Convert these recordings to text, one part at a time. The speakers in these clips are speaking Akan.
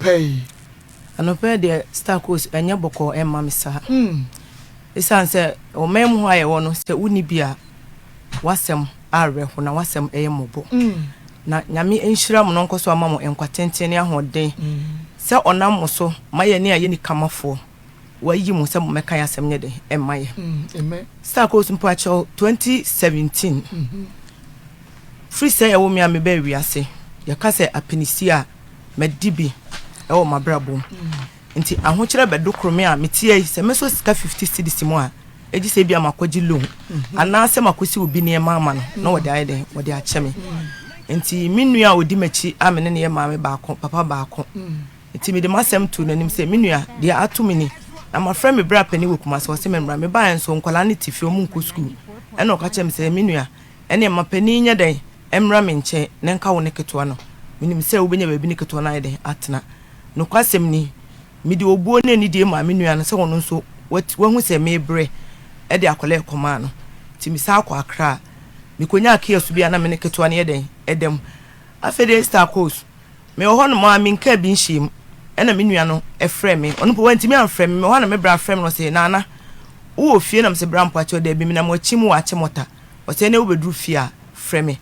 Anɔpa yi. Anɔpa yi deɛ Star Coast ɛnyɛ bɔkɔɔ ɛmma me saa. Esiane sɛ ɔman mu hɔ a yɛwɔ no sɛ wonni bi a w'asɛm awerɛho na w'asɛm ɛyɛ mmɔbɔ. Na Nyame nhyira mo na ɔnkɔ so ama mo nkwa tenten ne ahoɔden sɛ ɔnam mo so ma yɛne a yɛnni kamafoɔ wayi mo sɛ mommɛka yɛn asɛm nyɛ dɛn ɛmma yɛn. Star Coast mpakyɛw 2017 firi sɛ yɛwo me a mebaa wiase yɛka sɛ apinisi a madi bi wɔ m'abrabɔ mu. Nti ahokyerɛ bɛdokoro me a meteɛ yi, sɛ mɛsɔ sika 50 cedis mu a, egye sɛ ebia makɔgye loan anaasɛ makɔsi obi nneɛma ama no na wɔde ayɛ dɛn, wɔde akyɛ me. Nti me nua a ɔdi m'akyi a me ne no yɛ maame baako, papa baako, nti mede m'asɛm too n'anim sɛ, me nua, deɛ ato me ni, na mafrɛ me bra panin wɔ Kumasi, ɔse memmra. Mebaeɛ nso, nkwadaa no te fie, wɔnkɔ sukuu. Ɛna ɔka kyerɛɛ me sɛ, me nua, Ɛnneɛ ma panin nyɛ dɛn mmra me nkyɛn na nka wo ne ketewa no. Menim sɛ wobɛnya baabi ne ketewa no ayɛ dɛn atena. Nokwasɛm ni, mede obuo ne anidie maa me nua no sɛ ɔno nso wahu sɛ merebrɛ de akwadaa rekɔmaa no. Nti mesan kɔɔ Accra. Mekɔnyaa kiosk bi a na me ne ketewa no yɛ dɛn da mu. Afei deɛ Esther Akos, mewɔ hɔnom a menkaa bi nhyɛɛ mu ɛna me nua no frɛɛ me. Ɔno mpo wantumi amfrɛ me. Mewɔ hɔ a na me bra frɛ me na ɔse, Nana, wowɔ fie? Na mese, Bra mpakyɛw, daabi, menam w'akyi mu wɔ Achimota. Ɔsɛ ɛnɛ wobɛduru fie a frɛ me.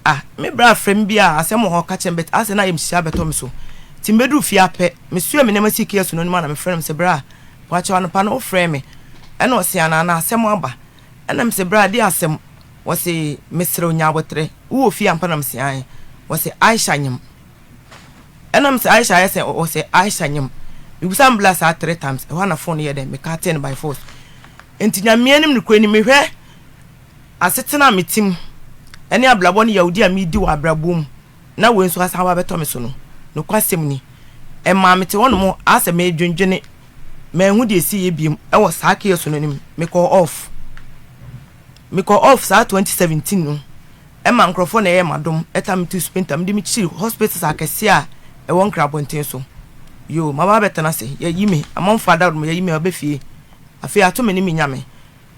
Ah me bra frɛ me biaa asɛm wɔ hɔ ka kyerɛ me but asɛ na ayamhyehye abɛtɔ me so. Nti mebɛduru fie ara pɛ me soɛ me nneɛma sii kiosk no anim a na me frɛ no mesɛ bra pakyɛw anɔpa no wo frɛɛ me ɛna ɔse anaa na asɛm aba ɛna mesɛ bra deɛ asɛm ɔse mesrɛ wo nya aboterɛ wowɔ fie ampa na mese ae ɔse Aisha nyem ɛna mesɛ Aisha ayɛ sɛ ɔse Aisha nyem mebisa no bla saa 3 times ɛhɔ a na phone no yɛ dɛn me katee no by force nti Nyame anim nokorɛ ni mehwɛ asetena a mete mu ne abrabɔ ne yawdi a meredi wɔ abrabɔ mu na wei nso asan aba abɛtɔ me so no, nokwasɛm ni, ɛmaa mete hɔnom ara sɛ meredwendwene. Manhu deɛ ɛsiiɛ bio wɔ saa kiosk no anim. Mekɔɔ off. Mekɔɔ off saa 2017 no, ɛma nkurɔfoɔ na ɛyɛɛ m'adom, ɛtaa me too spinta, mede me kyiri hospitals akɛseɛ a ɛwɔ Nkran abɔnten so. Yoo, maba abɛtena ase, yɛayi me, amanfoɔ adaworoma, yɛayi me maba fie. Afei ato me ne me nyame.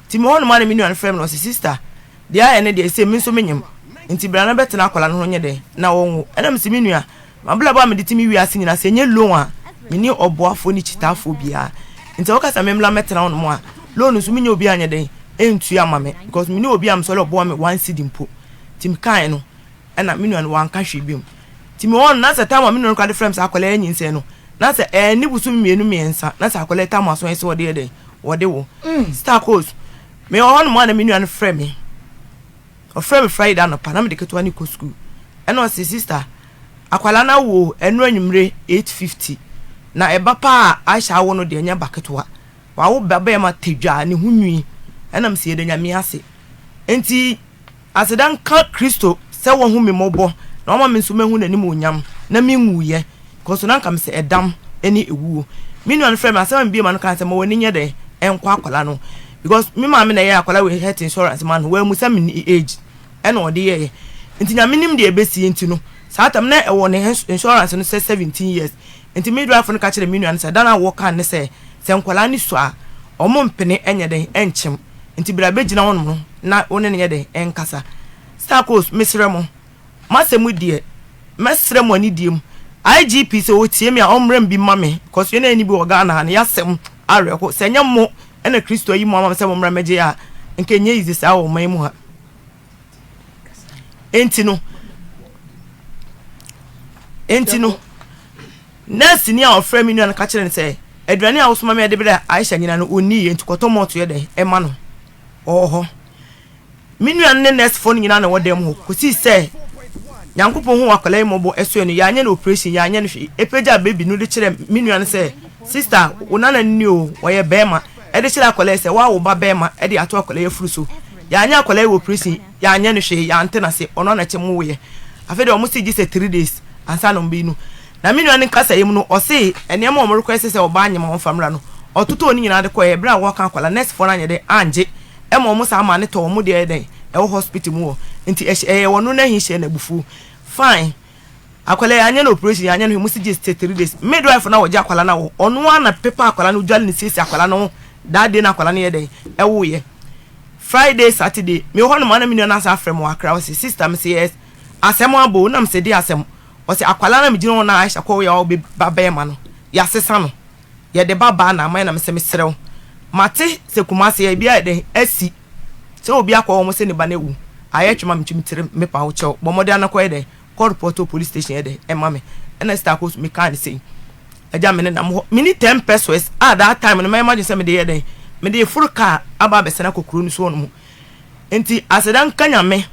Nti mewɔ hɔ nom a na me nua no frɛ me na ɔse sister deɛ ayɛ ne deɛ sei me nso menyem nti bra na bɛtena akwadaa no ho nyɛ dɛn na ɔnwo ɛna mese me nua mabrabɔ a mede te me wiase nyinaa sɛ ɛnyɛ loan a menni ɔboafoɔ ne kyitaafoɔ biara nti sɛ woka sɛ memmra mɛtena hɔ nom a loan nso menyɛ obi a nyɛ dɛn ɛntua ma me because menni obi a mesɔre ɔboa me one cedi mpo nti mekaeɛ no ɛna me nua no wanka hwee biom nti mewɔ hɔ no na sɛ time a me nua no koraa de frɛ me sɛ akwadaa yi anyinsɛn no na sɛ ɛnni bosome mmienu mmiɛnsa na sɛ akwadaa yi tam aso ɛsɛ ɔde yɛ dɛn wɔde wo star coast mewɔ hɔ nom a na me nua no frɛ me ɔfrɛ me Friday anɔpa na mede ketewa no kɔ school ɛna ɔse sister akwadaa no awo ɛno anwummere 8:50 na ɛba paa a Aisha awo no deɛ ɛnyɛ ba ketewa wawo ba bɛrima tadwa ne ho nwi ɛna mese yɛda Nyame ase nti Aseda nka Kristo sɛ wahu me mmɔbɔ na wama me nso mahu n'animuonyam na menwuiɛ, because na anka mesɛ ɛdam ne ɛwuo. Me nua no frɛɛ me, asɛm a mebue m'ano kae sɛ ma w'ani nyɛ dɛn nkɔ akwadaa no because me maame na ɛyɛɛ akwadaa wei health insurance ma no, wammisa me ne age ɛna ɔde yɛeɛ. Nti Nyame nim deɛ ɛbɛsie nti no, saa tam na ɛwɔ ne insurance no sɛ 17 years. Nti midwife no ka kyerɛɛ me nua no sɛ da no a wɔka ne sɛ sɛ nkwadaa no sua a wɔmpene nyɛ dɛn nkyem. Nti bra bɛgyina hɔnom no na wo ne no nyɛ dɛn nkasa. Sarkos, mesrɛ mo, m'asɛm yi deɛ, mɛsrɛ mo anidie mu. IGP sɛ ɔtie me a ɔmmrɛ me bi mma me cos yɛn a yɛnni bi wɔ Ghana ha no y'asɛm awerɛho. Sɛ ɛnyɛ mo na Kristo ayi mo ama me sɛ mommra mmɛgye yɛn a, nka ɛnyɛ easy saa wɔ ɔman mu ha. Enti no, enti no, nɛɛseni a ɔfrɛ me nua no ka kyerɛ no sɛ, aduane a wosoma me de brɛ Aisha nyina no, ɔnni yɛ, nti kɔtɔ mɔɔto yɛ dɛn ɛma no. Ɔwɔ hɔ. Me nua no ne nɛɛsefoɔ no nyinaa na ɛwɔ dan mu hɔ kɔsii sɛ Nyankopɔn huu akwadaa yi mmɔbɔ ɛsoɛ no, yɛanyɛ no operation, yɛanyɛ no hwee. Ɛpagyaa baby no de kyerɛ me nua no sɛ, sister, wo nana no ni o, ɔyɛ bɛrima. Ɛde kyerɛ akwadaa yi sɛ, woawo ba bɛrima de ato akwadaa yi afuru so. Yɛanyɛ akwadaa yi wɔ prison, yɛanyɛ no hwee, yɛante no ase, ɔno ara na kyɛ mowoeɛ. Afei deɛ wɔse gye sɛ 3 days ansa na wɔbɛyi no. Na me nua no nkasɛeɛ mu no, ɔse nneɛma a wɔn request sɛ ɔbaa nyem a wɔmfa mmra no, ɔtotɔɔ ne nyinaa de kɔeɛ. Berɛ a wɔreka akwadaa no, nursefoɔ no anyɛ dɛn angye ɛma wɔn saa maa no tɔɔ wɔn deɛ ɛyɛ dɛn ɛwɔ hospital mu hɔ. Nti ɛhyɛ ɛyɛ wɔn no ahi hyɛɛ no abufuo. Fine. Akwadaa yi yɛanyɛ no operation, yɛanyɛ no hwee, wɔse gye sɛ 3 days. Midwife no a ɔgye akwadaa no awo, ɔno ara na pepa akwadaa no, dwale no, siesie akwadaa no ho that day na akwadaa no yɛ dɛn ɛwoeɛ. Friday, Saturday, mewɔ hɔ nom a na me nua no asan afrɛ me wɔ Accra, ɔse sister, mese yes, asɛm abɔ o, na mese de asɛm? Ɔse akwadaa no a megyina hɔ no a Aisha kɔwoeɛ a ɔwɔ ba bɛɛma no, yɛasesa no. Yɛde ba baa na ama yɛ na mesɛ mesrɛ wo. Mate sɛ Kumasi ebi ayɛ dɛn asi sɛ obi akɔ hɔ wɔn sɛ ne ba no awu. Ayɛ twe ma metwi me tiri mepa wo kyɛw. Bɔ mmɔden ara na kɔyɛ dɛn kɔ report wɔ police station yɛ dɛn ɛma me. Ɛna sister Akos mekaa no sei. Agya me nenam hɔ menni ten pesewas a that time no mɛyɛ m'adwene sɛ mede yɛ dɛn mede foro car aba abɛsane akɔ kuro no so hɔ nom. Enti aseda nka Nyame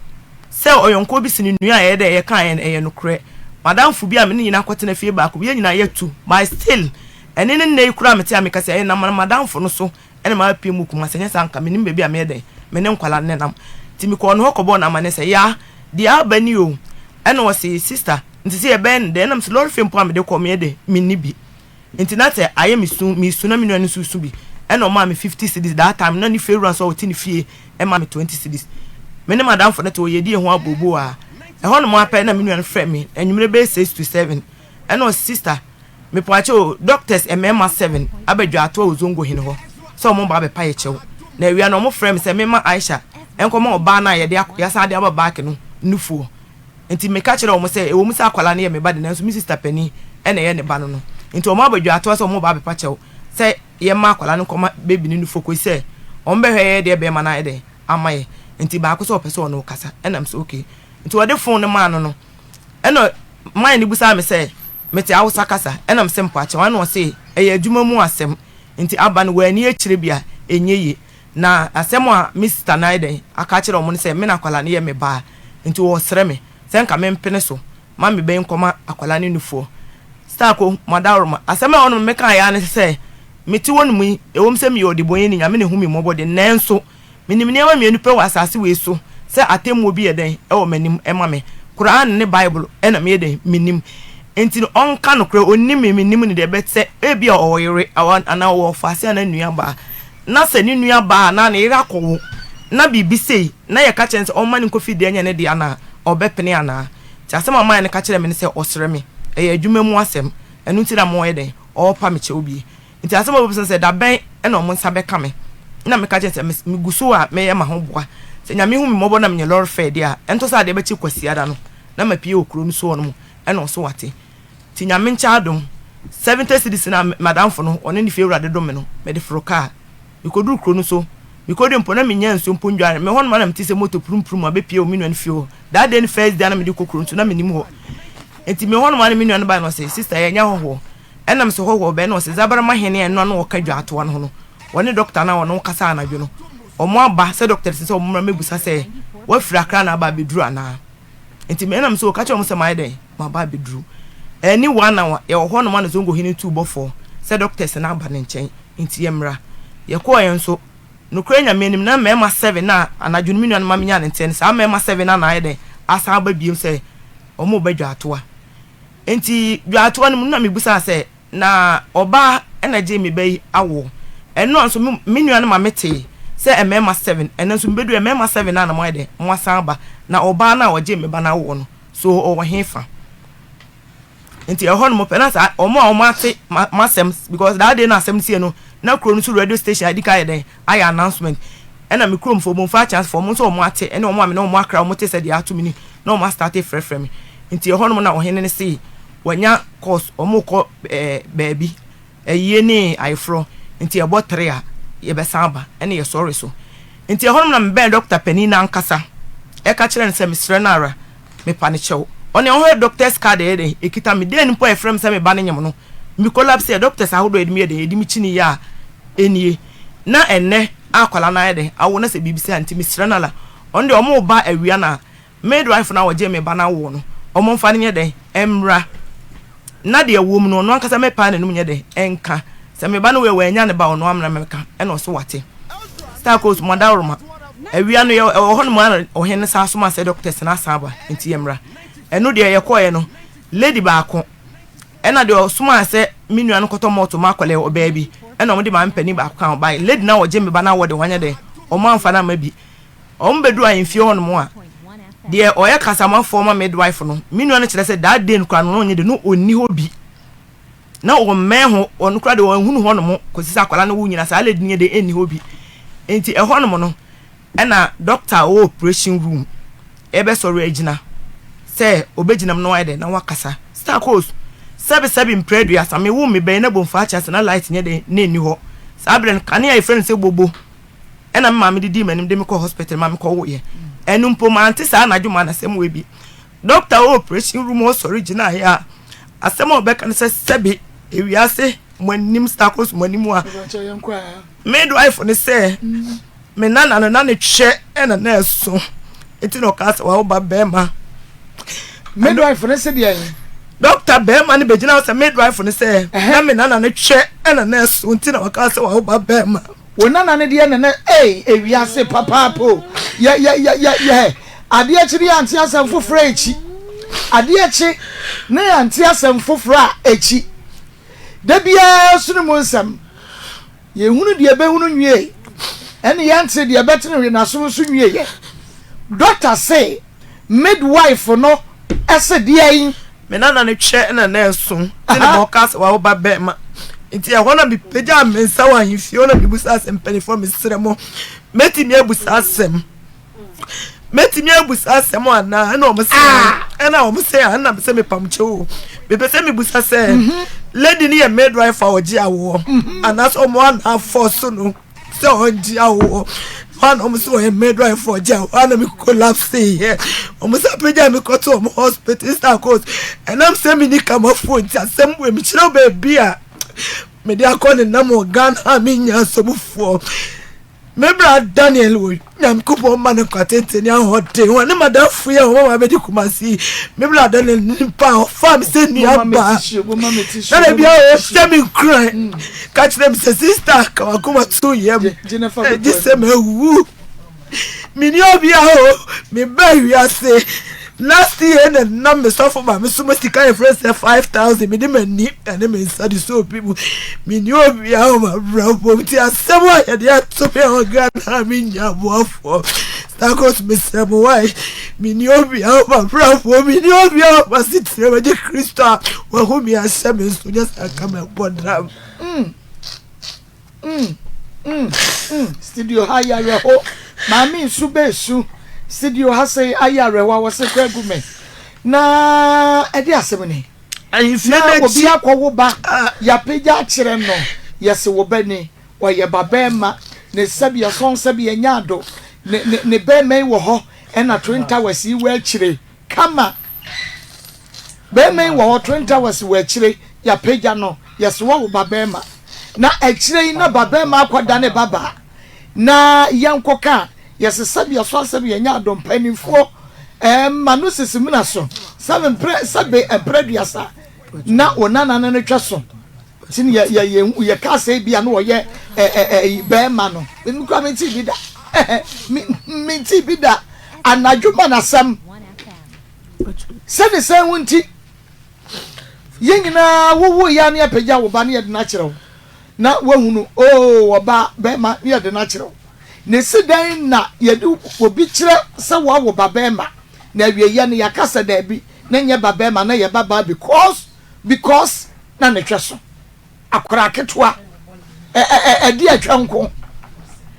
sɛ ɔyɔnkoɔ bi sene nua a ɛyɛ dɛ yɛkaeɛ no ɛyɛ nokorɛ. M'adamfo bi a me ne nyinaa kɔtena fie baako bi yɛn nyinaa yɛatu but still ɛne ne nnɛ yi koraa mete a meka sɛ ɛyɛ nam m'adamfo no so ɛna mapue mu Kumasi ɛnyɛ saa nka mennim baabi a meyɛ dɛn me ne nkwadaa no nenam. Nti mekɔɔ ne hɔ kɔbɔɔ no amaneɛ sɛ yaa deɛ aba ni o ɛna ɔse sister nti sɛ yɛbɛyɛ no dɛn ɛna mese lɔre fare mpo a mede kɔ meyɛ dɛn menni bi. Nti na sɛ ayɛ me su, mesu na me nua no nso resu bi. Ɛna ɔmaa me 50 cedis that time na ne fie wura nso a ɔte ne fie maa me 20 cedis. Me ne m'adamfo no te hɔ yɛdi yɛn ho abooboo a, ɛhɔnom ara pɛ na me nua no frɛ me anwummere bɛyɛ 6 to 7 ɛna ɔse sister mepakyɛ o doctors mmarima 7 aba Dwaatoa wɔ Zongo hene hɔ sɛ wɔn ba abɛpa yɛ kyɛw. Na awia no wɔfrɛɛ me sɛ memma Aisha nkɔma ɔbaa no a yɛde yɛasan de aba back no nufoɔ. Enti meka kyerɛɛ wɔn sɛ, ɛwɔ mu sɛ akwadaa no yɛ me ba de, nanso me sista panin na ɛyɛ ne ba no no. Enti wɔn abadwatoa sɛ wɔreba abɛpa kyɛw sɛ yɛmma akwadaa no nkɔma baby no nufoɔ kɔsi sɛ wɔbɛhwɛ yɛn deɛ barima no ayɛ dɛn ama yɛn. Enti baako sɛ ɔpɛ sɛ ɔne wo kasa. Ɛna mese okay. Enti wɔde phone no maa no no, ɛna man no bisaa me sɛ mete Hausa kasa? Ɛna mese mpakyɛw. Ɛna ɔse ɛyɛ adwuma mu asɛm, enti aba no wanni akyire bi a ɛnyɛ yie. Na asɛm a me sista no ayɛ dɛn aka akyerɛ wɔn ne sɛ me na akwadaa no yɛ me ba nti wɔresrɛ me sɛ nka mempene so ma me ba yi nkɔma akwadaa no nufoɔ. Starko, Madaworoma, asɛm a ɛwɔ no mekaeɛ ara ne sɛ mete hɔ nom yi, ɛwom sɛ meyɛ ɔdebɔneyɛni, Nyame na ɛhu me mmɔbɔ de, nanso menim nneɛma mmienu pɛ wɔ asase wei so sɛ atemmuo bi yɛ dɛn wɔ m'anim ma me, Qur'aan ne Bible na meyɛ dɛn menim. Nti no ɔnka nokorɛ, ɔnnim me, mennim no deɛ, but sɛ ebia ɔwɔ yere anaa ɔwɔ ɔfaase anaa nuabaa na sɛ ne nua baa anaa ne yere akɔwo na biribi sei na yɛka kyerɛ no sɛ ɔmma no nkɔfi deɛ ɛnyɛ ne dea no a, ɔbɛpene anaa? Nti asɛm a ɔmaeɛ no ka kyerɛɛ me ne sɛ ɔsrɛ me, ɛyɛ adwuma mu asɛm, ɛno nti na moyɛ dɛn? Ɔrepa me kyɛw bie. Nti asɛm a ɔbɛbisa ne sɛ dabɛn na wɔn nsa bɛka me? Na meka kyerɛ no sɛ megu so a meyɛ m'ahoboa, sɛ Nyame hu me mmɔbɔ na menya lɔre fare deɛ a, ɛntɔ sɛ adeɛ bɛkye Kwasiada no na mapue wɔ kuro no so hɔ nom, ɛna ɔse wate. Nti Nyame nkyɛ adom, 70 cedis no a m'adamfo no ɔne ne fiewura de dom me no, mede foro kaa. Mekoduru kuro no so, mekodui mpo na mennya nsuo mpo ndware. Me hɔ nom a na mete sɛ moto prumprum abɛpue wɔ me nua no fie hɔ. That day no first day a na mede kɔ kuro no so na mennim hɔ. Nti me hɔ nom a na me nua no bae na ɔse, sister yɛnyɛ ahɔhoɔ. Ɛna mese hɔhoɔ bɛn? Na ɔse Zabarama hene a ɛno a na ɔka dwaatoa no ho no, ɔne doctor no a ɔne wo kasaa anadwo no, wɔn aba sɛ doctor no sɛ wɔn mmra mmɛbusa sɛ woafiri Accra na aba abɛduru anaa. Nti me nam so ka kyerɛ wɔn sɛ mayɛ dɛn maba abɛduru. Ɛnni one hour yɛwɔ hɔ nom a na Zongo hene tuu bɔfoɔ sɛ doctors no aba ne nkyɛn nti yɛmmra. Yɛkɔeɛ nso nokorɛ Nyame anim na mmarima seven no a anadwo no me nua no ma menyaa ne nteɛ no saa mmarima seven no a na ayɛ dɛn asan aba biom sɛ wɔn reba dwaatoa. Nti dwaatoa no mu no na mebisaa sɛ Na ɔbaa na gyee me ba yi awoɔ. Ɛno a nso me me nua no ma me tee sɛ mmarima seven, ɛno nso me bɛduru mmarima seven no a na mo ayɛ dɛn, mo asan aba. Na ɔbaa no a ɔgyee me ba no awoɔ no, so ɔwɔ he fa? Nti ɛhɔ nom pɛ na saa wɔn a wɔn ate m'asɛm because that day na asɛm no sie no na kuro no so radio station adi ka ayɛ dɛn ayɛ announcement ɛna me kurom fo Bomfa chance fo wɔn nso wɔn ate ɛne wɔn a me ne wɔn akra wɔn te sɛ deɛ ato me ni na wɔn astate frɛfrɛ me nti ɛhɔ nom na ɔhene no see Wanya course ɔmo kɔ ɛɛ baabi ayie ne ayeforɔ nti ɛbɔ tre a yɛbɛsan aba ɛne yɛsɔre so nti ɛhɔ nom na mebɛn doctor panin no ankasa ɛka kyerɛ no sɛ mesrɛ no ara mepa no kyɛw ɔne ɔhwɛ doctors card ɛyɛ dɛn ɛkita me dɛn mpo a ɛfrɛ me sɛ me ba no nyem no me collapse yɛ doctors ahodoɔ yɛde me yɛ dɛn yɛde me kyini yɛ a ɛnie na ɛnɛ akwadaa no ayɛ dɛn awo na sɛ biribi sɛ nti mesrɛ no ara ɔno deɛ ɔmo ba awia na Midwife no a ɔgyee me ba no awoɔ no, wɔmfa no nyɛ dɛn? Mmra. Na deɛ ɛwɔ mu no, ɔno ankasa mmɛpae n'anom nyɛ dɛn? Nka. Sɛ me ba no wei a, wannya ne ba a, ɔno ara mmra mmɛka. Ɛna ɔse wate. Star Coast, mo adaworoma. Awia no, yɛ ɛwɔ hɔnom ara na ɔhene no san somaa sɛ doctors no asan aba, nti yɛmmra. Ɛno deɛ yɛkɔeɛ no, lady baako, ɛna deɛ ɔsomaa sɛ me nua no nkɔtɔ malt ma akwadaa yi, ɔbaa bi, ɛna wɔde maame panin baako kaa ho baeɛ. Lady no a ɔgye me ba no awoɔ deɛ, wanyɛ dɛn? Wɔamfa no amma bi. Wɔbɛduru ahemfie hɔ nom a, deɛ ɔyɛ kasamafoɔ ma midwife no, me nua no kyerɛ sɛ that day no koraa no na ɔnyɛ de, na ɔnni hɔ bi. Na ɔmmɛn ho, ɔno koraa deɛ ɔnhunu hɔ nom kɔsi sɛ akwadaa no wo nyina, saa lady no nyɛ de ɛnni hɔ bi. Nti ɛhɔ nom no, ɛna doctor a ɔwɔ operation room ɛbɛsɔre agyina. Sɛ ɔbɛgyina mu na wayɛ dɛn na wakasa. Star Coast, Sɛbe sɛbe mprɛ aduasa, me wo me bɛn na bomfa akyɛ ase na light nyɛ dɛn na ɛnni hɔ. Saa berɛ no kanea a yɛfrɛ no sɛ bobo ɛna me maame de dii m'anim de me kɔɔ hospital ma me kɔ woeɛ. Ɛno mpo mante saa anadwo maa no asɛm wei bi. Doctor wɔ operation room hɔ sɔre gyinaeɛ a asɛm a ɔbɛka ne sɛ sɛbe ewiase mo anim Star Coast mo anim a midwife ne sɛ me nana no na ne twɛ ɛna na ɛso nti na ɔkaa sɛ wawo ba bɛrima. Midwife ne se deɛ? Doctor bɛrima no bɛgyina hɔ sɛ midwife ne sɛ na me nana no twɛ ɛna na ɛso nti na ɔkaa sɛ wawo ba bɛrima. Wo nana no deɛ na na ei ewiase papaapa o yɛ yɛ yɛ yɛ yɛ adeɛ kye ne yɛante asɛm foforɔ akyi adeɛ kye ne yɛante asɛm foforɔ a akyi da biara so ne mu nsɛm yɛhunu deɛ ɛbɛhunu nwie ɛne yɛnte deɛ ɛbɛtene hwe n'asom nso nwie yɛ dɔkta se Midwife no se deɛn? Me nana no twɛ na na ɛso nti na ma ɔka sɛ wawo ba bɛrima nti ɛhɔ na mepagyaa me nsa wɔ ahemfie hɔ na mebusa sɛ mpanimfoɔ mesrɛ mo mɛtumi abusa asɛm mɛtumi abusa asɛm anaa ɛna wɔn sɛ ah. ɛna wɔn sɛ ɛna sɛ mepam kyɛw o mepɛ sɛ mebusa sɛ mhm. lady no yɛ midwife a ɔgye awoɔ mhm. anaasɛ wɔn ana afɔ so no. sɛ ɔngye awoɔ hɔ a na wɔn sɛ ɔyɛ midwife ɔgye awoɔ a na me collapse yɛ wɔn sɛ apagya me kɔto wɔn hospital star coast ɛnam sɛ me ni kamafoɔ nti asɛm wɔ mi kyerɛ baabi a mede akɔ ne nam wɔ Ghana a menya asɔmufoɔ me bra Daniel wɔ Nyankopɔn ma no nkwa tenten ne ahoɔden wɔn ne madamfo yi a wɔn ma bɛdi Kumasi me bra Daniel nipa a ɔfa me sɛ nua baa na da bia ɔhyɛ me nkuran ka kyerɛ me sɛ sista ka wakoma to yam gye sɛ mawu meni obia o meba wiase last year na nam me sɔfo ma me soma sika yɛfrɛ sɛ 5000 mede m'ani ɛne me nsa de sɛ obi mu meni obia o mabrabɔ nti asɛm a yɛde ato me wɔ Ghana a menya aboafoɔ Sakos mesrɛ mo wae meni obia o mabrabɔ meni obia o masetena magye Kristo a wahu me ahyɛ me nso nyɛ saa ka mɛbɔ dram. Mm, mm, mm, mm. Studio ha ayɛ awerɛho. Maame nsu bɛɛsu. Studio ha sɛ ayɛ awerɛho a wɔse kora gu me. Na ɛde asɛm ni. Ahemfie Na no obi akyi. akɔwo ba, yɛapagya akyerɛ no, yɛse wo ba ni. Ɔyɛ ba bɛɛma, ne sɛbi ɔsɔn sɛbi ɛnyɛ ado. Ne, ne, ne bɛɛma yi wɔ hɔ, ɛna Twin Towers yi wɔ akyire. Kama. Bɛɛma yi wɔ hɔ, Twin Towers wɔ akyire, yɛapagya no, yɛse wawo ba bɛɛma. Na akyire yi na ba bɛɛma akɔdane ba baa. Na yɛnkɔka a, yɛse sɛbi ɔsɔn sɛbi ɛnyɛ ado mpaninfoɔ ɛɛ ma no sisi mena so sɛbi mprɛ sɛbi mprɛ aduasa na onana no no twɛ so. Nti no yɛ yɛ yɛ yɛ kaa sɛ ebi a na ɔyɛ ɛ ɛ ɛ bɛrima no. Me kura me nti bi da. Me me nti bi da. Anadwo ma n'asɛm. Sɛ ne sɛn ho nti. Yɛn nyinaa wowo ya ne apagya wo ba ne yɛde no akyerɛ wo. Na wahunu oo ɔba bɛrima ne yɛde no akyerɛ wo. Na esi dɛn na yɛde obi kyerɛ sɛ wawo ba bɛrima na awieɛ no yɛaka sɛ daabi na nyɛ ba bɛrima na yɛ ba baa because because na ne hwɛ so akwadaa ketewa ɛde atwa nko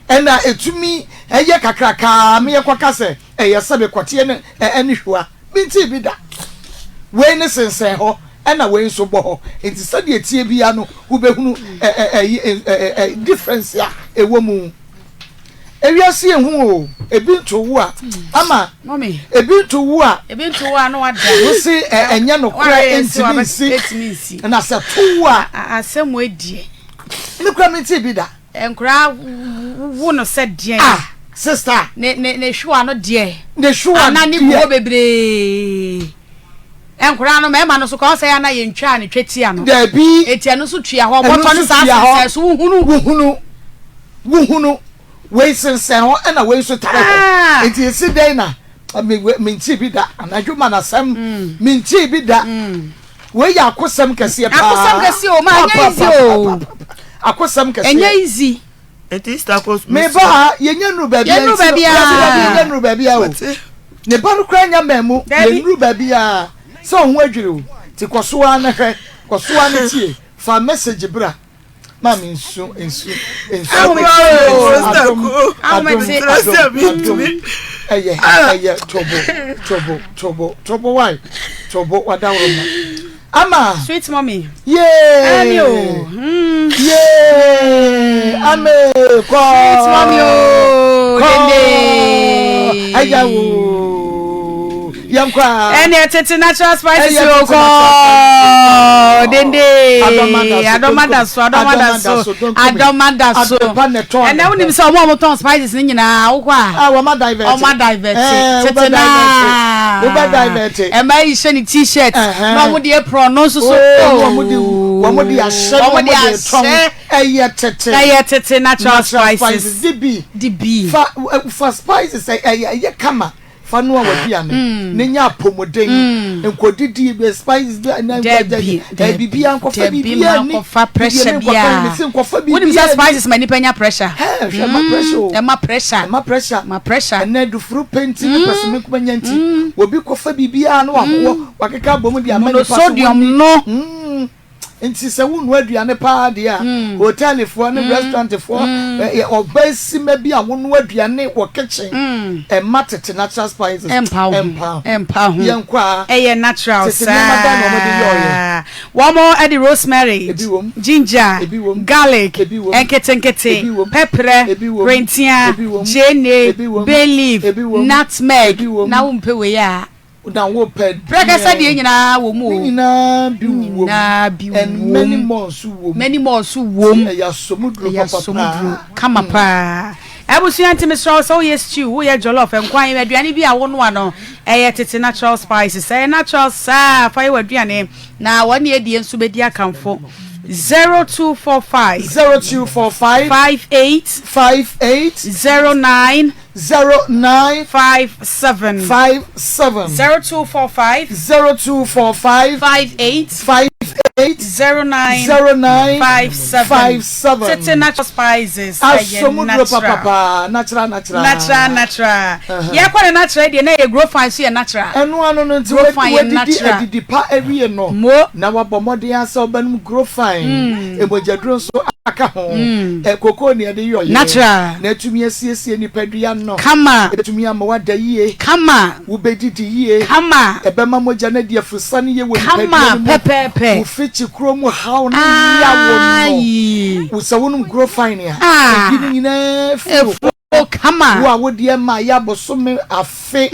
ɛna ɛtumi ɛyɛ kakrakaa me yɛkɔka sɛ ɛyɛ sɛ mekɔteɛ ne ɛne hwiwa mentii bi da wei ne sensɛn hɔ ɛna wei nso bɔ hɔ nti sɛdeɛ tie bia no wobɛhunu ɛyi difference a ɛwɔ mu. Ewiase yɛ hu o, ebi nto wo a, ama ebi nto wo a, ebi nto wo a na wada. Wo se ɛnyɛ nokorɛ ntumi nsi, na sɛ to wo a. Asɛm wei deɛ. Me kura me nti bi da. Nkora wo no sɛ deɛn. Ah sister. Ne ne ne hwewa no deɛ. Ne hwewa deɛ. Ana ne gu hɔ bebree. Nkora no mmarima no so kɔ ɔsɛ ana yɛn twa ne twa tia no. Dabi. Eti ɛno nso tua hɔ bɔtɔ ne saa sensɛn so wohunu. Wohunu. Wohunu, wei sensɛn hɔ ɛna wei nso tare hɔ. Ah! Nti esi dɛn na me me ntii bi da anadwo ma n'asɛm mm. me ntii bi da. Mm. Wei yɛ akosɛm kɛseɛ paa. Akosɛm kɛseɛ o ma ɛnyɛ easy o. Akosɛm kɛseɛ. Ɛnyɛ easy. Eti Star Coast Me ba ha yɛnyɛ nuru baabi a Yɛnuru baabi a. Yɛnyɛ nuru baabi a o. Ne ba no koraa nya mmaa mu. Yɛnuru baabi a sɛ ɔho adwiri o. Ti kɔ so ara na hwɛ kɔ so ara na tie fa message bra. Maame nsu nsu nsu. Adom adom adom adom. Ɛyɛ ɛyɛ tobo tobo tobo tobo wai tobo wadaworo ma ama. Sweet mommy. Yee. Ɛni o. Mm. Yee. Ame kɔ. Sweet mommy o. Kɔ. Dende. Ɛyɛ o. Yɛn kɔ a. Ɛni ɛtete natural spices Ɛyɛ o tete kɔ. natural spices. Dende. Adɔma da so, Adɔma da so. Adɔma da so, Adɔma da so. don't come in. Adɔma da so. Adepa na ɛtɔn Ɛnɛ ne wonim ho. sɛ ɔmo a ɔmo tɔn spices ne nyinaa wokɔ a. Ah, wɔn adivert. Ɔmo adivert. Ɛɛ, Tete wobɛ naa. divert. Wobɛ divert. Ɛma yi hyɛ ne t-shirt. Ɛhɛn. Na ɔmo de apron no nso so. Oh, wɔn de wɔn de ahyɛ na Wɔn wɔn de de tɔn. ahyɛ. Ɛyɛ tete. Ɛyɛ tete natural Natural spices. spices. Di bi. Di bi. Fa ɛ, fa spices ɛ ɛyɛ ɛyɛ kama. Fa noa w'aduane. Ne nya apɔmuden. Nkɔdidi bɛ spices bi na Dabi, nkɔgya ɛ biribiara nkɔfa dabi biribiara ma ni. nkɔfa pressure Biribiara nkɔfa biara. mesi nkɔfa Wonim sɛ biribiara ni. spices ma nipa nya pressure. Hɛ, hwɛ ɛma pressure o. Ɛma pressure. Ɛma pressure. Ma pressure. Ɛnɛ dufuru penti ne pɛsɛmi kuma nya nti. Obi kɔfa biribiara na wakɔ wakeka abɔ mu de ama nipa so Monosodium wɔnni. no. Nti sɛ wonua aduane paa deɛ a hotɛlifoɔ ne restaurantfoɔ ɔba sima bi a wonoa aduane wɔ kitchen ɛma tete natural spices Ɛmpa ho. ɛmpa ho Ɛmpa ho. Yɛnkɔ a Ɛyɛ natural tete nneɛma da na wɔde yɛ ɔyɛ. saa. Wɔn ɛde rosemary, Ebi wom. ginger, Ebi wom. garlic, Ebi wom. nketenkete, Ebi wom. pɛprɛ, Ebi wom. hwentia, Ebi wom. gyeene, Ebi wom. bay leaf, Ebi wom. nutmeg. Ebi wom. Na wompɛ wei a. Na wopɛ Prɛkɛsɛ deɛ nyinaa wɔ mu ne o. nyinaa bi wom Nyinaa bi and many wom. more nso wom. Many more nso wom. Ɛyɛ asomuduro Ɛyɛ papa asomuduro paa. kama paa. Abusua nti mesrɛ wo sɛ woyɛ stew, woyɛ jollof, nkwan, aduane bi a wonoa no, ɛyɛ tete natural spices. Ɛyɛ natural saa fa yɛ w'aduane na wɔne adie nso bɛdi akamfo. 0245 0245 58 58 09 09 57 57 0245 0245 58 58 09 09 57 57. Tete natural spices ɛyɛ Asomuduro natural. papapa natural natural. Natural natural. Yɛkɔ ne natural deɛ na yɛ grow fine so yɛ natural. Ɛno ano no nti Grow fine yɛ wadidi natural. adidi pa awie no Mo. na wabɔ mmɔden asɛ ɔbɛnom grow fine emogyaduro nso aka ho ɛ kokoo ne yɛde yɔ yɛ Natural. na atumi asiesie nipadua no Kama. ebetumi ama wada yie Kama. wobɛdidi yie Kama. ɛbɛma mogya no adi afusane yie wɔ Kama nipadua no mu pɛpɛɛpɛ. wo fikyi kuro mu haw ne yawo no Ayi. wo sɛ wonom grow fine a Ah. ebi no nyinaa firi wo Efuo kama. wo a wodeɛ ma yɛ abosome afe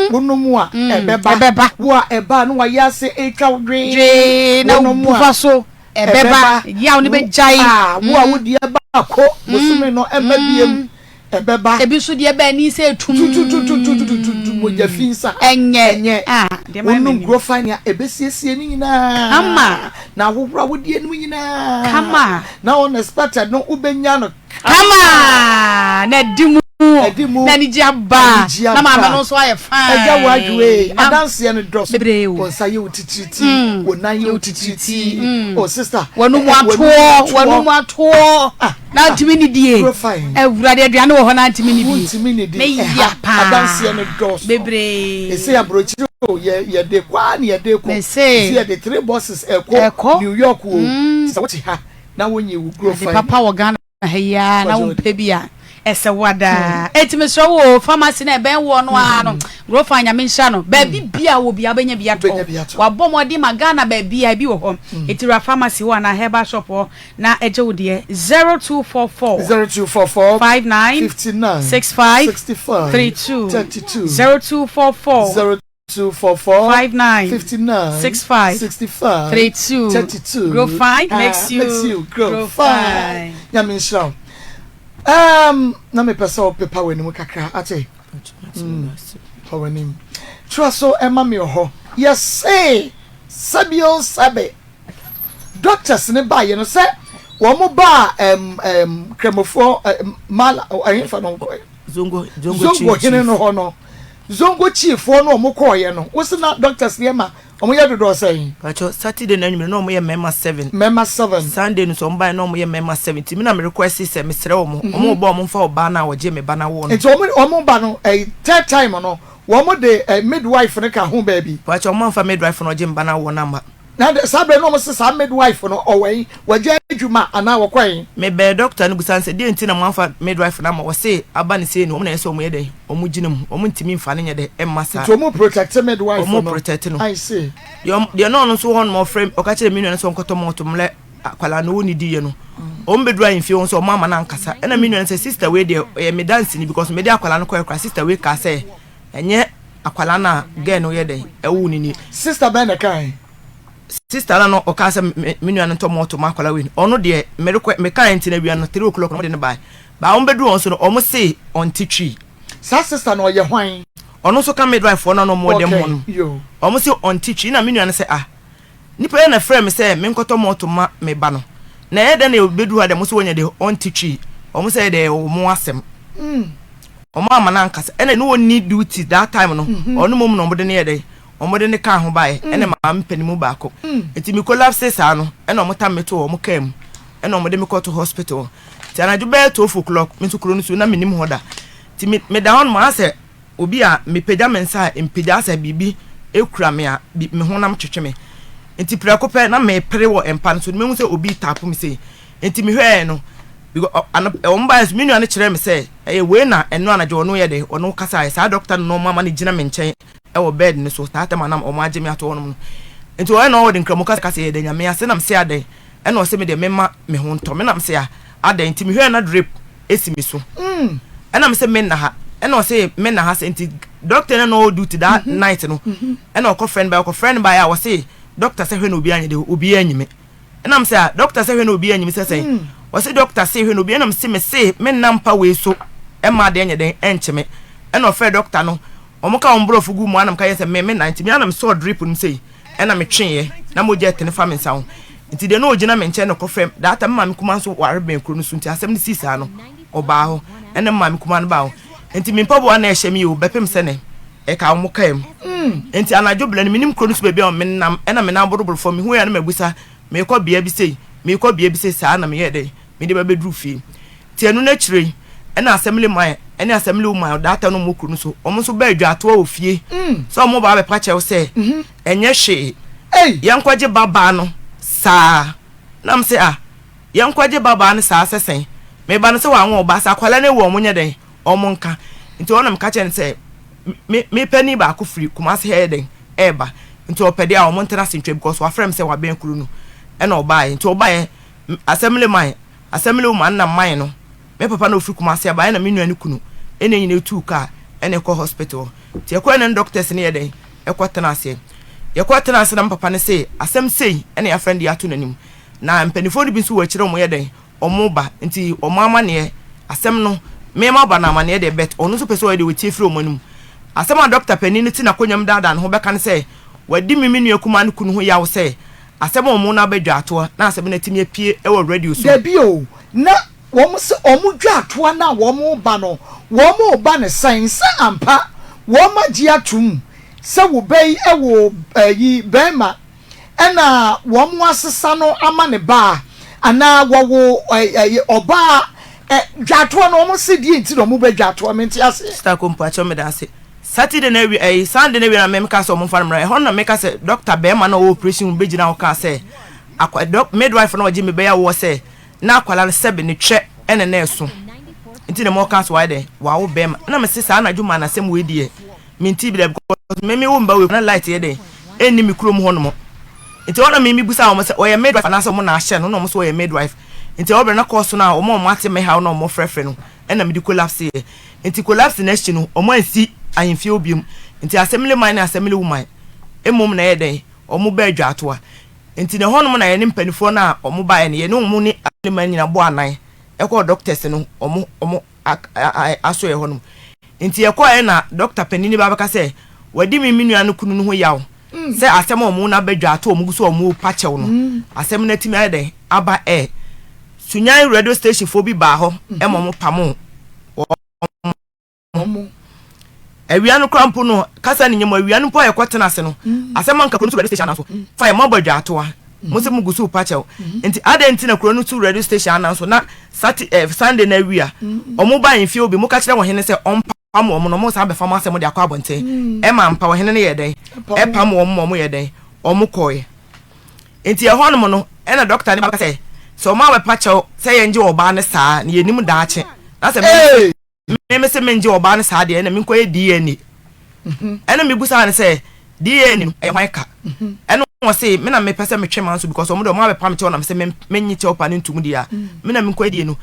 wonom a ɛbɛba ɛbɛba. wo a ɛba no wayɛ ase etwa wo dwee Dwee na wonom a bufa so ɛbɛba. Yaw ne bɛgyae. Ah, wo a wodeɛ ba ko bosome no ɛmma biem ɛbɛba Ebi nso deɛ bɛn ni sɛ etum. tututututututu mogya fi nsa Ɛnyɛ. ɛnyɛ Ah, deɛ mayɛ wonom m'anim. grow fine a ɛbɛsiesie ne nyinaa Kama. na ahohoro a wodeɛ no mu nyinaa Kama. na unexpected no wobɛnya no Kama. Na ɛdi mu. Ɛdi mu. Na anigye aba. Anigye Na maame aba. no nso ayɛ fine. ɛgya wo adwoe Na- adanseɛ no dɔso Bebree o. wo nsa yɛ wo titiriti wo nan yɛ wo titiriti o sister W'anum ɛ, ɛ, atoɔ. W'anum atoɔ. Ah, Na ntumi ni die. Grow fine. Awurade aduane wɔ hɔ na ntumi ni bi. wontumi ne di Ne ɛha ya paa. adanseɛ no dɔso Bebree. ɛsɛ aburokyire o yɛ yɛde kɔ a ne yɛde kɔ Mese. ɛsɛ yɛde three buses ɛkɔ Ɛkɔ. New York o sɛ wote ha na wonyi wo grow Ade fine papa wɔ Ghana ha yi ara na Kwadwo. wompɛ bi a ɛsɛ wadaa. Eti mesrɛ wo o, pharmacy na ɛbɛn woɔ no ara no grow fine Nyame nhyira no baabi bia wɔ bia wobɛnya bi atɔ. Wobɛnya bi atɔ. Wabɔ mmɔden ma Ghana baabi a ebi wɔ hɔ. Eti wura pharmacy hɔ anaa herbal shop hɔ na ɛgye wo deɛ 0244 0244 59 59 65 65 32 32 0244 0244 59 59 65 65 32 32 Grow fine Ah, makes you makes you grow, grow fine. fine. Nyame nhyira wo. Na mepɛ sɛ wopepa w'anim kakra ate pa w'anim twerɛ so ɛma me wɔ hɔ yɛse sɛbio sɛbe doctors ne baayɛ no sɛ wɔn mo baa kramofoɔ mala ɛhefa no nkɔɛ Zongo Zongo zongo chief hene chief. no hɔ no zongo chieffoɔ no ɔmo kɔɔyɛ no wosi na doctors yɛ ma ɔmo yɛ dodoɔ sɛn Pacho Saturday na anwummerɛ na ɔmo yɛ mmarima 7. mmarima 7. Sunday no so ɔmo baeɛ na ɔmo yɛ mmarima 7. Nti mi na me request sɛ mesrɛ wɔn. Ɔmo ba ɔmo mfa ɔbaa no a wɔgye me ba na wɔ no. Nti ɔmo ba no ɛyi third time no wɔn de midwife no ka ho baabi. Pacho ɔmo amfa midwife no ɔgye me ba na wɔ no ama. Na de saa berɛ no wɔn se saa midwife no ɔwɔ he? Wagyae adwuma anaa wɔkɔ he? Me bɛɛ doctor no busa no sɛ deɛ nti na moamfa midwife no amma ɔse aba no sei no wɔn na ɛyɛ sɛ wɔn yɛ dɛn wɔn gyina mu wɔn ntumi nfa no nyɛ dɛn mma saa. Nti wɔn protect midwife no. Wɔn protect no. I see. Deɛ deɛ na ɔno nso wɔ hɔ nom ɔfrɛ ɔka kyerɛ me nua no sɛ ɔnkɔtɔ malt mlɛ akwadaa no ɔnni diiɛ no wɔn bɛduru ahemfie hɔ nso wɔn amma no ankasa ɛna me nua no sɛ sister wei deɛ ɔyɛ me danseni because mede akwadaa no kɔɛ koraa sister wei kaa sɛ ɛnyɛ akwadaa no a girl no yɛ dɛn ɛwoo no ni. Sister bɛn na ɛkae? Sister no na ɔkaa sɛ me nua no ntɔ malt ma akwadaa wei no ɔno deɛ merekɔ mekae nti na awia no 3 o'clock na wɔde no bae baa wɔn bɛduru wɔn so no wɔn se ɔnte twi. Saa sister no ɔyɛ hwan? Ɔno nso ka midwife foɔ no a na wɔn wɔ dɛm hɔ no wɔn se ɔnte twi na me nua no sɛ ah Nipa yi na frɛɛ me sɛ menkɔtɔ mɔlto mma me ba no, na ɛyɛ dɛn na obedu ha dɛ mo so wɔanya deɛ ɔnte twi? Wɔn sɛ ɛyɛ dɛ ɛyɛ wɔn asɛm. Wɔn amma no ankasa. Ɛna ne ɔnni duty that time no, ɔno mmom na wɔde no yɛ dɛn? Wɔde no kaa ho baeɛ, ɛna maame panin mu baako. Nti me collapse saa no, ɛna wɔtam me too wɔn kaa mu, ɛna wɔde me kɔto hospital. Nti anadwo bɛyɛ 12 o'clock, me nso kuro no so na mennim hɔ da. Nti me meda hɔ nom asɛ Obi a mepagya me nsa a mpagya asɛ biribi kura me a me honam twetwe me. Nti prɛko pɛ na mepere wɔ mpa no so no mehu sɛ obi retaapo me sei. Nti mehwɛɛ no because ano wɔn baeɛ nso me nua no kyerɛɛ me sɛ ɛyɛ wei na ɛno anadwo ɔno yɛ dɛ ɔno kasaeɛ saa dɔkta no na ɔma ma no gyina me nkyɛn wɔ bed no so saa tam a na wɔn agye me ato hɔnom no. Nti ɔyɛ na ɔde nkramu kasa kasa yɛda Nyame ase na mese adɛn ɛna ɔse me deɛ mema me ho ntɔ me na mese a adɛn nti mehwɛɛ na drip esi me so ɛna me sɛ me nna ha ɛna ɔse me nna ha sɛ nti doctor no na ɔwɔ duty that mhm. night no mhm. ɛna ɔkɔ frɛ no ba ɔkɔ frɛ no ba a ɔse doctor sɛ hwɛ na obi anyɛ de obi anyi me ɛna me sɛ a doctor sɛ hwɛ na obi anyi me sɛ sɛn mm. ɔse doctor se hwɛ na obi ɛna me se me se me nna mpa wei so ɛma adeɛ nyɛ den ɛnkyɛ me ɛna ɔfrɛ doctor no wɔn ka wɔn borɔfo gu mu anam ka yɛ sɛ me me nna nti me anam sɔɔ drip no sɛ Ɛna metweeɛ, na mogya retene fa me nsa ho. Nti deɛ na ɔgyina me nkyɛn no kɔfrɛɛ me. That time me maame kumaa nso ware bɛn kuro no so, nti asɛm no sii saa no, ɔbaa hɔ. Ɛna me maame kumaa no baa hɔ. Nti me mpaboa na ɛhyɛ me yi o, bɛpem sɛ nɛ ɛka wɔn kaa mu. Nti anadwo berɛ no, mennim kuro no so baabi a menam, ɛna me nan boroboro fam. Mehuiɛ a na mabisa, merekɔ bea bi sei, merekɔ bea bi sei, saa na meyɛɛ dɛn, mede ba bɛduruu fie. Nti ɛno no akyire yi, ɛna assembly man ɛne assembly woman ɔdaata no ɔmo kuro no so, ɔmo nso baa adwatoa wɔ fie sɛ ɔmo ba abɛpa kyɛw sɛ ɛnyɛ hwee, yɛnkɔgye ba baa no saa. Na me se ah, yɛnkɔgye ba baa no saa sɛ sɛn? Me ba no sɛ wanwo ɔba, sɛ akwadaa no awu a ɔmo nyɛ dɛn? Ɔmo nka. Nti ɔno na meka kyerɛ no sɛ me me panin baako firi Kumasi ha yɛ dɛn? Ɛɛba. Nti ɔpɛ deɛ a ɔmo ntena ase ntwɛn because wafrɛ me sɛ wabɛn kuro no. Ɛna ɔbaeɛ. Nti ɔbaeɛ, assembly man Assembly woman na mine no me papa na ofiri Kumasi aba ɛna me nua no kunu ɛna yɛn nyinaa tuu car ɛna ɛkɔ hospital hɔ nti yɛkɔɛ na ne doctors no yɛ dɛn ɛkɔ tena aseɛ yɛkɔ tena ase na me papa no se asɛm sei ɛna yɛafrɛ no de ato n'anim na mpanimfoɔ no bi nso wɔ akyire wɔn yɛ dɛn wɔn ba nti wɔn amaneɛ asɛm no me ma ba no amaneɛ deɛ bet ɔno nso pɛ sɛ ɔyɛ deɛ wɔtie firi wɔn anim asɛm a doctor panin no te n'akonnwa mu daadaa ne ho bɛka ne sɛ wadi me me nua kumaa no kunu ho yaw sɛ Asɛm a wɔn aba dwaatoa na asɛm no atumi apue wɔ radio so. Dabi o, na wɔn se wɔn dwaatoa no a wɔn reba no, wɔn reba no sɛn? Sɛ ampa wɔn agye atom sɛ wo ba yi woo ayi barima ɛna wɔn asesa no ama ne ba a, anaa wɔwoo ayi ɔbaa ɛ, dwaatoa no wɔn se deɛ nti na wɔn ba dwaatoa, mente aseɛ. Sister Kompo akyɛw meda ase. Saturday no awia ɛyi Sunday no awia na me meka sɛ ɔmo nfa no mmra ɛhɔ no na meka sɛ doctor bɛɛma no a ɔwɔ operation room bɛgyina hɔ kaa sɛ akwa dɔk midwife no a ɔgye me bɛyɛ awoɔ sɛ na akwadaa no sɛbe ne twɛ ɛna na ɛso nti na ma ɔkaa sɛ wayɛ dɛn wawo bɛɛma ɛna mese saa anadwo maa n'asɛm wei deɛ mente bi da because me me wo mba wei na light yɛ dɛn ɛnni me kurom hɔ nom nti ɛhɔ na me mebusa wɔn sɛ ɔyɛ midwife anaasɛ wɔn na ahyɛ no na wɔn sɛ ɔyɛ midwife nti ɛhɔ berɛ na kɔɔso no a wɔn a wɔn ate me haw na wɔn frɛfrɛ no ɛna mede collapse yɛ Nti collapse no akyi no ɔmo ansi ahemfie hɔ biom. Nti assembly man ne assembly woman mmom na ɛyɛ dɛn? Ɔmo baa Dwaatoa. Nti na ɛhɔnom na yɛne mpaninfoɔ no a ɔmo baeɛ no yɛne ɔmo ne assembly man nyinaa bɔɔ anan ɛkɔɔ doctors no ɔmo ɔmo asoɛɛ hɔnom. Nti yɛkɔɔɛ na doctor panin no ba bɛka sɛ wadi me me nua no kunu no ho yaw sɛ asɛm a ɔmo no aba Dwaatoa ɔmo gu so a ɔmo repa kyɛw no asɛm no atumi ayɛ dɛn aba air. Sunyani radio station foɔ bi baa hɔ ma ɔmo pamoo wɔn. Awia no koraa mpo no, kasa ne nyɛ mu, awia no mpo a yɛkɔ tena ase no, asɛm anka kuro no so radio station anan so, fa yɛ mɔbɔ adwaatoa, mo sɛ mo gu so repa kyɛw. Nti adɛn nti na kuro no so radio station anan so na Sati eh, Sunday no awia, ɔmo ba ahemfie hɔ bi, mo ka kyerɛ ɔhene sɛ ɔmpam wɔn na ɔmo san bɛfa mo asɛm de akɔ abɔnten. Ɛma ampa ɔhene no yɛɛ dɛn? Ɛpam wɔn ma ɔmo yɛɛ dɛn? Ɔmo kɔɔɛ. Nti ɛhɔnom no ɛna dɔkta no ba sɛ sɛ ɔmo abɛpa kyɛw sɛ yɛngye ɔbaa no saa na yɛnim daakye na sɛ me me se mengye ɔbaa no saa deɛ ɛna menkɔyɛ DNA. Ɛna mebusaa no sɛ DNA no ɛyɛ hwan ka? Ɛna ɔse me na mepɛ sɛ metwe manso because ɔmo deɛ ɔmo abɛpa me kyɛw na mesɛ menye kyɛw pa no ntom deɛ a me na menkɔyɛ DNA no.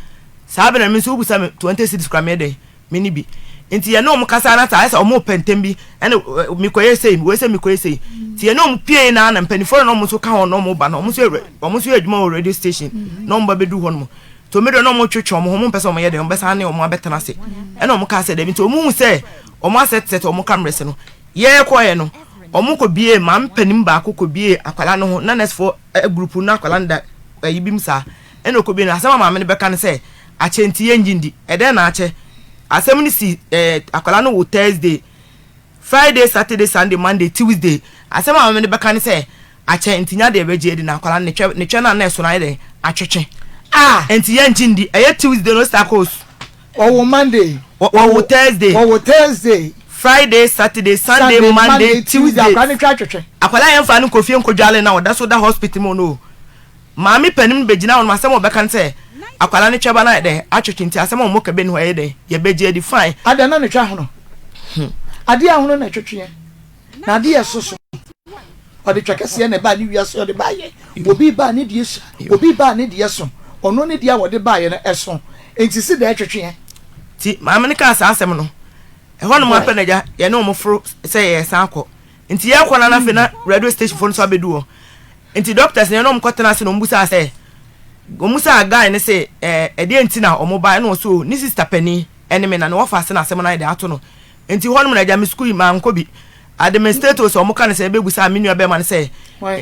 Saa bere no me nso wobusa me 20 cedis koraa meyɛ dɛn? Menni bi. Nti yɛne wɔn kasa na saa ayɛ sɛ wɔn repɛ ntɛm bi ɛna mekɔyɛ sei wei sɛ mekɔyɛ sei. Nti yɛne wɔn pie na na mpanimfoɔ na wɔn nso ka ho na wɔn ba na wɔn nso yɛ wɔn nso yɛ adwuma wɔ radio station na wɔn ba bɛdu hɔ nom. Nti wɔn deɛ na wɔn twetwe wɔn ho wɔn mpɛ sɛ wɔn yɛ dɛ wɔn bɛsan ne wɔn abɛtena ase ɛna wɔn kaa sɛ dɛbi nti wɔn hu sɛ wɔn asɛtesɛte wɔn cameras no yɛkɔɛ no wɔn kɔ bie maame panin baako kɔ bie akwadaa no ho na nurse foɔ group no akwadaa no da ɛyi bi mu saa ɛna ɔkɔ bie no asɛm a maame no bɛka no sɛ Akyɛ nti yɛngye ndi. Ɛdɛn na akyɛ? Asɛm no si eh, akwadaa no wo Thursday, Friday, Saturday, Sunday, Monday, Tuesday. Asɛm a maame no bɛka ne sɛ, akyɛ nti nya deɛ bɛgye adi na akwadaa no ne twɛ ne twɛ no a na ɛso no ayɛ dɛn? Atwetwe. Ah! Nti yɛngye ndi. Ɛyɛ Tuesday no start kɔ su. Wɔwo Monday. Wɔwo Thursday. Wɔwo Thursday. Friday, Saturday, Sunday, Sunday, Monday, Monday, Tuesday. Tuesday. Akwadaa no twɛ atwetwe. Akwadaa a yɛmfa no nkɔ fie nkɔdwale no a ɔda so da hospital mu no o. Maame panin no bɛgyina hɔ nom, asɛm a ɔbɛka ne sɛ, Akwadaa no twɛba no ayɛ dɛn? Atwetwe nti asɛm a wɔka bɛni hɔ ɛyɛ dɛn? Yɛbɛgye adi. Fine. Adɛn na ne twa hono? Adeɛ a ahono na ɛtwetweɛ, na adeɛ a ɛsoso. Ɔde twa kɛseɛ na ɛbaa ne wiase, ɔde baeɛ. Obi baa ne deɛ sua, obi baa ne deɛ so. Ɔno ne deɛ a ɔde baeɛ no ɛso, enti si dɛn ɛtwetweɛ? Nti maame no kaa saa asɛm no, ɛhɔ nom ara pɛ na agya yɛne wɔn foro sɛ yɛresan akɔ. Nti yɛrekɔ no na afei na radio station foɔ no nso abɛdu hɔ. Nti doctors no yɛne wɔn kɔtena ase na wɔn busaa sɛ, wɔn busaa guy no se ɛɛ ɛdeɛ nti na wɔn ba ɛna ɔse o ne sister panin ɛne me na ne wɔfa ase na asɛm no ayɛ dɛ ato no. Nti hɔ nom na agya me sukuu yi mankɔ bi. Administrators wɔn ka no sɛ ɛbɛbusaa me nua bɛrima no sɛ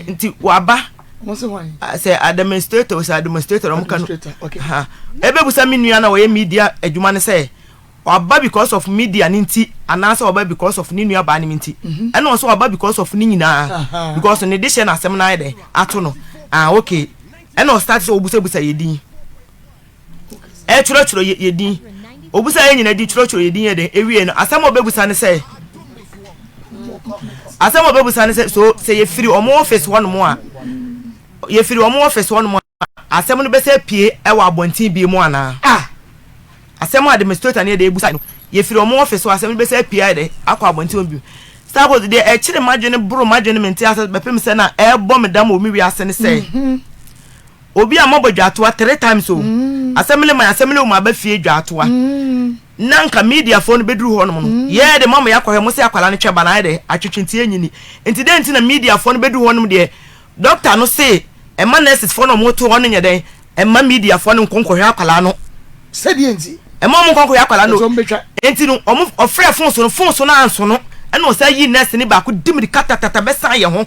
nti waba sɛ administrators administrator wɔn ka no ha ɛbɛbusa me nua na ɔyɛ media adwuma no sɛ Waba because of media no nti anaasɛ waba because of ne nua baa no nti ɛna ɔsɛ waba because of ne nyinaa because ne de hyɛ n'asɛm no ayɛ dɛ ato no ah okay ɛna ɔstart sɛ ɔbusabusa yɛ din ɛtwerɛtwerɛ yɛ din ɔbusa yɛ nyina din twerɛtwerɛ yɛ din yɛ dɛ ewie no asɛm a ɔbɛbusa ne sɛ asɛm a ɔbɛbusa ne sɛ so sɛ yɛfiri ɔmo office hɔ nom a yɛfiri ɔmo office hɔ nom a Asɛm no bɛsan apue wɔ abɔnten bio mu anaa? A. Asɛm a administrator no yɛ dɛ ebusae no, yɛfiri wɔn office hɔ a, asɛm no bɛsan apue ayɛ dɛ akɔ abɔnten hɔ bio. Starbucks deɛ ɛkyere m'adwene boro m'adwene mente ase bɛpem sɛ na ɛrebɔ me dam wɔ me wiase ne sɛ obi a mabɔ dwatoa 3 times o, asɛm ne man asɛm ne o maba fie dwatoa na nka mediafoɔ no bɛduru hɔ nom no yɛɛ de mama yɛakɔhwɛ mo sɛ akwadaa no twɛ ba no ayɛ dɛ atwetwe nti ɛnyini nti dɛn nti na mediafoɔ no bɛduru hɔ nom deɛ Doctor no se ɛma nurses foɔ no a ɔmo te hɔ no nyɛ dɛn ɛma media foɔ no nkɔ nkɔhwɛ akwadaa no. Sɛdeɛ nti? Ɛma ɔmo nkɔ nkɔhwɛ akwadaa no. Ɛsɛ ɔmo bɛtwa. Nti no ɔmo ɔfrɛ phone so no phone so no anso no ɛna ɔsan yii nurse no baako di mirika tatata bɛsan yɛn ho.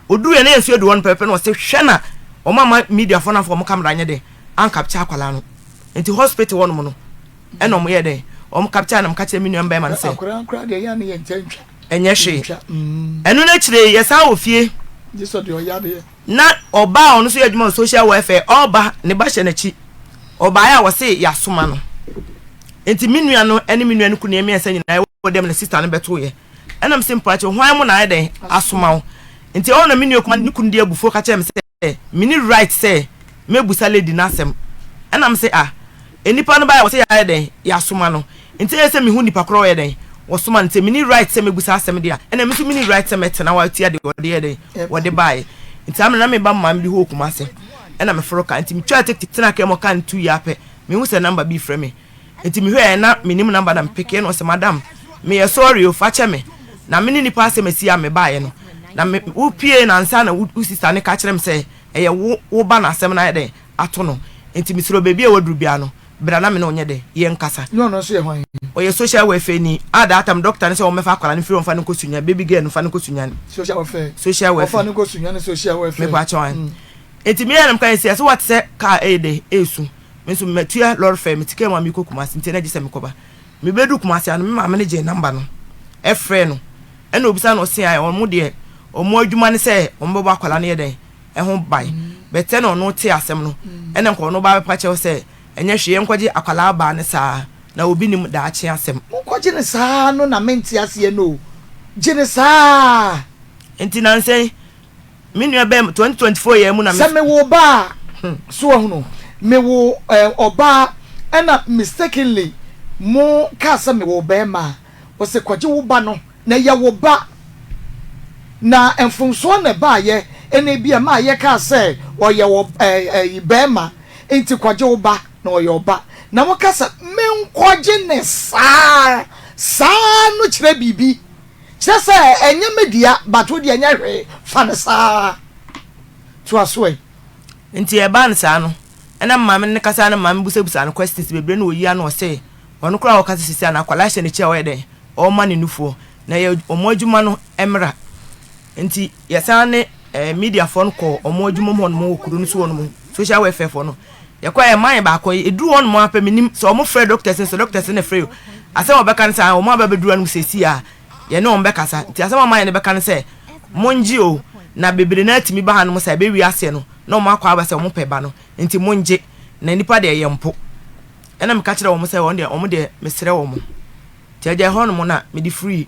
Oduru yɛn na yɛn nso yɛdu hɔ no pɛpɛpɛ na ɔse hwɛ na ɔmo amma media foɔ no amfa ɔmo camera anyɛ dɛn ancapture akwadaa no. Nti hospital hɔ nom no ɛna ɔmo yɛɛ dɛn ɔmo capture na meka kyerɛ me nua bɛrima no sɛ. Akwadaa koraa deɛ ɛyɛ a ne yɛn nkyɛn ntwa. Ɛnyɛ hwee. Ɛno no akyire yi, yɛsan wɔ fie. Na ɔbaa a ɔno nso yɛ adwuma wɔ social welfare, ɔreba, ne ba hyɛ n'akyi. Ɔbaeɛ a wɔse yɛasoma no. Nti me nua no ne me nua no kunu yɛn mmiɛnsa nyinaa wɔ dɛm na sista no bɛtoeɛ. Ɛna mese mpakyɛw hwan mo na ayɛ dɛn asoma wo? Nti ɛhɔ na me nua kuma ne kunu de abufuo ka kyerɛɛ me sɛ, sɛ menni right sɛ mɛbusa lady no asɛm ɛna mese ah nnipa no baeɛ wɔse yɛayɛ dɛn yɛasoma no nti ɛyɛ sɛ mehu nipa korɔ ɔyɛ dɛn wɔsoma no nti menni right sɛ mɛbusa asɛm deɛ a ɛna me nso menni right sɛ mɛtena hɔ atua deɛ wɔde yɛ dɛn wɔde baeɛ nti amena na meba maame bi hɔ wɔ Kumase ɛna meforo kaa nti metwaa tekiti tena kaa mu ɔkaa no tu yɛ apɛ mehu sɛ number bi frɛ me Nti mehwɛɛ na menim number na mepekee na ɔse madam meyɛ sorry o fakyɛ me na me ne nipa asɛm asi a mebaeɛ no na me wo pie na ansa na wo sister no ka kyerɛ me sɛ ɛyɛ wo wo ba na asɛm no ayɛ dɛn ato no nti mesrɛ wo baabi a waduru biara no bra na me ne wo nyɛ dɛn yɛnkasa. Ne ɔno nso yɛ hwan? Ɔyɛ social welfare ni a that time doctor no sɛ wɔmmɛfa akwadaa no mfiri hɔ mfa no nkɔ Sunyani baby girl no mfa no nkɔ Sunyani. Social welfare. Social welfare. Ɔfa no nkɔ Sunyani social welfare. Mepa kyɛw an. Nti meyɛ na meka yɛ sɛ ɛsɛ wate sɛ car ɛyɛ dɛn ɛresu. Me nso matua lɔre fare, mete kaa mu a merekɔ Kumasi nti na gye sɛ mekɔba. Mebɛduru Kumasi ha no, me maame no gyee namba no frɛɛ no ɛna obisa no ɔse ae wɔn deɛ wɔn adwuma ne sɛ wɔn bɛbɔ akwadaa no yɛ dɛn ɛho ban but sɛ na ɔno te asɛm no ɛna nka ɔno ba bɛpa kyɛw sɛ ɛnyɛ hwee yɛnkɔgye akwadaa baa no saa na obi nim daakye asɛm. Monkɔgye no saa no na mente aseɛ no o, gye no saa. Nti nansa yi. Me nua bɛn 2024 yɛ mu na me. Sɛ mewo ba a, so wahunu, mewo ɔbaa ɛna mistakenly mo kaa sɛ mewo bɛɛma a, wɔse kɔgye wo ba no na ɛyɛ wo ba. Na mfomsoɔ na ɛbaayɛ ɛna ebi a ɛmaa yɛkaa sɛ ɔyɛ wɔ ɛɛ bɛɛma nti kɔgye wo ba na ɔyɛ ɔba. Na mo ka sɛ menkɔgye ne saa, saa no kyerɛ biribi. Kyerɛ sɛ ɛnyɛ me dea but wo deɛ ɛnyɛ hwee fa no saa. Toa so ɛ. Nti ɛbaa no saa no ɛna me maame ne no kasaa na me maame busabusaa no questions bebree na ɔyi ano ɔse ɔno koraa a ɔkasa sisi a na akwadaa hyɛ n'akyi a ɔyɛ dɛn ɔrema no nufoɔ na ɛyɛ wɔn adwuma no mmra nti yɛsan ne eh, mediafoɔ no kɔɔ wɔn adwuma mu hɔnom wɔ kuro no so hɔnom social welfare foɔ no Yɛkɔɛ yɛ man baako yi eduru hɔ nom ara pɛ menim sɛ wɔn frɛ doctors no sɛ doctors no na ɛfrɛ o asɛm a wɔbɛka no sɛ wɔn aba abɛduru anom seesei a yɛne wɔn bɛkasa nti asɛm a man no bɛka no sɛ mongye o na bebree no atumi ba hanom sɛ ɛbɛwie aseɛ no na wɔn akɔ aba sɛ wɔn pɛ ba no nti mongye na nipa deɛ yɛn mpo ɛna meka kyerɛ wɔn sɛ wɔn deɛ wɔn deɛ mesrɛ wɔn nti agya ɛhɔ nom na mede firi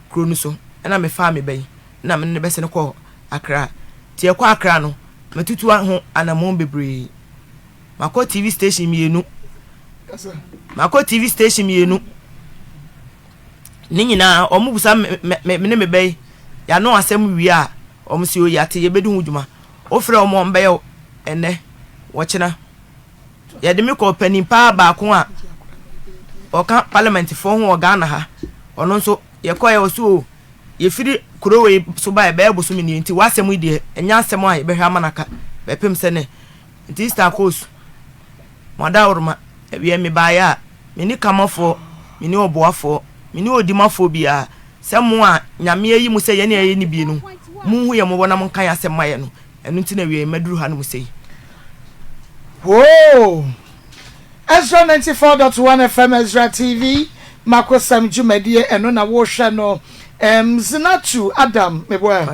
kuro no so ɛna mefaa me ba yi na mene no bɛsene kɔɔ Accra nti yɛkɔ Accra no Matutu ho anammɔn bebree. Makɔ TV station mmienu. Makɔ TV station mmienu. Ne nyinaa, wɔn bisa me me ne me bɛ yi, yɛano asɛm wie a, wɔn si o yɛate yɛbɛdi ho dwuma. Wofrɛ wɔn a wɔn bɛyɛ ɛnɛ, wɔkyena. Yɛde me kɔɔ panin paa baako a ɔka parliamentfoɔ ho wɔ Ghana ha. Ɔno nso yɛkɔɛ ɔso o. Yɛfiri kuro wei so baeɛ bɛyɛ bosome nie nti w'asɛm yi deɛ ɛnyɛ asɛm a yɛbɛhwɛ ama no aka bɛpem sɛ nɛ nti Easter Akos mo adaworoma awiɛ mebaeɛ a menni kamafoɔ menni ɔboafoɔ menni odimafoɔ biara sɛ mo a Nyame ayi mo sɛ yɛne a yɛnni bie no monhu yɛn mmɔbɔ na monka yɛn asɛm ma yɛn no ɛno nti na awiɛ maduru hanom sei. Whoa! Ezra 94.1 FM Ezra TV Makosɛm dwumadie ɛno na wohwɛ no ɛm Zinatu Adam meboa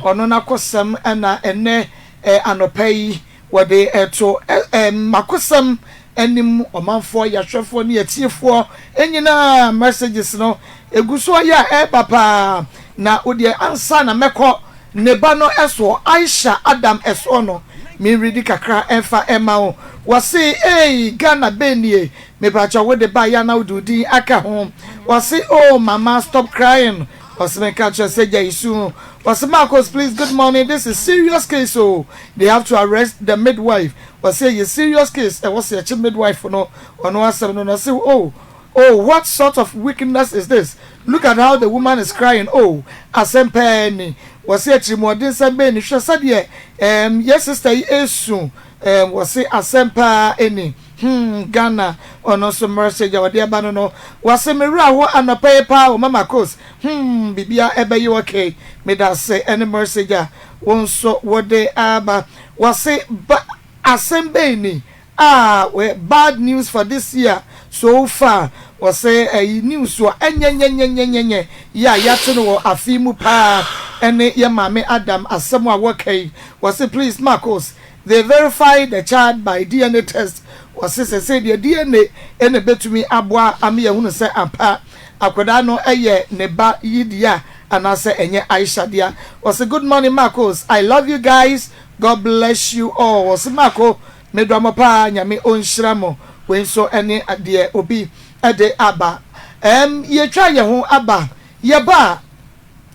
ɔno n'akosɛm ɛna ɛnɛ ɛ anɔpa yi wɔde ɛto ɛ ɛm Makosɛm anim ɔmanfoɔ yɛahwɛfoɔ ne atiefoɔ nyinaa messages no ɛgu so ayɛ a ɛreba paa na wodeɛ ansa na mɛkɔ Ne ba no soɔ, Aisha Adam soɔ no, me readi kakra mfa mma wo. Wɔse eii Ghana bɛn nie, mepakyɛw wode baeɛ a na wode wo din aka ho. Wɔse oh mama stop crying, wɔse menka nkyerɛ sɛ gyae su. Wɔse Marcos please good morning this is serious case oh, they have to arrest the midwife. Wɔse ɛyɛ serious case ɛwɔ sɛ yɛkye midwife no, ɔno asɛm no no. Ɔse oh Oh what sort of wickedness is this, look at how the woman is crying oh asɛm paa ni, wɔse atirimuɔdensɛm bɛn ni, hwɛ sɛdeɛ ehm yɛ sister yi esu ehm wɔse asɛm paa ni hmm Ghana ɔno nso message a ɔde aba no no wɔse me werɛ aho anɔpa yi paa o mama Kos hmm biribiara ɛbɛyɛ okay medase ɛne message a wo nso wode aba wɔse ba asɛm bɛn ni Ah wɛ bad news for this year so far wɔsɛ ɛyi news a ɛnyɛnyɛnyɛnyɛnyɛ yi a yɛate no wɔ afe yi mu paa ɛne yɛ maame Adam asɛm a wɔka yi wɔse please Marcos they verify the child by DNA test wɔse sɛsei deɛ DNA ɛna ɛbɛtumi aboa ama yɛahunu sɛ ampa akwadaa no ɛyɛ ne ba yi dea anaasɛ ɛnyɛ Aisha dea wɔse good morning Marcos I love you guys God bless you all wɔse Marco Medɔ mo paa Nyame ɔnhyira mo. Wei nso ne deɛ obi de aba. Ɛɛm yɛtwa yɛ ho aba. Yɛba a,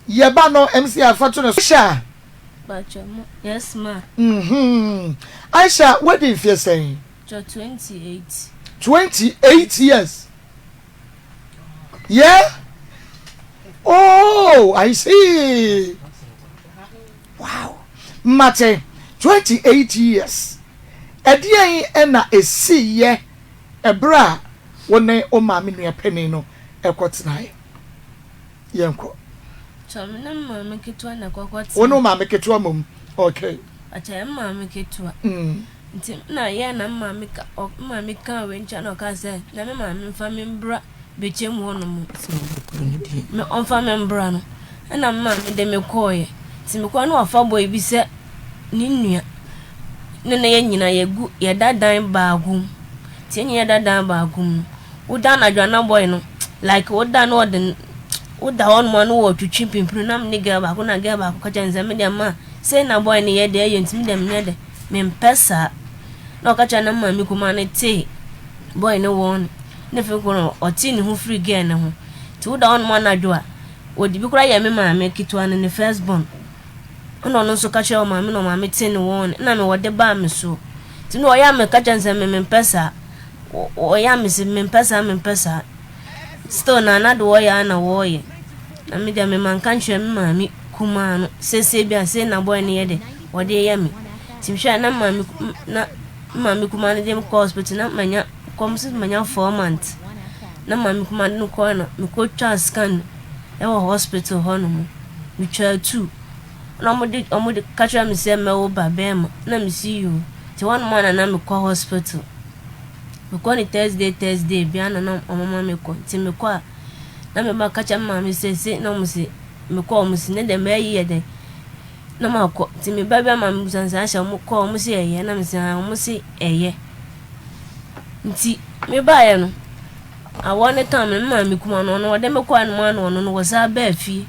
yɛba no MC a fa to no so. Aisha. Pacho mo, yes ma. Mm-hmm. Aisha, wadi mfeɛ sɛn? Pacho 28. 28 years. Yeah? Oh, I see. Wow mate 28 years ɛdeɛn na ɛsiiɛ ɛberɛ a wo ne wo maame nua panin no ɛkɔ tenaeɛ? Yɛnkɔ. Kyɛ me ne me maame ketewa na ɛkɔkɔ tenaeɛ. Wo ne wo maame ketewa mmom? Okay. Ɔkyɛ me maame ketewa. Nti na yɛ na me maame ka ɔ me maame kaa wei nkyɛn na ɔkaa sɛ na me maame mfa me mbra bɛkyɛm hɔ nom me ɔmfa me mbra no ɛna me maame de me kɔɔeɛ nti mekɔɛ na wafa boy bi sɛ ne nua ne na yɛ nyina yɛgu yɛda dan baako mu nti yɛ nyina yɛda dan baako mu no woda anadwo a na boy no like woda na ɔde woda hɔ nom a na wɔtwitwi pimpini na me ne girl baako na girl baako ka kyerɛ ne sɛ me deɛ ma. Sei na boy no yɛ deɛ ɛyɛ nti me deɛ menyɛ dɛ mempɛ saa. Na ɔka kyerɛ ne maame kumaa no tee boy no wɔn no na afei koro no ɔtee ne ho firi girl no ho. Nti woda hɔnom anadwo a wɔde bi koraa yɛ me maame ketewa no ne first born. Ɛna ɔno nso ka kyerɛɛ ɔmaame na ɔmaame tee ne wɔn no na me wɔde baa me so. Nti na ɔyɛ a meka kyerɛ no sɛ me mempɛ saa. Ɔyɛ a mese mempɛ saa mempɛ saa. Still na na de wɔyɛ ara na wɔyɛ. Na me deɛ me manka nkyerɛ me maame kumaa no sɛ sei bi a sei na boy no yɛ de wɔde yɛ me. Nti mehwɛ a na maame na maame kumaa no de me kɔ hospital na manya kɔm sɛ manya 4 months. Na maame kumaa de no kɔɛ no mekɔtwaa scan ɛwɔ hospital hɔ nom. Metwaa two. Na wɔde ka kyerɛ me sɛ mɛwo ba bɛrima na mesi yoo. Nti hɔ nom a na na mekɔ hospital. Mekɔ no Thursday Thursday biara na na wɔma me kɔ. Nti mekɔ a, na me ba ka kyerɛ me maame sɛ sei na wɔn se mekɔ wɔn se ne deɛ mayi yɛ dɛn na makɔ. Nti me ba bi ama me bisa no sɛ ahyɛ wɔn kɔ wɔn se ɛyɛ na me se haa wɔn se ɛyɛ. Nti me baeɛ no awɔ ne tam no me maame kuma no ɔno ɔde me kɔɛ no mu ano ɔno no wɔsan baa fie.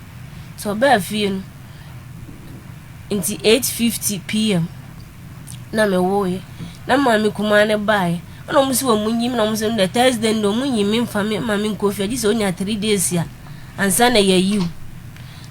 Nti ɔbaa fie no nti 8:50 pm. na mewoeɛ. Na maame kumaa no baeɛ. Ɛna wɔn si wɔn nyi me na wɔn sɛ no Thursday no wɔn nyi me nfa me ma me nkɔ fie agye sɛ onya 3 days a ansa na yɛyi wo.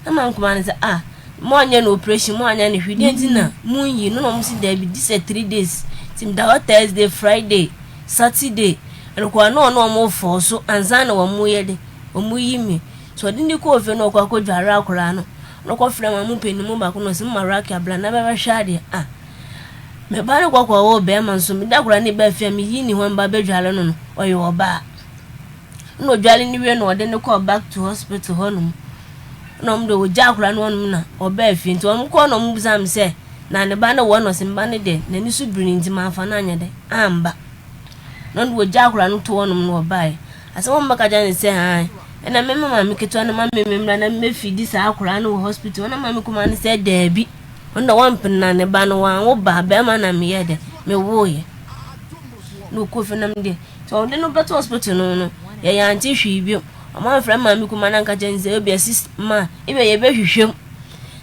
Na maame kumaa no sɛ ah mo anyɛ no operation mo anyɛ no hwee deɛ nti na mo nyi no na wɔn si daabi gye sɛ 3 days. Nti meda hɔ Thursday, Friday, Saturday ɛnkoa na ɔno wɔn fɔɔ so ansa na wɔn yɛ de wɔn yi me. So ɔde ne kɔɔ fie na ɔkɔ akɔdware akwaraa no. Na ɔkɔfrɛ maame panin mu baako na ɔsɛ mma Rakia bra na bɛbɛhwɛ adeɛ. Ah, me ba no kɔkɔ wɔ bɛrima nso meda akwaraa ne ba fie a meyi ne ho mba bɛdware no no ɔyɛ ɔbaa. Na ɔdware no wie na ɔde no kɔɔ back to hospital hɔnom. Na ɔmo de ɔgya akwaraa no hɔnom na ɔbaa fie nti ɔmo kɔɔ na ɔmo bisa me sɛ na ne ba no wɔ na ɔsɛ me ba no deɛ n'ani so biri no nti mamfa no anyɛ dɛ amba. Na ɔno de ɔgya akwaraa no to hɔnom na ɔbaeɛ. Asɛm a wɔbɛka kyerɛ no sɛ ae ɛna me maame ketewa no ma me mmra na mɛfidi saa akwaraa no wɔ hospital na maame kumaa no sɛ daabi ɔno da wampene na ne ba no wanwo ba bɛrima na meyɛ dɛ mewoeɛ na ɔkɔ fie nam deɛ sɛ ɔde no bɛto hospital no no yɛyɛ ante hwee bio ɔmo amfrɛ maame kumaa no anka kyerɛ no sɛ ebi sis ma ebi yɛbɛhwehwɛ mu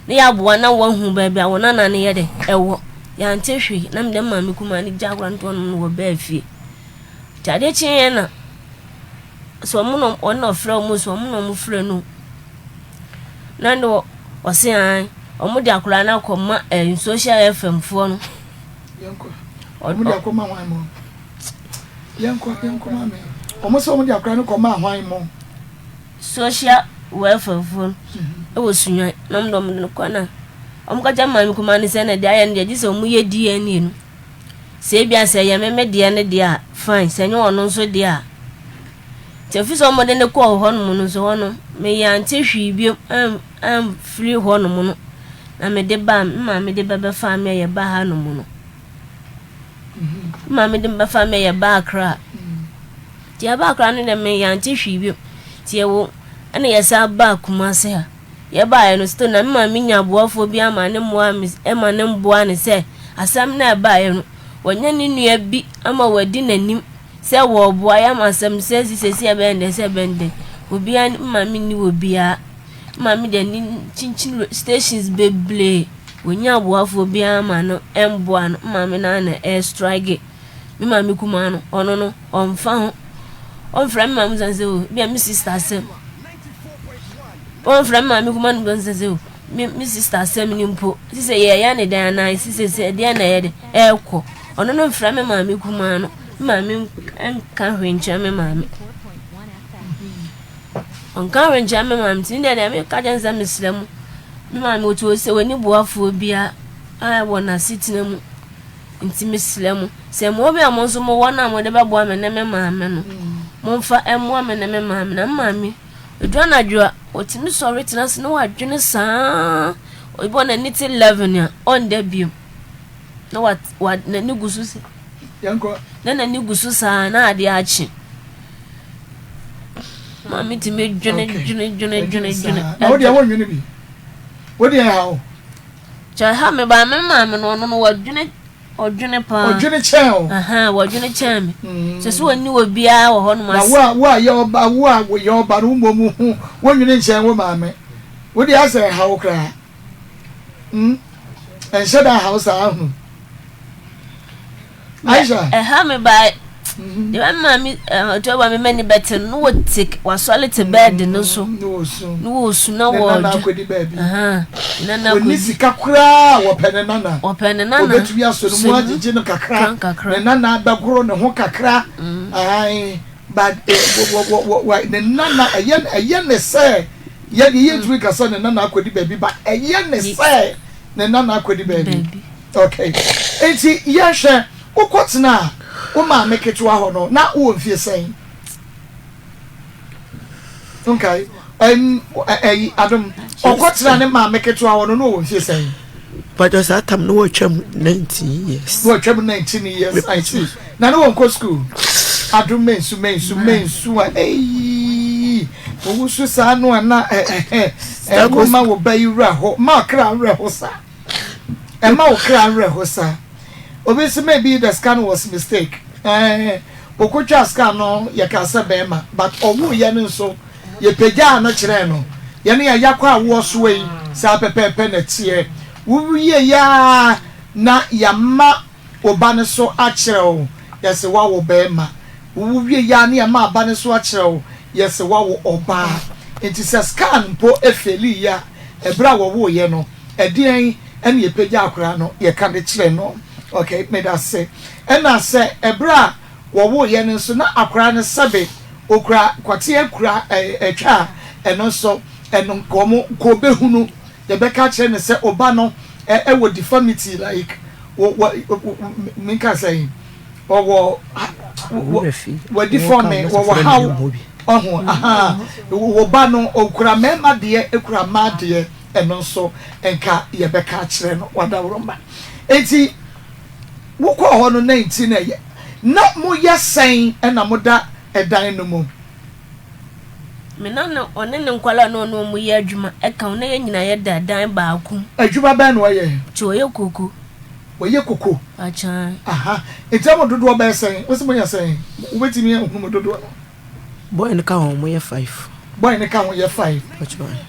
na yɛaboa na wahu baabi a wɔn nana no yɛ dɛ ɛwɔ yɛante hwee na mede maame kumaa no gya akwaraa no to hɔ nom no wɔ bɛɛ fie. Nti adeɛ kyeeɛ na sɛ ɔmo na ɔno na ɔfrɛ ɔmo sɛ ɔmo na ɔmo frɛ no na ne ɔse ae ɔmo de akwadaa no akɔ ma ɛɛ social fm foɔ no. Yɛnkɔ ɔmo de akɔ ma hwan mo yɛnkɔ yɛnkɔ ma me ɔmo sɛ ɔmo de akwadaa no kɔ ma hwan mo. Social welfare foɔ no ɛwɔ Sunyani na ɔmo de ɔmo de no kɔ na ɔmo ka kyerɛ maame kumaa no sɛ na deɛ ayɛ no deɛ gye sɛ ɔmo yɛ DNA no. Sɛ ebia sɛ ɛyɛ me me deɛ no deɛ a, fine, sɛ ɛnyɛ ɔno nso deɛ a. Nti ɛfiri sɛ wɔde no kɔɔ hɔnom no nso hɔ no, meyɛ ante hwee bio amfiri hɔnom no. Na mede baa, me maame de bɛbɛfaa me a yɛbaa hanom no. Me maame de bɛfaa me a yɛbaa Accra. Nti yɛbaa Accra no deɛ meyɛ ante hwee bio. Nti yɛwɔ, ɛna yɛsan baa Kumasi ha. Yɛbaeɛ no, still na me maame nya aboafoɔ bi ama ne mmoa me ma ne mboa no sɛ asɛm no a ɛbaeɛ no, wanya ne nua bi ama wadi n'anim sɛ wɔreboa yɛ ama asɛm sɛ si sɛ si ɛbɛn dɛ sɛ ɛbɛn dɛ. Obiara ne me maame nni wɔ biara. Me maame deɛ ne kyinkyin stations bebree wɔnya aboafoɔ biara ma no mboa no. Me maame no ara na ɛrestrike. Me maame kumaa no, ɔno no, ɔmfa ho. Ɔmfrɛ me maame sɛ o, bia me sister asɛm. Ɔmfrɛ me maame kumaa no sɛ sɛ o, me me sister asɛm ni mpo. Sisi sɛ yɛyɛ ne dan anaa sisi sɛ ɛdeɛn na ɛyɛ de ɛrekɔ. Ɔno no mfrɛ me maame kumaa no. Me maame nka hwee nkyerɛ me maame. Ɔnka hwee nkyerɛ me maame nti ne deɛ deɛ meka kyerɛ no sɛ mesrɛ mo. Me maame ɔtu sɛ ɔni boafoɔ biara a wɔ n'asetena mu. Nti mesrɛ mo, sɛ mowɔ bi a mo nso mowɔ no a mode bɛboa me ne me maame no, momfa mmoa me ne me maame. Na me maame, ɛduru anadwo a, ɔtumi sɔre tena ase na wadwene saa. Ɔbɔ n'ani te 11 a, ɔnda bio. Na wa, wa, n'ani gu so sɛ, na n'ani gu so saa na adeɛ akye. Maame tumi dwene, dwene, dwene, dwene, dwene. Na wo deɛ wonnwene bi? Wo deɛ ɛha wo? Kyɛ ha me ba me maame no ɔno no wɔdwene ɔdwene paa. Ɔdwene kyɛn o. Ahan wɔdwene kyɛn me. Mm. Sɛ so wɔnni wɔ biara wɔ hɔ nom ase. Na wo a wo a yɛ ɔba wo a yɛ ɔba no wo mmom ho wonnwene nkyɛn wo maame. Wo deɛ asɛ ɛha wo koraa. Mm. Ɛnhyɛ da nhaw saa ahunu. Aisha. Ɛha me ba deɛ me maame ɔtɔ ba me m'ani bɛte no na wɔte wasɔre te bɛɛde no so na wɔsu na wɔsu na ne nana wɔdwa akɔdi baabi nana ɔni akɔdi sika koraa wɔpɛ ne nana wɔpɛ ne nana obetumi asɔ ne mu sɔ ne mu agyegye no kakra kakra ne nana bɛgoro ne ho kakra ae but eh, wɔ wɔ wɔ wɔ ne nana ɛyɛ ɛyɛ ne sɛ yɛ deɛ yɛntumi kasa ne nana akɔdi baabi but ɛyɛ ne sɛ ne nana akɔdi baabi baabi. Okay, nti yɛhwɛ wokɔtena a wo maame ketewa hɔ no na wowɔ mfie sɛn? Nkae ɛn ɛyi adom ɔkɔtena ne maame ketewa hɔ no na ɔwɔ mfie sɛn? Mpakyɛw saa tam no wɔatwam 19 years. Na wɔatwam 19 years, I see. Na ne wɔnkɔ school. Adom mensu mensu mensu a eii owusu saa no a na ɛhɛ ɛwo ma wo ba yi wura hɔ ma ɔkra werɛ ho saa. Ɛmma wo kra nwerɛ ho saa. Obi se maybe the scan was mistake eh okotwaa scan no yɛkaa sɛ bɛɛma but ɔwoeɛ no nso yɛpagyaa no kyerɛɛ no yɛne a yakɔ awoɔ soɔ yi saa pɛpɛɛpɛ na ɛteɛ wowieɛ aa na yama wo ba no so akyerɛ wo yɛse woawo bɛɛma wowo wieɛ aa na yama aba no so akyerɛ wo yɛse woawo ɔbaa nti sɛ scan mpo failiiɛ a ɛberɛ a wɔwoeɛ no Ɛdeɛn na yɛpagya akwadaa no yɛka de kyerɛ no? Ok, medase. Ɛna sɛ ɛberɛ a wɔwoeɛ no nso na akwadaa no sɛbe ɔkura kwateɛ kura ɛtwa a, ɛno nso ɛno nka wɔn nka ɔbɛhunu, yɛbɛka akyerɛ no sɛ ɔba no ɛwɔ deformity like wɔ wɔ menka sɛn ɔwɔ wadi fɔme wɔwɔ haw ɔho aha wɔ ba no ɔkura mmarima deɛ ɛkura mmaa deɛ. Ɛno nso nka yɛbɛka akyerɛ no wadaworoma. Enti wokɔɔ hɔ no na nti na ɛyɛ na moyɛ sɛn na moda ɛdan no mu? Me na ne ɔne ne nkwadaa na ɔne wɔn yɛ adwuma ɛka ho na yɛn nyinaa yɛda dan baako mu. Adwuma bɛn na ɔyɛ? Nti ɔyɛ koko. Ɔyɛ koko. Akyan. Aha nti na mo dodoɔ bɛyɛ sɛn? Wose moyɛ sɛn? Wobɛtumi ahunu mo dodoɔ no? Boy no ka ho ɔmo yɛ five. Boy no ka ho yɛ five.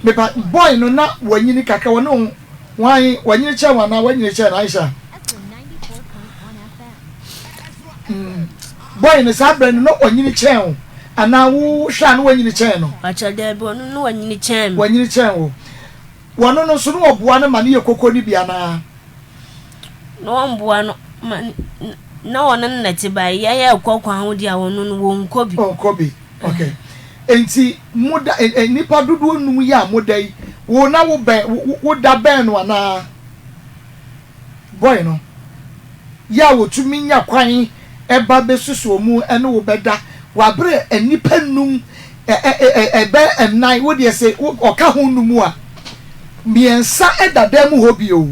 Mepa boy no na wanyini kakra wɔne wo wan wanyini kyɛn wo anaa wanyini kyɛn no Aisha? Mm. Boy no saa berɛ no na ɔnyini kyɛn wo anaa wo hwɛ a na wanyini kyɛn no? Pakyɛ daabi ɔno na wanyini kyɛn me. Wanyini kyɛn wo. Wɔno no nso na wɔboa no ma no yɛ koko no bi anaa? Na wɔboa no ma na wɔne no na ɛte bae. Yɛn yɛkɔ kwan ho deɛ a wɔno no wɔnkɔ bi. Ɔnkɔ bi. Okay. Enti moda nnipa dodoɔ num yi a moda yi, wo na wo bɛn wo da bɛn no anaa? Boy no yɛ a wɔtumi nya kwan ba bɛsusu wɔn mu ne wo bɛda wɔ aberɛ a nnipa nnum ɛbɛ nnan wo deɛ sɛ ɔka ho nnum a mmiɛnsa da dan mu hɔ bio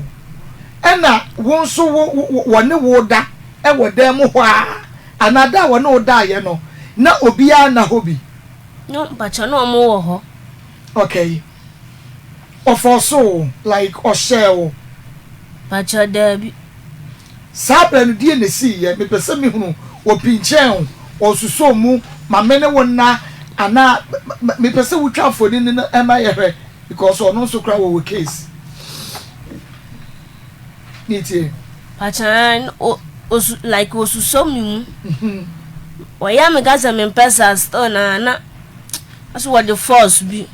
ɛna wo nso wo wɔne wo da wɔ dan mu hɔ a anaa da a wɔne wo daeɛ no na obiara nna hɔ bi. No mpakyɛ na wɔn wɔ hɔ. Okay. Ɔfɔɔsoo wo like ɔhyɛɛ wo? Pakyɛ daabi. Saa berɛ no deɛn na ɛsiiɛ? Mepɛ sɛ mehunu, ɔpinkyɛn wo, ɔsosɔɔ mu ma me ne wo nna anaa mepɛ sɛ wotwa mfonini no ma yɛhwɛ because ɔno nso koraa wɔwɔ case. Metie. Pakyɛ aane, osu like ɔsusɔ me mu. Ɔyɛ a meka sɛ mempɛ saa still na na asɛ wɔde force bi.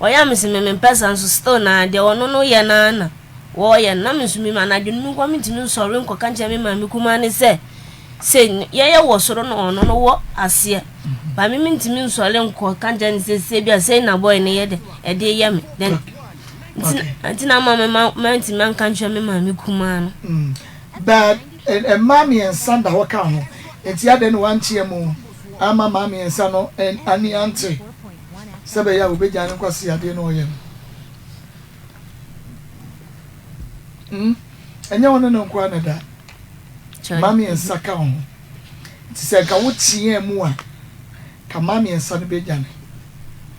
Ɔyɛ a mese me mempɛ saa nso still na deɛ ɔno no yɛ no ara na wɔyɛ no. Na me nso me anadwo no me nkoa mentumi nsɔre nkɔka nkyerɛ me maame kumaa no sɛ sei yɛyɛ wɔ soro na ɔno no wɔ aseɛ. Ba me mentumi nsɔre nkɔka nkyerɛ no sɛ sei bi a sei na boy no yɛ dɛ ɛde yɛ me. Then nti nti na ama me ma mantumi anka nkyerɛ me maame kumaa no. But mmaa mmiɛnsa da hɔ ka ho nti adɛn na wankyea mu amma mmaa mmiɛnsa no ani ante? Sɛ ɛbɛyɛ a obegyae ne nkwaseadeɛ no a ɔyɛ no. Hmm? Ɛnyɛ wo ne no nko ara na ɛda. Mma mmiɛnsa ka wo ho. Nti sɛ nka woteaa mu a, ka mma mmiɛnsa no bɛdwane.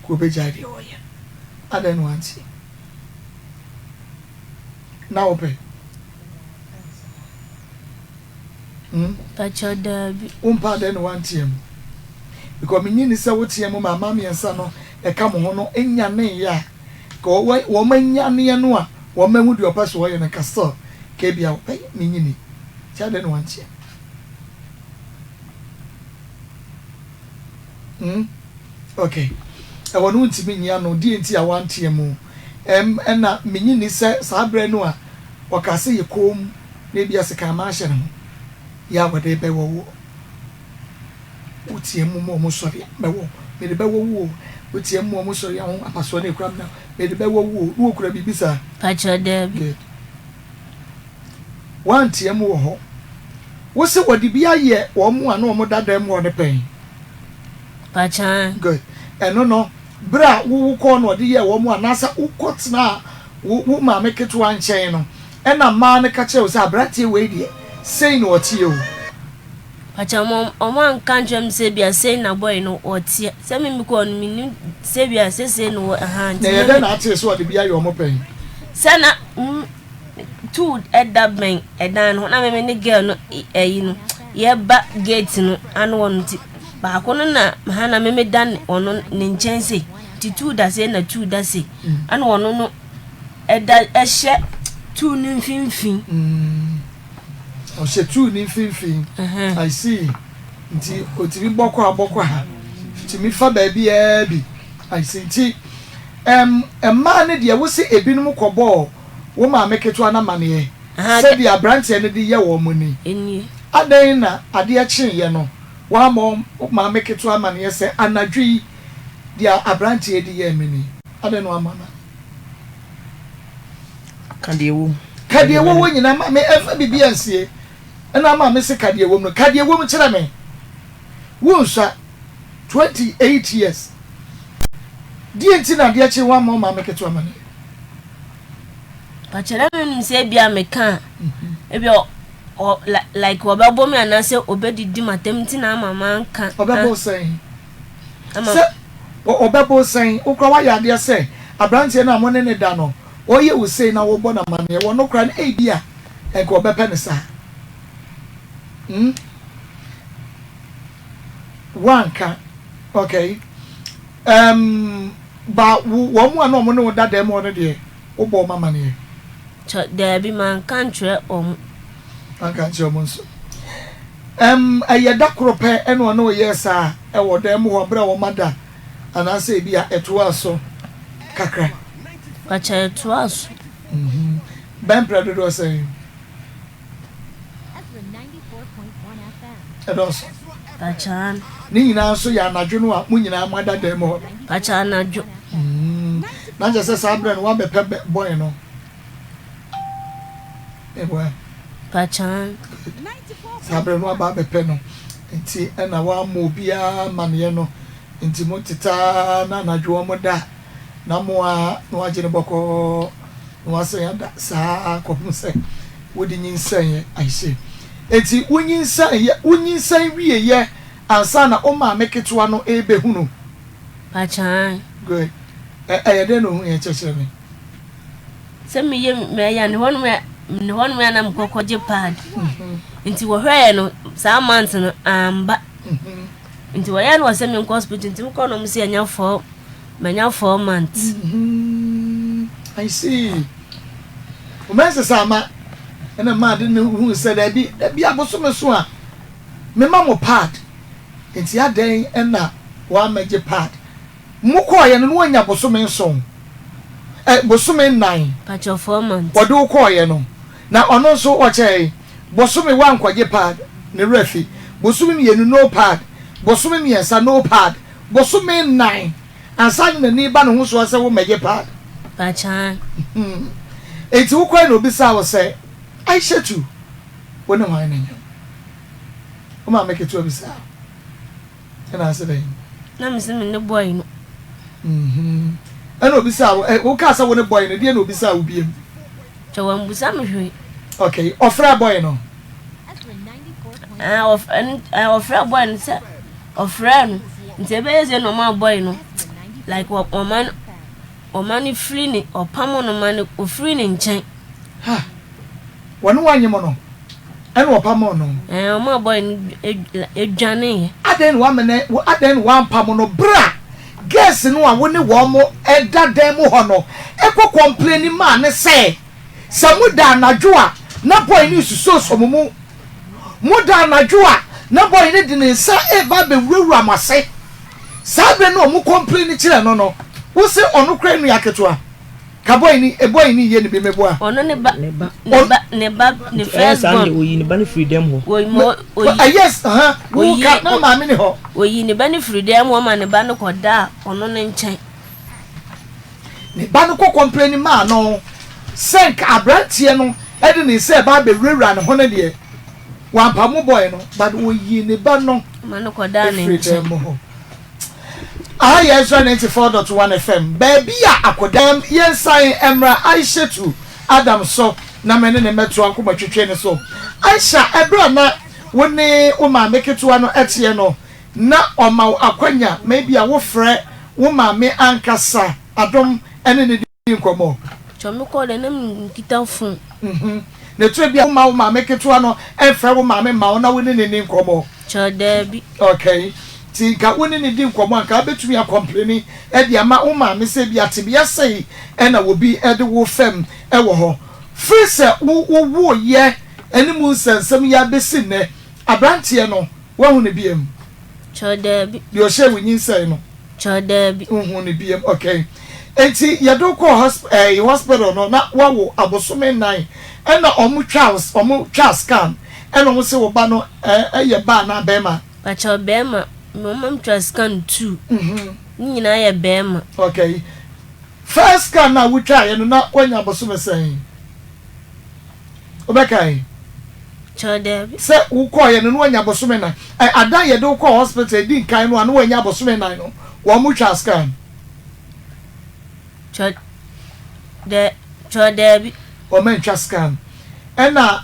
Ka obegyae deɛ ɔyɛ no. Adɛn na wantie? Na wopɛ? Hmm? Pakyɛw daabi. Wo mpa adɛn na wanteɛ mu? Because me nyi ni sɛ wo teɛ mu ma mmaa mmiɛnsa no ɛka mo ho no nyaneeɛ a, nka wɔn anyaneɛ no a wɔn ahu deɛ ɔpɛ sɛ ɔyɛ no nka still Ka ebia wɔbɛyɛ menye ni. Nti adɛn na wanteɛ? Hmm? Ok. Ɛhɔ no wontumi nyi ano, deɛ nti a wanteɛ mu. Ɛm, ɛna menye ni sɛ saa berɛ no a ɔkaa sɛ yɛ komm na ebia sekan ahyɛ ne ho, yɛ a wɔde bɛwɔ woɔ. Woteɛ mu ma wɔn sɔre a, mɛwɔ wo. Mede bɛwɔ wo o. Woteɛ mu ma wɔn sɔre a, ho apasoɔ no ekura me na mede bɛwɔ wo o. Na wokura biribi saa? Pakyɛ daabi. Good. Woanteɛ mu wɔ hɔ. Wose wɔde bi ayɛ wɔn a na wɔn da dan mu hɔ no pɛn? Pakyɛ ae. Good. Ɛno no, berɛ a wo wokɔɔ na wɔde yɛɛ wɔn anaasɛ wokɔtenaa wo wo maame ketewa nkyɛn no, ɛna mmaa no ka kyerɛɛ wo sɛ aberanteɛ wei deɛ, sei na ɔteɛ o. Pakyɛ ɔmo ɔmo anka ankyerɛ me sɛ ebia sei na boy no ɔteɛ sɛ me mekɔɔ no mennim sɛ ebia sɛ sei na wɔ ɛhaa nti Na ɛyɛ dɛn na atee sɛ ɔde bi ayɛ ɔmo pɛn? Sɛ na mm tuu ɛda bɛn ɛdan no ho na me ne girl no ɛyi no yɛba gate no ano hɔ no nti baako no na ha na me meda ɔno ne nkyɛn sei nti tuu da sei na tuu da sei ɛna ɔno no ɛda ɛhyɛ tuu no mfimfini. Mm. Ɔhyɛ tuu ne mfimfini. I see. Nti otumi bɔ kɔ a bɔ kɔ ha. Tumi fa baabiara bi. I see. Nti ɛm mmaa no deɛ wose ebinom kɔbɔɔ wo maame ketewa no amaneɛ sɛdeɛ aberanteɛ no de yɛ wɔn ni. Adɛn na adeɛ kyeeɛ no woammɔ wo maame ketewa amaneɛ sɛ anadwo yi deɛ aberanteɛ de yɛɛ me ni? Adɛn na woammɔ amaneɛ? Ka deɛ ɛwɔ mu. Ka deɛ ɛwɔ hɔ nyinaa ma me, ɛmfa biribiara nsie. Ɛna ama me se ka deɛ ɛwɔ mu no. Ka deɛ ɛwɔ mu kyerɛ me. Wonsua 28 years. Deɛ nti na adeɛ kye woammɔ wo maame ketewa amaneɛ? Pakyɛ na menim sɛ ebia meka a, ebia ɔ like ɔbɛbɔ me anaasɛ ɔbɛdidi m'atɛm nti na ama manka. Ɔbɛbɔ wo sɛn? Sɛ ɔbɛbɔ wo sɛn? Wo koraa woayɛ adeɛ sɛ aberanteɛ no a mo ne no da no, ɔyɛ wo sei na wobɔ no amaneɛ, ɔno koraa no ebia nka ɔbɛpɛ no saa. Hmm? Woanka. Okay. Um, ba wo, wɔn a na wɔn ne wo da dɛm hɔ no deɛ, wobɔ wɔn amaneɛ? Kyɛ, daabi, manka ankyerɛ wɔn. Manka ankyerɛ wɔn nso. Ɛm, ɛyɛ da koro pɛ na ɔne wo yɛɛ saa wɔ dan mu hɔ bere a wɔada, anaasɛ ebia ɛtoaa so kakra? Pakyɛ, ɛtoaa so. Mhm. Bɛn mprɛ dodoɔ sɛn? Ɛdɔɔso. Pakyɛ, aane. Ne nyinaa nso yɛ anadwo no a mo nyinaa moada dan mu hɔ no? Pakyɛ, anadwo. Mm. Na kyerɛ sɛ saa berɛ no woabɛpɛ bɔe no. Meboa? Pakyɛ, aane. Saa berɛ no woaba abɛpɛ no nti ɛna woammɔ obiara amaneɛ no nti mo tetaa na anadwo wɔn da na mo ara na woagye no bɔkɔɔ na woasan ada saa ara kɔpem sɛ wode nyinsɛneɛ. I see. Enti wonyinsɛneɛ, wonyinsɛn wieɛ ansa na wo maame ketewa no rebɛhunu? Pakyɛ, aane. Good. Ɛ, ɛyɛ dɛn na ohuiɛ? Kyerɛkyerɛ me. Sɛ meyɛ mɛya ne hɔnom a ne hɔnom a na mekɔ kɔgye pad. Nti wɔhwɛɛ no saa month no amba. Nti wɔyɛ no wɔ sɛ menkɔ hospital nti mekɔ no ɔmo sɛ anya four manya 4 months. I see. Wo menses ama ɛna maa de ne hu sɛ daabi dabi abosome so a mema mo pad nti adɛn ɛna woamɛgye pad. Mo kɔɔyɛ no na wanya bosome nson ɛ bosome nnan. Pakyɛ 4 months. Wɔde wo kɔɔyɛ no na ɔno nso ɔkyɛe bosome woankɔgye pad ne werɛ fi bosome mmienu no pad bosome mmiɛnsa no pad bosome nnan ansa na n'ani reba ne ho soɔ sɛ wo mmɛgye pad. Pakyɛ. Enti wokɔe na obisaa wo sɛ, Aishatu, wo ne hwan na nyam? Wo maame ketewa bisaa wo. Ɛna ase dɛn? Na mese me ne boy no. Ɛna obisaa wo, ɛ, wokaa sɛ wo ne boy no, deɛ na obisaa wo biem? Kyɛ wambusa me hwee. Okay, ɔfrɛɛ boy no? Ah, ɔfrɛɛ boy no sɛ, ɔfrɛɛ no, nti ɛbɛyɛ sɛ na ɔma boy no, like ɔma ɔma no firi ne, ɔpamo no ma no, ofiri ne nkyɛn. Ha, wɔne wanyem no, ɛna ɔpamoo no? Ɛɛ, ɔma boy no edwaneeɛ. Adɛn na wamene, adɛn na wampamo no bere a girls no a wo ne wɔn da dan mu hɔ no kɔ complaini maa no sɛ, sɛ moda anadwo a, na boy no resusuosuo mo mu. Moda anadwo a, na boy no de ne nsa reba abɛwurawura mo ase. Saa berɛ no a wɔn complain kyerɛ no no, wo se ɔno koraa nua ketewa. Ka boy ni, e boy ni yɛ ne bi meboa. Ɔno ne ba, ne ba, ne ba, ne first born. Oyi ne ba no firi dɛm hɔ. Oyi mo, oyi. Yes, huh, wo ka na maame ni hɔ. Oyi ne ba no firi dɛm hɔ ma ne ba no kɔ da ɔno ne nkyɛn. Ne ba no kɔ complain maa no sɛ nka aberanteɛ no de ne nsa ɛba abɛwurawura ne ho no deɛ, wampamo boy no, but oyi ne ba no Ma no kɔ da ne firi nkyɛn. dɛm hɔ. Aha yɛ Ezra 94.1 FM, baabi a akoda. Yɛnsan mmra Aishatu Adam so na me ne no mmɛtoa nkɔmmɔtwetwe no so. Aisha, ɛberɛ a na wo ne wo maame ketewa no teɛ no, na ɔma wo akwanya ma ebia wofrɛ wo maame ankasa Adom ne no di nkɔmmɔ? Kyɛ me kɔɔ dɛ na me nkita phone. Mhm. Na ɛtɔ bi a womma wo maame ketewa no mfrɛ wo maame mma wo na wo ne no nni nkɔmmɔ? Kyɛ daabi. Okay. Nti nka wo ne no di nkɔmmɔ a nka wobɛtumi akɔmpleni de ama wo maame sɛ ebia tebea sei na obi de wo fam wɔ hɔ. Firi sɛ wo wowoeɛ ne mu nsɛnsɛm yi abɛsi nnɛ, aberanteɛ no woahu no biam? Kyɛ daabi. Deɛ ɔhyɛɛ wo nyinsɛn no? Kyɛw daabi. Nhuu no biam okay. Enti yɛde wo kɔɔ hosp ɛɛ hospital no na woawo abosome nnan ɛna ɔmo twaa wo ɔmo twaa scan ɛna ɔmo se wo ba no ɛɛ ɛyɛ ba anaa bɛɛma? Pakyɛw bɛɛma, me ɔmo twaa scan tuu ne nyinaa yɛ bɛɛma. Okay. First scan no a wo twaaeɛ no na woanya abosome sɛn? Wobɛkae? Kyɛw daabi. Sɛ wokɔeɛ no na wanya bosome nan. Ɛ, ada a yɛde wo kɔɔ hospital edi nkan no a na wanya bosome nan no, wɔn mo twaa scan? Kyɛw dɛ, kyɛw daabi. Wɔn antwa scan. Ɛna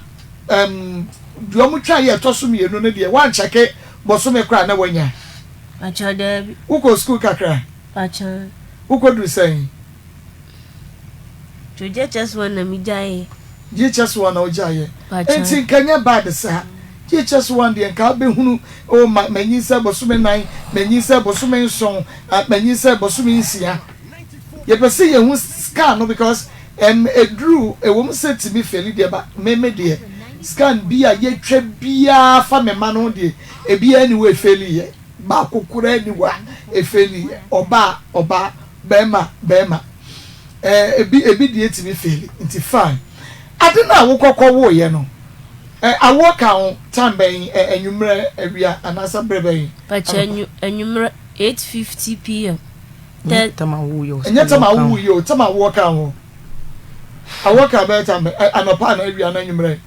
ɛm, deɛ wɔn twa yɛ ɛtɔ so mmienu no deɛ, wɔankyɛke bosome koraa na wanya. Pakyɛw daabi. Wokɔɔ sukuu kakra? Pakyɛw. Wokɔduru sɛn? To JHS one na me gyaeɛ. JHS one na wo gyaeɛ. Enti nka nyɛ bad saa. JHS one deɛ nka wobɛhunu oh ma manyinsɛn bosome nan, manyinsɛn bosome nson, ah manyinsɛn bosome nsia. Yɛpɛ sɛ yɛhu scan no because ɛm ɛduru ɛwɔ mu sɛ tumi feli deɛ but me me deɛ scan bi a yɛtwa biara fa me mma no ho deɛ ebiara nni hɔ a ɛfeli yɛ. Baako koraa nni hɔ a ɛfeli yɛ. Ɔbaa ɔbaa. Bɛɛma bɛɛma eh ebi ebi deɛ tumi faili nti fine. Ade no a wokɔ kɔ woeɛ no eh awoɔ ka ho time bɛn eh anwummerɛ awia anaasɛ berɛ bɛn Pakyɛ anɔpa? anwu anwummerɛ 8:50 pm Nyɛ tɛ. tam a wowuiɛ o Ɛnyɛ tam a awoɔ ka ho. wowuiɛ o tam a awoɔ ka ho. Awoɔ ka bɛyɛ time bɛn eh anɔpa anaa awia anaa anwummerɛ?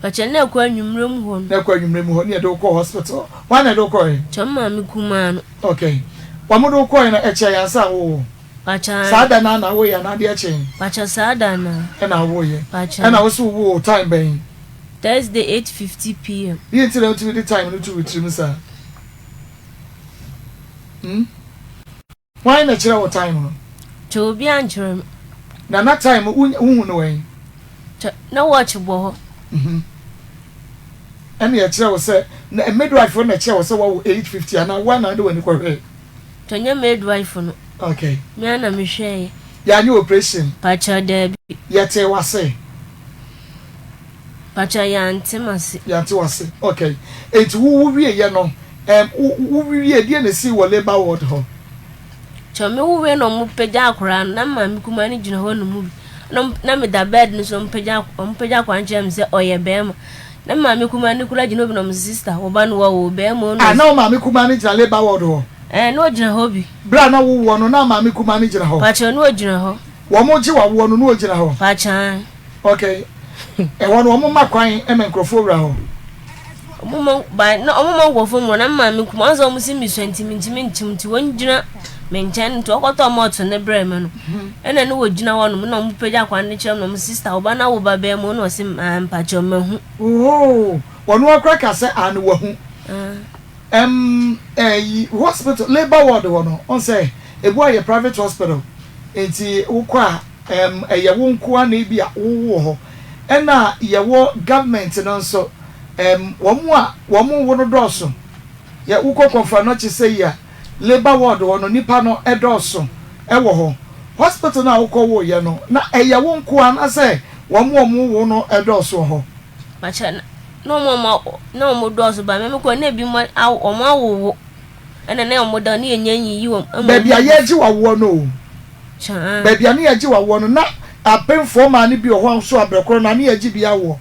Pakyɛ na ɛkɔ anwummerɛ mu hɔ no. Na ɛkɔ anwummerɛ mu hɔ ne yɛde wo kɔɔ hospital. Hwan na ɛde wo kɔɔɛ? Kyɛ me maame kumaa no. Ok. Wɔn de wo kɔɔɛ no ɛkyɛɛ ansa a wowoo? Pakyɛ Saa aane. da no ara na woeɛ anaa adeɛ kyee? Pakyɛ saa da no ara. Ɛna woeɛ. Pakyɛ. Ɛna wo se wowoo time bɛn? Thursday 8:50 pm. Deɛ nti na wotumi de time no to wo tirim saa? Hmm? Hwan na ɛkyerɛ wo time no? Kyɛ obi ankyerɛ me. Na na time wo wohu no wɛn? Kyɛ na watch bɔ hɔ. Mhm. Ɛna ɛkyerɛ wo sɛ na midwife no na ɛkyerɛ wo sɛ wawo 8:50 anaa wo ara na wode w'ani kɔhwɛɛ? Kyɛ nyɛ midwife no. Okay. Me ara na mehwɛeɛ. Yɛanyɛ operation? Pakyɛ daabi. Yɛtee w'ase? Pakyɛ yɛante m'ase. Yɛante w'ase. Okay. Enti wo wo wieɛ no, ɛm, wo wo wieɛ deɛ na esii wɔ labour ward hɔ? Kyɛ me wo wie na ɔmo pagya akwadaa no, na me maame kumaa no gyina hɔ nom bi. Na ɔmo na me da bed no so ɔmo pagya ɔmo pagya akwadaa no kyerɛ me sɛ ɔyɛ bɛɛma. Na me maame kumaa no koraa gyina hɔ bi na ɔmo sɛ sister wo ba no wɔwoo bɛɛma o na Ah, na wo maame kumaa no gyina labour ward hɔ? Ɛɛ, na ɔgyina hɔ bi. Berɛ a na wo woɔ no na maame kumaa no gyina hɔ? Pakyɛ na ɔgyina hɔ. Wɔn gye w'awoɔ no na ɔgyina hɔ? Pakyɛ ae. Okay. Ɛhɔ no wɔn ma kwan ma nkurɔfoɔ wura hɔ? Wɔn ma ba na wɔn ma nkurɔfoɔ nwura na maame kum wɔn sɛ wɔn si mi sua nti mi ntumi nkyim nti wɔn gyina me nkyɛn nti wɔkɔtɔ mɔɔto ne brɛ mi no ɛna ne wɔ gyina hɔ nom na wɔn pagya akwan no kyerɛ mu na wɔn sista ɔba na wo ba bɛn mu na ɔsi maa mpakyɛ mahu. Ohoo wɔn akora ka sɛ ano wahu. Ɛm ɛyi hospital labour ward hɔ no ɔn sɛ ebu ayɛ private hospital nti wokɔ a ɛm ɛyɛ wo nkoa na ebi a wowo wɔ hɔ ɛna yɛwɔ government no nso ɛm wɔn a wɔn wo no dɔɔso yɛ wokɔ kɔnfranɔkye sɛ yi a labour ward hɔ no nipa no ɛdɔɔso ɛwɔ hɔ hospital no a wokɔ wo yɛ no na ɛyɛ wo nkoa anaasɛ. Wɔn a wɔwo no dɔɔso wɔ hɔ? Pakyɛ, na wɔn a na wɔn dɔɔso ba me mekɔ na ebi mo awo wɔn awowo ɛna na wɔn da ne yɛnya nyiyi wɔn. Baabi a yɛregye w'awoɔ no o. Baabi a ne yɛregye w'awoɔ no na apemfoɔ maa no bi wɔ hɔ nso a berɛ korɔ no a ne yɛregye bi awoɔ.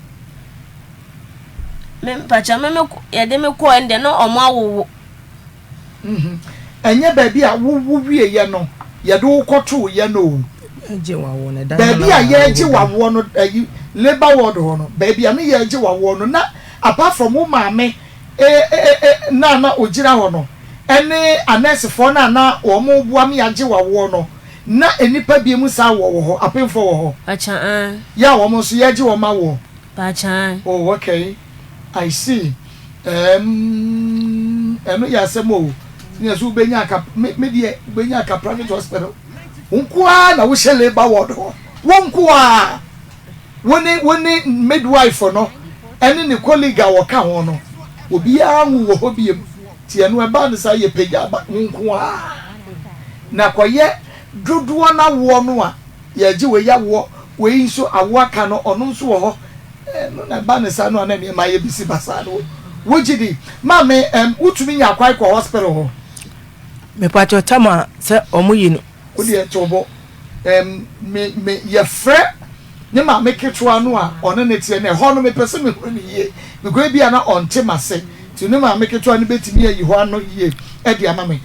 Me mpakyɛ me me yɛde me kɔɔ ɛno deɛ na wɔn awowo. Ɛnyɛ baabi a wo wo wieɛ no yɛde wo kɔtoo yɛ no o. Baabi a yɛregye w'awoɔ no ayi labour ward hɔ no baabi a ne yɛregye w'awoɔ no na apart from wo maame e e e na na ogyina hɔ no ɛne anɛɛsefoɔ no a na wɔn reboa me agye w'awoɔ no na nnipa binom saa wɔ wɔ hɔ apemfoɔ wɔ hɔ yɛ a wɔn nso yɛregye wɔn awoɔ. Oh okay I see. Ɛɛm ɛno yɛ asɛm o. Ne yɛ so wobɛnya aka me me deɛ wobɛnya aka private hospital. Wo nko ara na wohyɛ labour ward hɔ. Wo nko ara. Wo ne wo ne midwife no ɛne ne colleague a wɔka ho no. Obiara nwo wɔ hɔ biem. Nti ɛno ɛbaa no saa yɛ pagya aba wo nko ara. Na kɔyɛ dodoɔ no awoɔ no a Yɛregye wei awoɔ, wei nso awoɔ aka no, ɔno nso wɔ hɔ. Ɛno na ɛba no saa no a na nneɛma ayɛ bisi basaa no. Wogye di? Maame, ɛm, wotumi nya kwan kɔ hospital hɔ? Mepakyɛw tam a sɛ ɔmo yi no. Wo deɛ to bo. Ɛm, me, me, yɛfrɛ ne maame ketewa no a ɔne no teɛ no, ɛhɔ no mepɛ sɛ mehunu no yie because ebia na ɔnte m'ase, nti ne maame ketewa no bɛtumi ayi hɔ ano yie de ama me.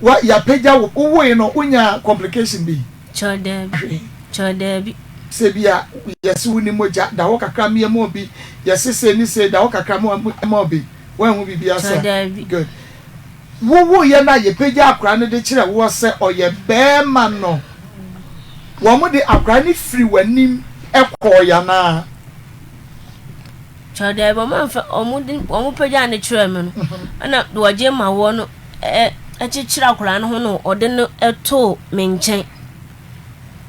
Wa yɛapagya wo wowoe no wonyaa complication bi? Kyɛw daabi. Hwee. Kyɛw daabi. Sɛ bi a yɛse wo ni mogya da hɔ kakra mea mu obi yɛse sei ne sei da hɔ kakra ma obi woanhu biribiara Kyɛw saa? daabi. Good. Wowoeɛ no a yɛpagya akwadaa no de kyerɛ woɔ sɛ ɔyɛ barima no wɔn de akwadaa no firi w'anim kɔɔeɛ anaa? Kyɛw daabi wɔn amfa wɔn de wɔn pagyaa no kyerɛɛ me no ɛna deɛ ɔgye ma woɔ no ɛ ɛkyekyere akwadaa no ho na ɔde no too me nkyɛn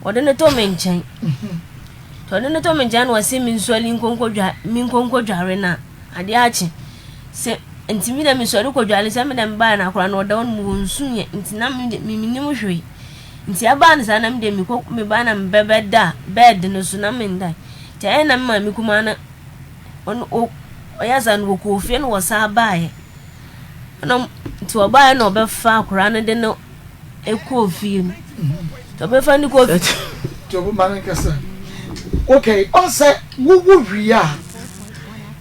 ɔde no too me nkyɛn nti ɔde no too me nkyɛn na ɔse me nsɔre nkonkodwa me nkonkodware na adeɛ akye sɛ nti mi dɛ mesɔre kɔdware sɛ mi dɛ mebaeɛ na akwadaa no ɔda hɔ no mu ɔnsu yɛ nti na me de me menim hwee nti ɛbaa no saa na me de mekɔ mebaa na mebɛbɛda bɛɛd no so na menda nti ɛyɛ na me maame kumaa no ɔno ɔyɛ saa no wɔkɔɔ fie na wɔsan baeɛ Ɛna nti ɔbaeɛ na ɔbɛfa akwadaa no de no kɔɔ fie no. Nti ɔbɛfa no kɔɔ fie. Nti ɔbɛma no nkasa. Okay, ɔn sɛ wowo wie a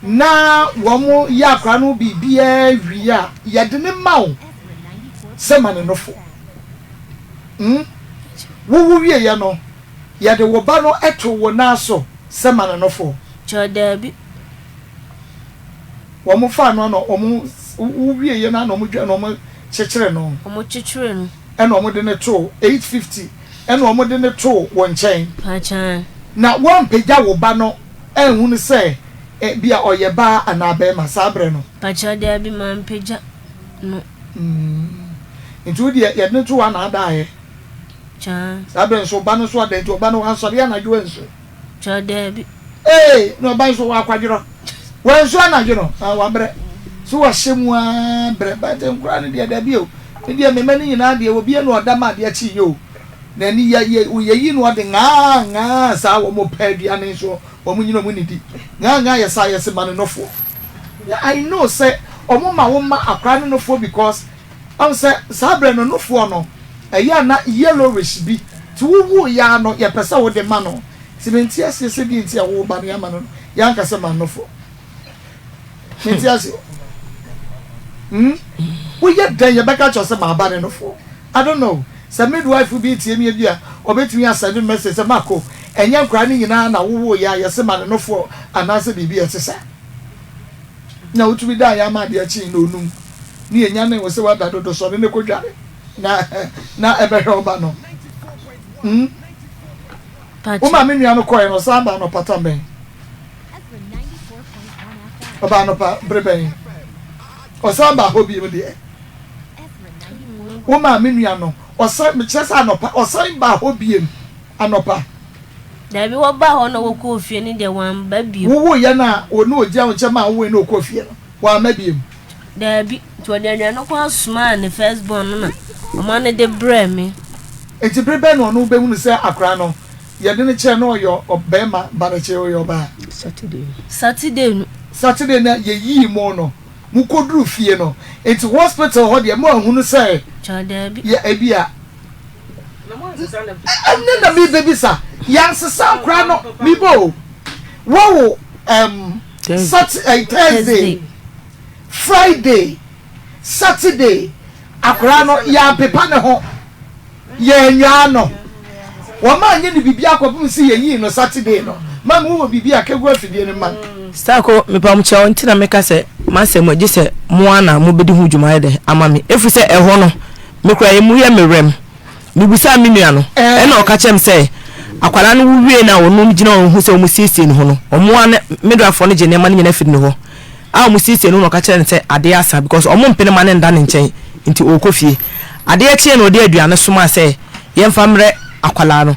na wɔn yɛ akwadaa no biribiara wie a yɛde ne ma wo sɛ ma ne nofo. Hmm? Wowo wieɛ no yɛde wo ba no to wo nan so sɛ ma ne nofo. Kyerɛ daabi. Wɔn faa no na wɔn wo wie yɛ no na wɔn dwa na wɔn kyekyere no. Wɔn kyekyere no. Ɛna wɔn de no too 8:50 ɛna wɔn de no too wɔn nkyɛn. Paakyaa. Na wɔampagya wo ba no anhunu sɛ ebia ɔyɛ baa anaa bɛɛma saa berɛ no. Paakyaa daabi mampagya no. Mm nti wo deɛ yɛde no too hɔ a na adaeɛ. Kyaa. Saa berɛ nso wo ba no nso ada nti ɔba no wansɔre anadwo ansu. Kyerɛ daabi. Ee, na ɔba nso wakwadworɔ. Wansu anadwo no, ah, wabrɛ. So wahyɛ mu ara brɛ. But nkoraa no deɛ dabi o. Me deɛ me mma no nyinaa deɛ obiara na ɔda ma adeɛ kye yɛ o. N'ani yɛ yɛ yɛyi no ɔde ŋaa ŋaa saa wɔn pɛ aduane nso wɔn nyina wɔn nidi. Ŋaa ŋaa yɛ saa yɛse ma no nofoɔ. I know sɛ wɔn ma wo ma akora no nofoɔ because Wahu sɛ saa berɛ no nufoɔ no ɛyɛ a na yellowish bi nti wo wuiɛ ara no yɛpɛ sɛ wode ma no nti mente aseɛ sɛ deɛ nti a wo ba no yɛama no no yɛanka sɛ ma no nufoɔ mente aseɛ hmm woyɛ dɛn yɛbɛka kyerɛ sɛ ma aba ne nufoɔ I don't know sɛ midwife bi tie me bi a ɔbɛtumi asɛnde message sɛ mako ɛnyɛ nkoraa no nyinaa na wowoeɛ a yɛse ma no nufoɔ anaasɛ biribi a ɛte saa. Na wotumi daeɛ ama adeɛ kyee nnɔnnum ne yɛnyanee wo sɛ woada dodo sɔre ne kɔdware na na ɛbɛhwɛ wo ba no. Hmm? Wo maame nua no kɔɛ no ɔsan ba anɔpa tam bɛn? Ɔba anɔpa bere bɛn? Ɔsan ba hɔ bio deɛ. Wo maame nua no ɔsan mekyerɛ sɛ anɔpa ɔsan ba hɔ biem anɔpa. Dabi, wɔbaa hɔ na wɔkɔɔ fie no deɛ, wɔamma bio. Wowoeɛ no a, ɔne ɔgyina wo nkyɛn maa wowoeɛ na ɔkɔɔ fie no, wamma bio? Dabi, nti ɔde aduane no kɔa somaa ne first born no na ɔma no de brɛɛ me. Nti bere bɛn na ɔno bɛhunu sɛ akwadaa no Yɛde no kyerɛ na ɔyɛ ɔbɛrima ba no kyerɛ ɔyɛ ɔbaa. Saturday. Saturday no. Saturday na yɛyii mo no mo kɔduru fie no nti hospital hɔ deɛ mo anhunu sɛ Kyɛ daabi. yɛ ebi a ɛnɛ na mebɛbisa yɛansesa akora no mebɔ o wɔwo um, Sat eh, Thursday Friday Saturday akora no yɛampepa ne ho Yɛannyaa no. Wɔma anyɛ no biribi akɔpem se yɛyii no Saturday no. Mame wowɔ biribi a kɛgu afidie no ma me. Sarko, mepa mo kyɛw nti na meka sɛ m'asɛm gye sɛ mo ara na mobɛdi ho dwuma ayɛ dɛn ama me ɛfiri sɛ ɛhɔ no me koraa ɛmu yɛ me werɛm. Mebisaa me nua no ɛna ɔka kyerɛɛ me sɛ akwadaa no wo wie no a ɔno gyina hɔ hu sɛ wɔsiesie ne ho no wɔn ara ne midwife no gye nneɛma no nyinaa firi ne hɔ a wɔn siesie no na ɔka kyerɛ no sɛ adeɛ asa because wɔn mpene ma no nda ne nkyɛn nti ɔrekɔ fie adeɛ kyeɛ na ɔde aduane somaa sɛ yɛmfa mmerɛ akwadaa no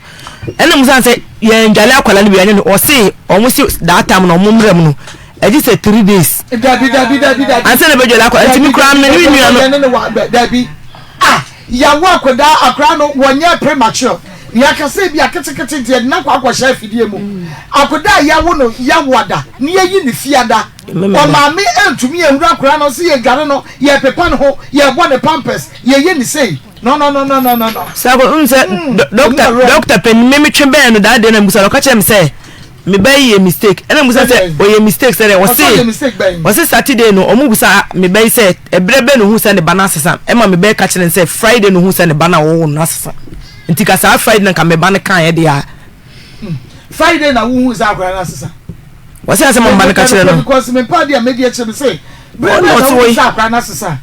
ɛna mu san sɛ yɛn dwale akwadaa no bi ɛne no ɔse wɔn se that time na wɔn mmerɛ mu no ɛgye sɛ 3 days Dabi, dabi, dabi, dabi. Ansa na bɛdwale akwadaa nti mi koraa me ne me nua no dabi. Ah, yɛawo akwadaa, akwadaa no wɔnyɛ premature. Yɛaka sɛ bi aketekete nti yɛde no akɔ akɔhyɛ afidie mu. Akwadaa a yɛawo no yɛawo na yɛyi ne fiada. Ɔmaame antumi anwura akwadaa no sɛ yɛdware no, yɛpepa ne ho, yɛbɔ ne pampers, yɛyɛ ne sei. No, no, no, no, no, no, no. Sako n sɛ doctor doctor panyin me metwe bɛn no that day na mbusa no ɔka kyerɛ me sɛ me ba yi yɛ mistake ɛna mbusa sɛ ɔyɛ mistake sɛ dɛ ɔse ɔse Saturday no ɔmo busa me ba yi sɛ ɛbrɛ bɛ no hu sɛ ne ba no asesa ɛma me ba yi ka kyerɛ no sɛ Friday no hu sɛ ne ba no a wɔwɔ no asesa nti ka saa Friday na nka me ba no kan ɛde a. Friday na wohu sɛ akwadaa no asesa. Wɔsɛ asɛm a me ba no ka kyerɛ no. Because me mpa deɛ medi akyire me se bere bɛn na wohu sɛ akwadaa no asesa.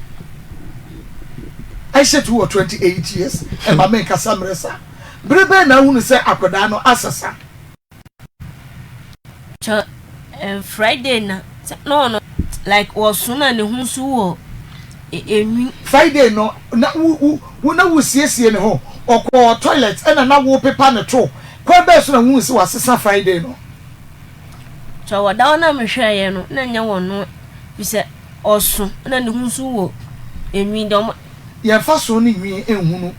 Aisha tu wɔ 28 years ɛma me nkasa mmerɛ saa. Bere bɛn na wohunu sɛ akwadaa no asesa. Kyɛ eh, Friday na na ɔno like wɔso na ne ho nso wɔ enwi. Friday no na wo wo wo na wosiesie ne ho ɔkɔɔ toilet ɛna na wopepa ne to kwan bɛn so na wohu sɛ wasesa Friday no. Kyɛ wɔda hɔ na mehwɛeɛ no na nyɛ wɔn no fisɛ ɔso na ne ho nso wɔ enwi dɛ ɔmo. Yɛnfa so ne nwi nhunu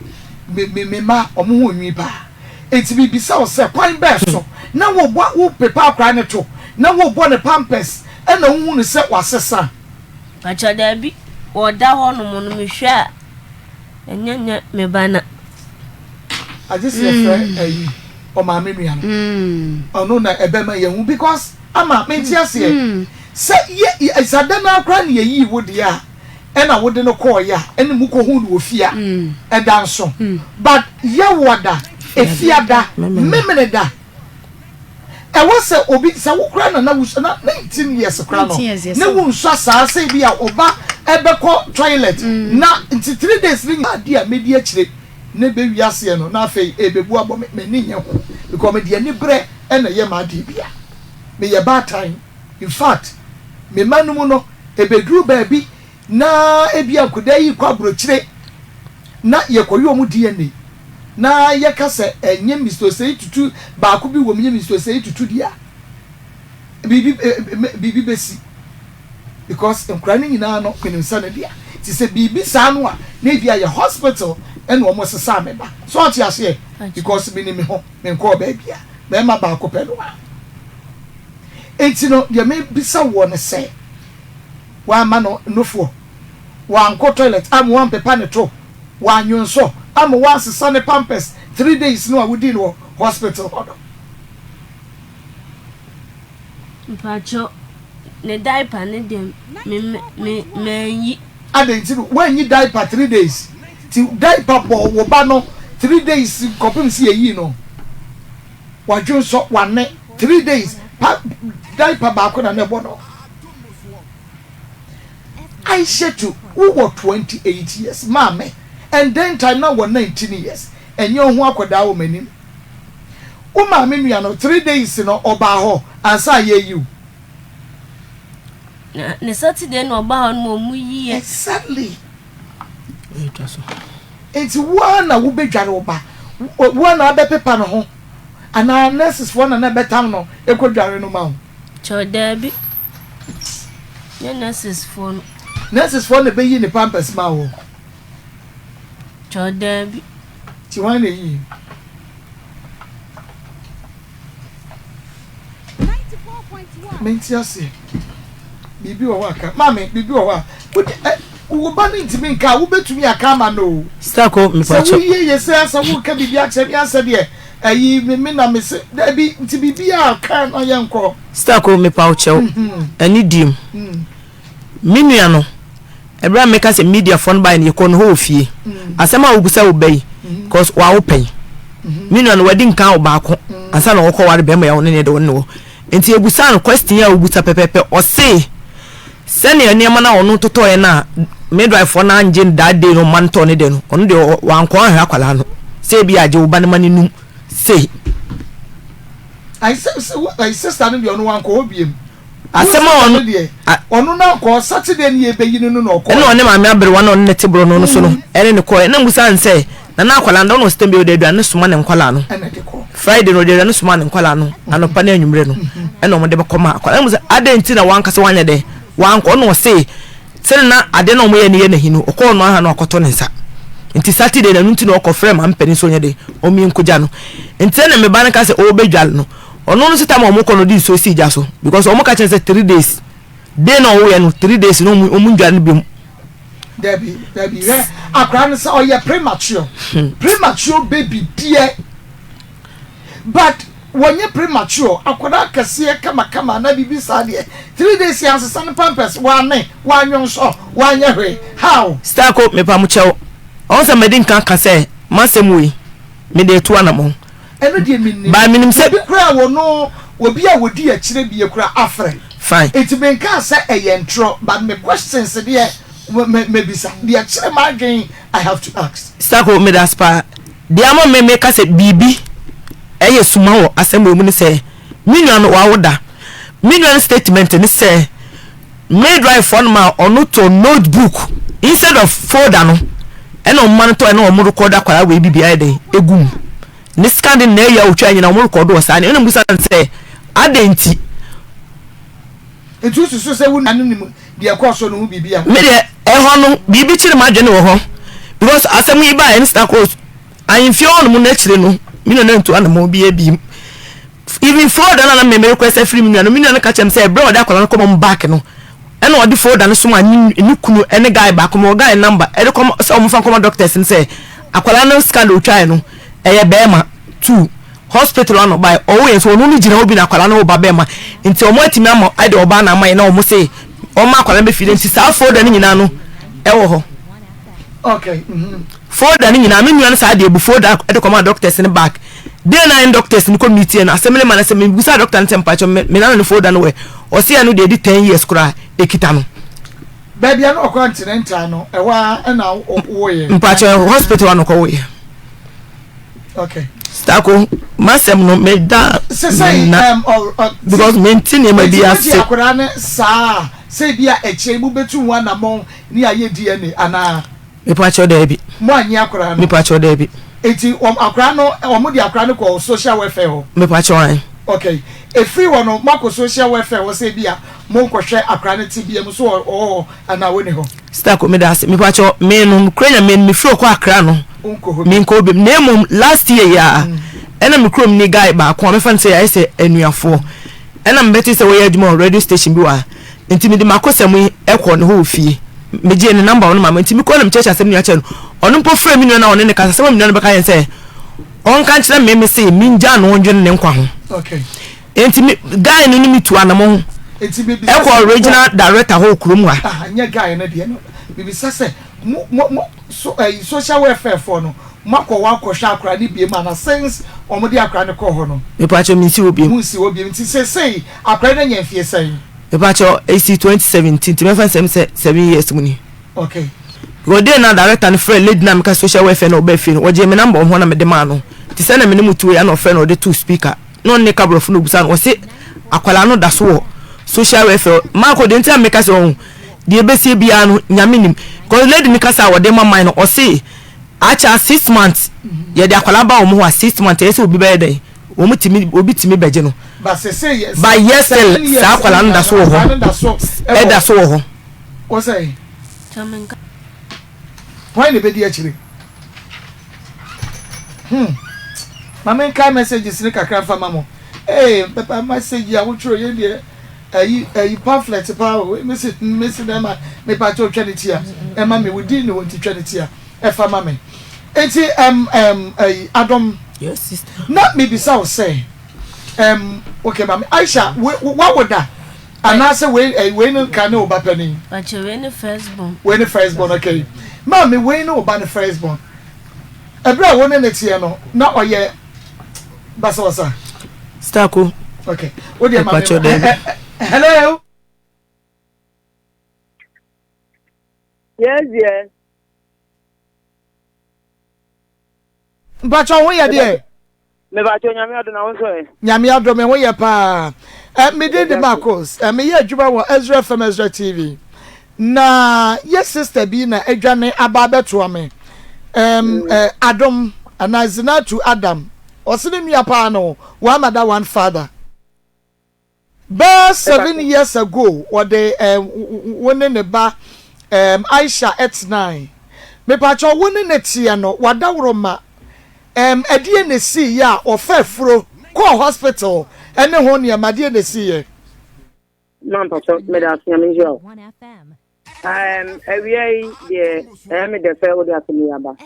me me me mma ɔmo ho nwi paa. Enti mibisa wo sɛ, kwan bɛn so na wobɔ wo pepa akwadaa no to na wobɔ no pampers ɛna wohu no sɛ wasesa? Pakyɛ daabi, wɔda hɔ nom no mehwɛ a ɛnyɛ nyɛ me ba na. Agye sɛ yɛfrɛ ayi ɔmaame nua no ɔno na ɛbɛma yɛhu because ama mente aseɛ sɛ yɛ sɛ ada no ara koraa na yɛyii wo deɛ a ɛna wode no kɔɔeɛ a ɛne mu kɔhuu no wɔ fie a ɛda nso but Yɛwoada, Efiada, Memeneda ɛwɔ sɛ obi sɛ wo koraa na na wusua na 19 years koraa no ne wo nsua saa sɛ ebi a ɔba ɛbɛkɔ toilet na nti 3 days ne nyinaa adi a medi akyire ne bɛ wi aseɛ no na afei ɛbɛbu abɔ me m'ani nyɛ ho because mede aniberɛ ɛna ɛyɛ m'adeɛ bia meyɛ baatan in fact me mma no mu no Ɛbɛduru baabi na ebia nkwadaa yi rekɔ aburokyire na yɛkɔyɛ wɔn DNA na yɛka sɛ ɛnyɛ Mister Osei Tutu baako bi wɔ mu nyɛ Mister Osei Tutu deɛ a, biribi biribi bɛsi because nkwadaa no nyinaa no menim sɛ ne dea. Nti sɛ biribi saa no a na ebia yɛ hospital ɛna wɔn sesaa me ba. So ɔte aseɛ? Because menim me ho, menkɔɔ baabi a bɛrima baako pɛ no a. Enti no, deɛ mebisa woɔ ne sɛ, woamma no nufoɔ, wankɔ toilet amma woampepa ne to, wannwonsɔ amma woansesa ne pampers 3 days no a wodii no wɔ hospital hɔ no? Mpakyɛw, ne diaper ne deɛ me me manyi. Adɛn nti no woanyi diaper 3 days? Nti diaper bɔɔ wo ba no 3 days kɔpem sɛ yɛyii no? Wadwonsɔ, wane, 3 days pa diaper baako na na ɛbɔ no. Aishatu, wowɔ 28 years, maame, and then time na wɔ 19 years, ɛnyɛ wo ho akwadaa wɔ m'anim. Wo maame nua no, 3 days no ɔbaa hɔ ansa a yɛreyi wo. Na ne Saturday na ɔbaa hɔ no ma ɔmo yi yɛ. Exactly. Nti wo ara na wobɛdware wo ba, wo ara na wabɛpepa ne ho anaa nurses foɔ na na ɛbɛtam no ɛkɔdware no ma wo? Kyɛw daabi, nyɛ nurses foɔ no. Nurses foɔ na ɛbɛyi ne pampers ma wo? Kyɛw daabi. Nti hwan na ɛyii? Mente aseɛ. Biribi wɔ hɔ a ka. Maame, biribi wɔ hɔ a, wode ɛ, wo ba no ntumi nka a, wobɛtumi aka ama no o. Sako, Sɛ mepakyɛ. woyie yɛ sɛ asɛ woreka biribi akyerɛ me asɛ deɛ, ayi, me, me na me se, dabi, nti biribi a ka na yɛnkɔ. Sako, mepa wo kyɛw, ɛne diem. Me nua no, ɛberɛ a meka sɛ mediafoɔ no baeɛ no, yɛkɔɔ ne hɔ wɔ fie. Asɛm a wobisa wo ba yi, cause wawo pɛn. Me nua no, wadi nkan awo baako ansa na ɔkɔware bɛrima yi a ɔne ne de ɔne ne wɔ. Nti yɛbisaa no question a wobisa pɛpɛɛpɛ, ɔse sɛdeɛ nneɛma no a ɔno totɔeɛ no a midwife no angye no that day no ɔma no tɔɔ ne deɛ no, ɔno deɛ wankɔ anhwɛ akwadaa no sɛ ebi agye wo ba no ma no num sei. Ayi sɛ sɛ wo ayi sister no deɛ ɔno wankɔ hɔ biem. Asɛm a ɔno deɛ ɔno na nkɔ Saturday ne yɛbɛyi no no na ɔkɔɛ. Ɛna ɔne maame aberewa na ɔne ne te borɔno no so no ɛne no kɔɛ. Ɛna mbusaa no sɛ nana akwadaa no da ɔna ɔsɛ tɛm bi ɔde aduane no soma ne nkwadaa no. Friday no ɔde aduane no soma ne nkwadaa no anɔpa ne anwummerɛ no ɛna ɔmo de bɛkɔ ma akwadaa. Ɛna mbusa adɛn nti na wankasa wanyɛ dɛn wankɔ ɔna ɔse sɛne na ade na ɔmo yɛ no yɛ n'ahi no ɔkɔɔ no aha no akɔtɔ ne nsa nti Saturday na ɛno nti na ɔkɔ frɛ maame panin sɛ ɔnyɛ dɛn ɔmo yɛ nkogya no nti ɛna me ba no ka sɛ ɔrebɛdwale no. Ɔno no sɛ time a ɔmo kɔ no ɔde nsuo sii gya so because ɔmo ka kyerɛ no sɛ 3 days day na ɔwoyɛ no 3 days na ɔmo ɔmo ndware no biom. Dabi dabi hwɛ akwadaa no sɛ ɔyɛ premature premature baby deɛ but wɔnyɛ premature akwadaa kɛseɛ kamakama anaa biribi saa deɛ 3 days yɛn asesa no pampers wɔame wɔanyɔnsɔ wɔanyɛ hwee how. Starko mepa mo kyɛw ɔho sɛ madi nka aka sɛ masɛm wei mede atu anamɔn. Ɛno deɛ mennim. But menim sɛ. Obi koraa wɔ no, obi a wɔdi akyire bie koraa afrɛ. Fine. Nti menkaa sɛ ɛyɛ ntorɔ, but me questions deɛ me mebisa. Deɛ ɛkyere m'adwene I have to ask. Sako, medase paa. Deɛ ama me meka sɛ biribi ɛyɛ suma wɔ asɛm wei mu ne sɛ, me nua no wawo da. Me nua no statement ne sɛ, Midwife foɔ no maa ɔno tɔ notebook instead of folder no ɛna ɔmo ma no tɔ ɛna ɔmo record akwadaa wei bibi ayɛ dɛn egu mu ne scan de na ɛyɛ a otwa nyina ɔmo record wɔ saa ne ɛna mbusa no sɛ adɛn nti. Nti wosusu sɛ wo nua no nim deɛ ɛkɔɔ so no ho biribi a? Me deɛ ɛhɔ no biribi kyere m'adwene wɔ hɔ because asɛm yi baeɛ ne sika kɔɔ ahemfie hɔ nom no akyire no me nua no antu anamɔn biara biem. Even folder no a na me me request afiri me nua no, me nua no ka kyerɛ me sɛ ɛberɛ a ɔde akwadaa no kɔma mo back no, ɛna ɔde folder no soma ne ne kunu ne guy baako, mewɔ guy number, ɛde kɔma sɛ wɔmfa nkɔma doctors no sɛ akwadaa no scan a ɔtwaeɛ no ɛyɛ bɛrima two hospital ano by ɔwo yɛn nso ɔno no gyina hɔ bi na akwadaa no wo ba bɛrima nti wɔn atumi ama ɛde ɔbaa na ama yɛn na wɔn se wɔn ma akwadaa no bɛfiri nti saa folder no nyinaa no ɛwɔ hɔ. Okay. Mm -hmm. Folder no nyinaa me nua no saa de ebu folder de kɔma doctors no back. Day na yɛn doctors no kɔ meet yɛn no asɛm no ma no sɛ mebusa doctor no sɛ mpakyɛ me me nana no folder no wɛ ɔse ɛno deɛ ɛdi 10 years koraa ekita no. Baabi a na ɔkɔ antenatal no ɛhɔ ara ɛna wowoeɛ. Mpakyɛ hospital a na ɔkɔwoeɛ. Okay. Stako masɛm no me da na because mente nneɛma bi ase. Nti akwadaa no saa sɛ ebi a akyire mu bɛtu ho anamɔn ne ayɛ DNA anaa. Mepakyɛw daabi. Mo annye akwadaa no? Mepakyɛw daabi. Eti wɔn akwadaa no wɔn de akwadaa no kɔ social welfare hɔ? Mepakyɛw ae. Okay. Efiri hɔ no mo akɔ social welfare hɔ sɛ ebia mo nkɔhwɛ akwadaa no tebea mu so ɔwɔ hɔ anaa ɔnni hɔ? Sister Ko meda ase. Mepakyɛw me no nokorɛ Nyame no mefiri hɔ kɔ Accra no Wonkɔ hɔ bio? menkɔ hɔ bio. Na mmom last year yi ara ɛna me kurom ni guy baako a mɛfa no sɛ yɛayɛ sɛ anuafoɔ ɛna mebɛte sɛ wɔyɛ adwuma wɔ radio station bi wɔ ha. Nti mede m'akosɛm yi kɔɔ ne hɔ wɔ fie. Megyee ne number ɔno ma me. Nti mekɔɔ na mekyerɛkyerɛ asɛm no nyinaa kyerɛɛ no. Ɔno mpo frɛɛ me nua no a ɔne no kasa. Asɛm a me nua no bɛka yɛn sɛ ɔnka nkyerɛ me, mese mengyaa no ɔndwene ne nkwa ho. Nti me guy no ne me tu anamɔn ɛkɔɔ regional director hɔ wɔ kurom ha. Aha, nyɛ guy no deɛ no. Mebisa sɛ mo mo mo so ɛyi social welfare foɔ no moakɔ hɔ akɔhwɛ akwadaa no biom anaa since wɔn de akwadaa no kɔɔ hɔ no? Mepakyɛw mensi hɔ biom. Monsi hɔ biom. Nti seesei akwadaa no anya mfie sɛn? Mepakyɛw, esi 2017 nti mɛfa nsɛm sɛ 7 years mu ni. Okay. Because day na director no frɛ lady na meka social welfare na ɔbaa fie no, wɔgyee me number wɔ hɔ na mede maa no. Nti sɛ na me ne mu tuo ya na ɔfrɛ na ɔde too speaker. Na ɔne ka borɔfo na obusa no, ɔse akwadaa no da so wɔ social welfare. Marco deɛ nti a meka sɛ ɔho deɛ ebesie biara no Nyame nim. Because lady no kasa a ɔde ma man no, ɔse akyɛ 6 months yɛde akwadaa ba wɔn hɔ a 6 months ɛyɛ sɛ obi bɛyɛ dɛn wɔn tumi obi tumi bɛgye no. But sese yɛ. But yɛ still saa akwadaa no da so wɔ hɔ ɛda so wɔ hɔ. Wɔsɛ. Hwan na ebedi akyire? Ma menkae messages no kakra mfa ma mo. Ee, papa message a wotwerɛ yɛn deɛ. Ayi ayi pamphlet paa o mesi mesi bɛrima mepakyɛw twa ne ti a ɛma me wo din ne hɔ nti twa ne ti a ɛfa ma me nti ɛm ɛm ayi adom Yes sister. Na mebisa wo sɛ ɛm okay maame Aisha wo wawo da anaasɛ wei ɛyi wei no nka ne wo ba panin. Pakyɛ wei ne first born. Wei ne first born okay maame wei ne wo ba ne first born ɛberɛ a wo ne ne teɛ no na ɔyɛ basabasa. Stako. Okay. Wo deɛ ma me. Hello. Yes, dear. Mpatsɔ ho yɛ deɛ. Mepatsɔ nyame adom na wo nso ɛ. Nyame adom me ho yɛ paa. Eh, me din de Marcos. Eh, meyɛ adwuma wɔ Ezra FM Ezra TV. Na yɛ sister bi na adwane aba abɛtoa me. Um, mm. eh, Adom anaa Zinatu Adam. Ɔse ne nua paa no, one mother one father. Bɛyɛ seven years ago wɔde eh, wo ne ne ba eh, Aisha tenae. Mepakyɛw wo ne no teɛ no wadaworoma em, ɛdeɛn na ɛsiiɛ a ɔfa afuro kɔɔ hospital ɛne ho nneɛma ɛdeɛn na ɛsiiɛ? Ma mpakyɛw meda ase Nyame nhyira wo. Ɛɛm awia yi deɛ ɛyɛ me dɛ sɛ wode asɛm yi aba.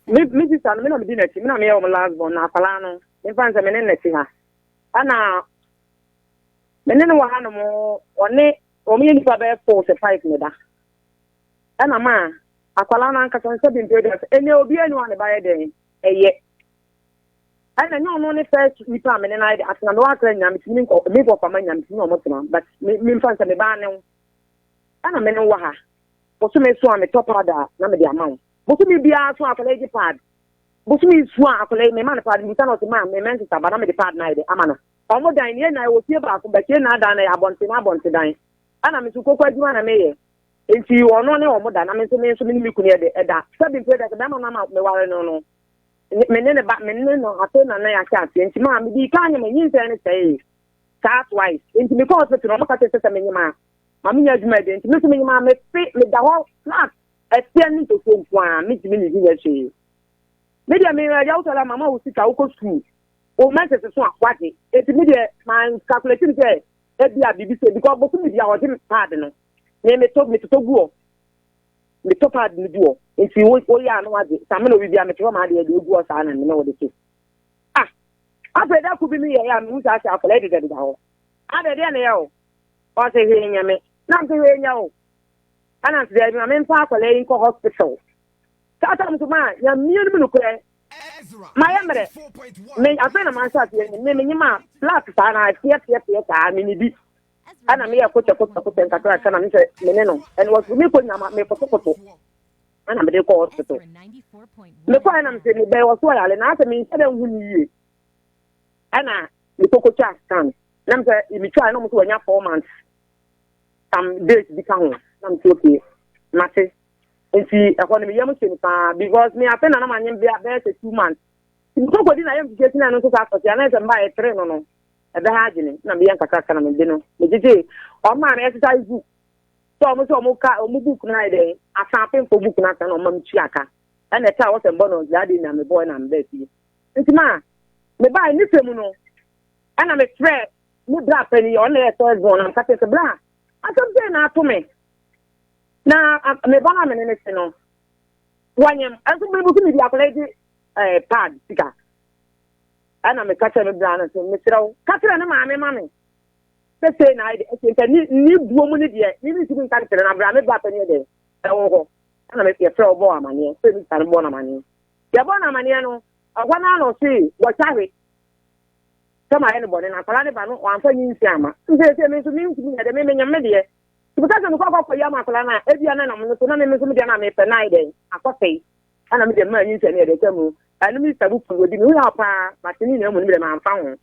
Me me sista no me na medi n'akyi me na meyɛ wɔn last born na akwadaa no memfa no sɛ me ne no te ha ɛna me ne no wɔ ha nom ɔne wɔn yɛ nipa bɛyɛ four sɛ five ne da ɛna ma akwadaa no ankasa nsa bi mpere da sɛ ɛnɛ obiara ni hɔ a ne ba yɛ dɛn ɛyɛ ɛna nyɛ ɔno ne first nipa a me ne no ayɛ de atena mewɔ akra nyinaa metumi ne nkɔ me pɔpa ma nyinaa metumi ne ɔmo tena but me memfa nsɛ me baa ne wo ɛna me ne wɔ ha bosome so a metɔ pad a na mede ama wo bosome biara so akwadaa yi gye pad bosome so a akwadaa yi mema no pad mbisa na ɔse ma me menses aba na mede pad no ayɛ de ama no ɔmo dan ne yɛn nyinaa yɛwɔ fie baako but yɛn nyinaa dan no yɛ abɔnten abɔnten dan ɛna me nso koko adwuma na meyɛ nti ɔno ne ɔmo da na me nso me nso me ne me kunu yɛ de ɛda sɛbi mpere da sɛ bɛrima no ama meware no no me ne ne ba me ne no afei na na yɛahyɛ aseɛ nti maa mede ka anyem nyinsɛn no sɛee saa twice nti mekɔ hospital no ɔmo ka kyerɛ sɛ sɛ menyem a ma menya adwuma ɛde nti me nso menyem a mefe meda hɔ flat ɛseɛ ne ntosuo nko a mentumi ne nyɛ hwee me deɛ me agya wotɔ la mama wo sika wokɔ sukuu wo mɛnsese so a wagye nti me deɛ ma calculate sɛ ebi a biribi sɛ because bosome bi a ɔgye paade no me metɔ metotɔ gu hɔ metɔ pad no gu hɔ nti wo woyɛ a na wagye samina obi bia metɔ ma adeɛ de egu hɔ saa na me ne wo de te ah afei da ko bi mi yɛ yɛ a mehu saa sɛ akwadaa yi dedadeda hɔ adɛ deɛ ne yɛ o ɔsɛ hwee nyɛ me na mse hwee nyɛ o ɛna nse dɛ ma memfa akwadaa yi nkɔ hospital saa tam so ma nyamea no mu nokorɛ mayɛ mmerɛ me afei na manhyɛ aseɛ me menyem a flat saa na teɛ teɛ teɛ saa me ne bi ɛna meyɛ kokyɛ kokyɛ kokyɛ nkakraka na mesɛ me ne no ɛna wɔso mekɔ nyama mekotokoto ɛna mede kɔ hospital mekɔ ɛna mesɛ mebɛn wɔ so ɔyale na asɛ menhyɛ dɛ nhu ne yie ɛna mekɔkɔtwa scan na mesɛ metwa ɛna ɔmo sɛ wanya four months some days bi ka ho na mesɛ okay mate nti ɛhɔ no meyam hyɛ no paa because me afei na na manyem bɛyɛ sɛ 2 months mekɔkɔdi na yɛ mfifie sena no nso saa akɔse anayɛ sɛ mba yɛ no no ɛbɛha adwene na meyɛ nkakraka na mede no megyegye ɔmaa no exercise book sɛ ɔmo sɛ ɔmo ka ɔmo book no ayɛ dɛn asa apemfo book no asa na ɔma me tua ka ɛna ɛka a wɔsɛ mbɔ no ɔdze ade na mebɔɔ na mebɛɛ fie nti ma mebae ne fɛ mu no ɛna mefrɛ me bra panyin ɔno na yɛ first born na meka kyerɛ sɛ bra asɛm sɛ na ato me na me ba no a me ne ne te no wɔnyem ɛnso mebusu me bi akwadaa gye ɛɛ pad sika Ɛna meka kyerɛ me bra no sɛ, mesrɛ wo, ka kyerɛ ne maame ma me sɛ sei na ayɛ de ɛsɛ nka ne ne buo mu ne deɛ ne mentumi nka nkyerɛ no abra me bra panin deɛ ɛwɔ hɔ. Ɛna me yɛfrɛ wo bɔɔ amaneɛ sɛ me sika no bɔɔ no amaneɛ. Yɛbɔɔ no amaneɛ no, ɛhɔ no ara na ɔse wɔtwa hwe sɛ mayɛ no bɔne na akwadaa ne ba no wamfa nyinsi ama. Nti sɛ me nso mentumi nyɛ dɛ me menyam me deɛ. Nti meka sɛ mekɔ akɔkɔ yi ama akwadaa no a ebia na nam no so na me nso me deɛ na mepɛ na ayɛ dɛn akɔsɛe. Ɛna me deɛ maa nyinsɛn no yɛ dɛ sɛ mu ɛno me sabu pii odi me ho yaw paa but ne nyinaa mu no me deɛ manfa ho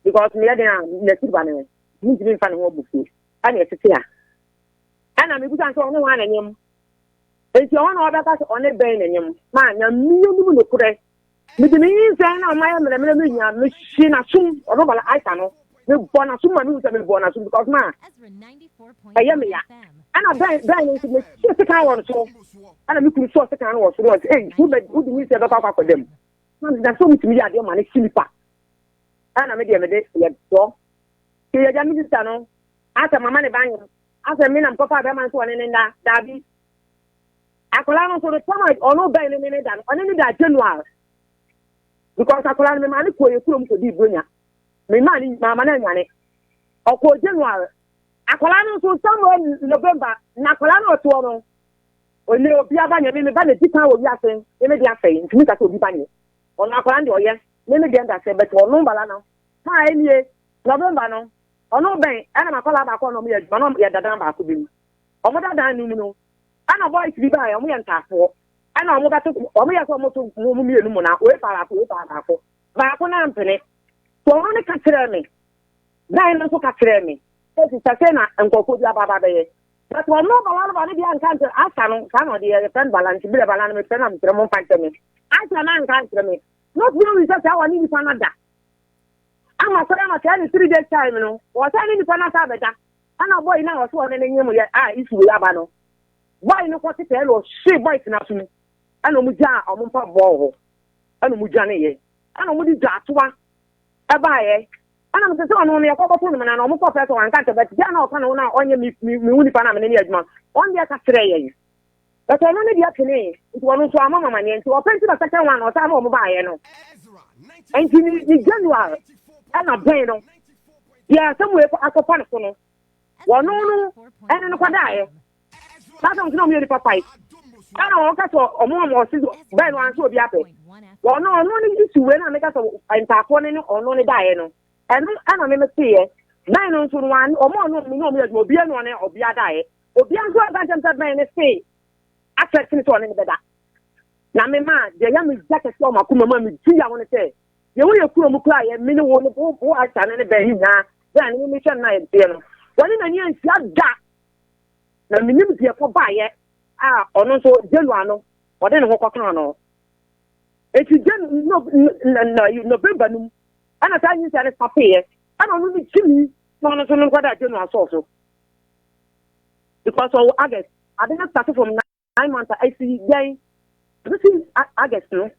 because meyɛ den a n'akyiri ba no mentumi nfa ne ho abufuo ɛna ɛtete a ɛna mebusa sɛ ɔne hwan na nyem nti ɔhɔ na ɔbɛka sɛ ɔne bɛn na nyem maa nyamea no mu nokorɛ mede me nyinsɛn na ɔma yɛ mmerɛmmerɛ me nyinaa mehye n'asom ɔno bala aisa no mebɔ n'asom ma mehu sɛ mebɔ n'asom because ma ɛyɛ me ya ɛna bɛn bɛn no nso mehyɛ sekan wɔ no so ɛna me kunu sɔɔ sekan no wɔ soro ɔsɛ ei wobɛ wode nyinsɛn bɛkɔ akɔ akɔda mu na sɛ wotumi yɛ adeɛ ma no hye nipa ɛna me deɛ mede yɛ dɔ. Nti yɛgya me sista no asɛ mama ne ba nyem asɛ me na mekɔfaa bɛrima no sɛ ɔne ne nda daabi. Akwadaa no nso no tam a ɔno bɛn ne ne ne da no ɔne ne da January because akwadaa no memaa ne kɔɔ yɛ kurom kɔdii bronya memaa ne maama no anwane ɔkɔɔ January akwadaa no nso somewhere November na akwadaa no ɔtoɔ no ɔne obi aba nyɛ me me ba na di kan wɔ wiase me me de afɛe ntumi ka sɛ obi ba nyɛ ɔno akwadaa no deɛ ɔyɛ me me deɛ nda sɛ bɛtɛ ɔno bala no maa ɛnie November no ɔno bɛn ɛna makwadaa baako a na ɔmo yɛ adwuma na ɔmo yɛ dadan baako bi mu ɔmo dadan no mu no ɛna boys bi baeɛ ɔmo yɛ ntaafoɔ ɛna ɔmo bɛto ɔmo yɛ sɛ ɔmo to ɔmo mmienu mu na wei fa baako wei fa baako baako na mpene so ɔno ne ka kyerɛɛ me dan no nso ka kyerɛɛ me sɛ sista sɛ na nkurɔfoɔ bi aba aba bɛyɛ but ɔno bala no ba ne deɛ anka nkyerɛ asa no saa na ɔde yɛ yɛfrɛ no bala nti berɛ bala no mefrɛ no a mesrɛ mo mfa nkyɛ me asa no anka nkyerɛ me not knowing sɛ saa wɔne nipa no da ama sɔre ama saa ne 3 days time no wɔsan ne nipa no asa abɛda. Ɛna boy na ɔso ɔne ne nyem yɛ a issue wei aba no, boy no kɔ tetɛ ɛna ɔhye boys no aso mu ɛna ɔmo gyaa ɔmo mpa bɔɔ hɔ ɛna ɔmo dwane yɛ ɛna ɔmo de dwa atoa ɛbaayɛ ɛna mo sɛ sɛ ɔno no yɛkɔ bɔto no mu na ɔmo kɔ fɛ sɛ wanka nkyɛ bɛt gya na ɔka ne ho na ɔnyɛ mi mi mi wu nipa na mene ne adwuma ɔno deɛ ka kyerɛ yɛn bɛtɛ ɔno ne deɛ twene nti ɔno nso ama mamaneɛ nti ɔpɛ nti na second one ɔsan ma ɔmo baayɛ no nti ne ne January ɛna bɛn no deɛ asɛm wei akɔfa ne so no wɔno no ɛne no kɔdaeɛ saa sɛ ɔmo yɛ nipa five ɛna wɔn ka sɛ ɔmo a ɔsi bɛn no anso obi apɛ wɔno ɔno ne issue wei na meka sɛ ntaafoɔ ne ne ɔno ne daeɛ no ɛno ɛna meme teeɛ bɛn no nso no wɔn ɔmo ɔno ɔmo ne ɔmo yɛ adwuma obiara ne ɔne ɔbea daeɛ obiara nso aka nkyɛn sɛ bɛn ne see asɛ tene sɛ ɔne ne bɛda na me ma deɛ yɛ me gya kɛseɛ ɔmo akoma mu a me di yawo ne sɛ deɛ woyɛ kuro mu kura yɛ me ne wo ne wo wo ahyɛ ne ne bɛn nyinaa bɛn ne me hwɛ no na yɛ teɛ no wɔne n'ani anhyia da na menim deɛ kɔ baayɛ a ɔno nso January no ɔde ne ho kɔkaa no eti Jan no na November no mu ɛna saa nyinsɛn no sapeeɛ ɛna ɔno ne kyimi na ɔno nso no nkɔda January sɔɔ so because ɔwɔ August ade no start from 9 months a esi dɛn ebesi August no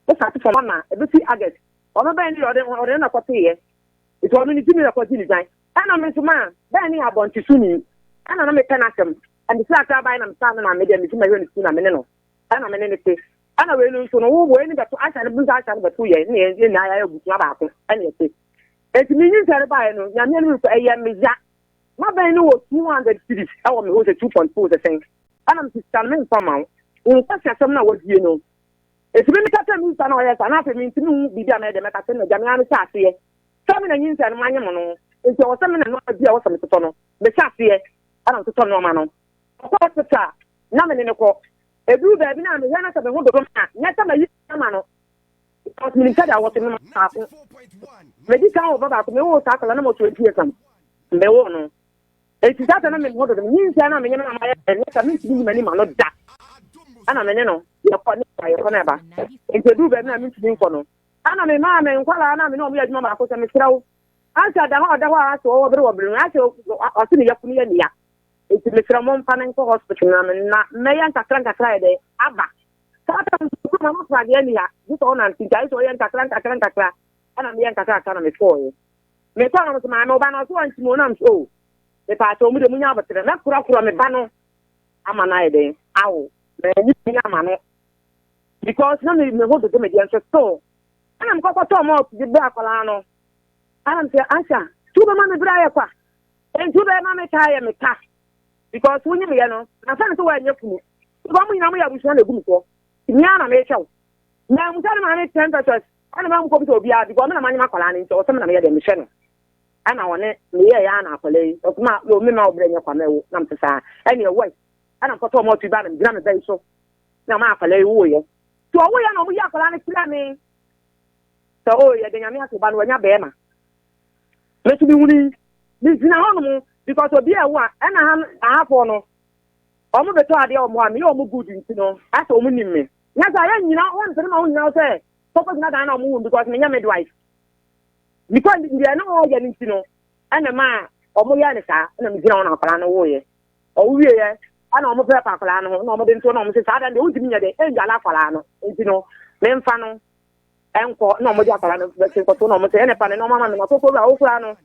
o start from ɔna ebesi August ɔno bɛn ne ɔde ɔde na kɔteeɛ nti ɔno ne timi na kɔgye ne dwan ɛna me nso maa bɛn ne abɔnte so ni ɛna na mepɛ n'asɛm ɛnde sɛ akra ban na mesa no na me deɛ mesi ma hwɛ ne sukuu na me ne no ɛna me ne ne te ɛna wei no nso no wo wei ne bɛto ahyɛ no nso ahyɛ no bɛto yɛn ne yɛn nyinaa yɛayɛ abusua baako ɛna yɛte eti me nyinsɛn no baeɛ no Nyame anim nso ɛyɛ me ya ma bɛn no wɔ 200 cedis ɛwɔ me hɔ sɛ 2.4 sɛ sɛn ɛna me sista no memfa ma wo wo nkwasi asɛm no a wadie no eti me meka sɛ me sista no ɔyɛ saa na afei mentumi hu biribi a mɛyɛ dɛ mɛka sɛ na gya me ara mehyɛ aseɛ sɛ me na nyinsɛn no manye mo no nti ɔwɔ sɛ me na nneɛma bi a ɛwɔ sɛ metotɔ no mehyɛ aseɛ ɛna metotɔ nneɛma no ɔkɔ hospital na me ne no kɔ eduru baabi na mehwɛ na sɛ me ho dodo ma nyɛ sɛ mayi ama no because menim sɛdeɛ wɔte me baako medi kan wɔ ba baako mewoo saa akwadaa na mo 20 years am mewoo no eti saa sɛ na me ho dodo me nyinsɛn na menye no na mayɛ ɛnyɛ sɛ mentumi nyi m'anim ano da ɛna me ne no yɛkɔ ne ba yɛkɔ na ɛba nti eduru baabi na mentumi nkɔ no ɛna me maa me nkwalaa na me ne ɔmo yɛ adwuma baako sɛ mesrɛ wo ansa da hɔ a ɔda hɔ a asɛ ɔwɔ bere wɔ bere no asɛ ɔse ne yafunu yɛ nea nti mesrɛ mo mfa no nkɔ hospital na me na mɛyɛ nkakra nkakra yɛ dɛ aba saa ta nso ma no pradeɛ ni ha gye sɛ ɔnante nti ayɛ sɛ ɔyɛ nkakra nkakra nkakra ɛna meyɛ nkakra nkakra na mekɔɔyɛ mekɔɔ no sɛ maame ɔba no ɔso ɔnkyim ɔnam so o mepaakyɛ ɔmu de munya abotere mɛkorɔkorɔ me ba no ama no ayɛ dɛn awo mɛnyi mi ama no because na me me ho dodo me deɛ nso so ɛna mekɔkɔtɔɔ malt de brɛ akwadaa no ɛna mesɛ ansa tu bɛma me brɛ ayɛ kwa nti wobɛma me taa yɛ me ka because wonyim yɛ no na sɛ ne sɛ woanyɛ kunu because mo nyinaa moyɛ abusua na egu me soɔ mmea na mehyɛ wo na musa ne maame 10 pesewas ɛna maa mu kɔ bisa obiara because me na manyem akwadaa no nti ɔsɛ me na meyɛ deɛ mehyɛ no ɛna ɔne meyɛ yɛ ana akwadaa yi ɔsoma yɛ me ma wo brɛ nyɛ kwa mɛwo na mete saa ɛne ɛwɔ yi ɛna mkɔtɔ ɔmo ɔtu ba na megyina me bɛyi so na ɔma akwadaa yi woyɛ nti ɔwoyɛ na ɔmo yi akwadaa no kyerɛ me sɛ o yɛde Nyame ato ba no wanya bɛrima me nso mehuni megyina hɔnom because obi a ɛwo a ɛna ha ahafoɔ no ɔmo bɛtɔ adeɛ wɔ mo a meyɛ ɔmo good nti no asɛ ɔmo nim me nyɛ sɛ ayɛ nyina wɔmpene ma wo nyina wo sɛ kɔkɔ gyina dan na ɔmo wu because menyɛ midwife because deɛ na ɔyɛ no nti no ɛna ma ɔmo yɛ ne saa ɛna megyina hɔ na akwadaa no woyɛ ɔwo wieɛ ɛna ɔmo pɛ pa akwadaa no ho na ɔmo de nto na ɔmo sɛ saa dan deɛ wontumi nyɛ de ɛndwale akwadaa no nti no memfa no ɛnkɔ na ɔmo de akwadaa no bɛsi nkɔto na ɔmo sɛ ɛna pa ne na ɔmo ama me na koko wura wokura no.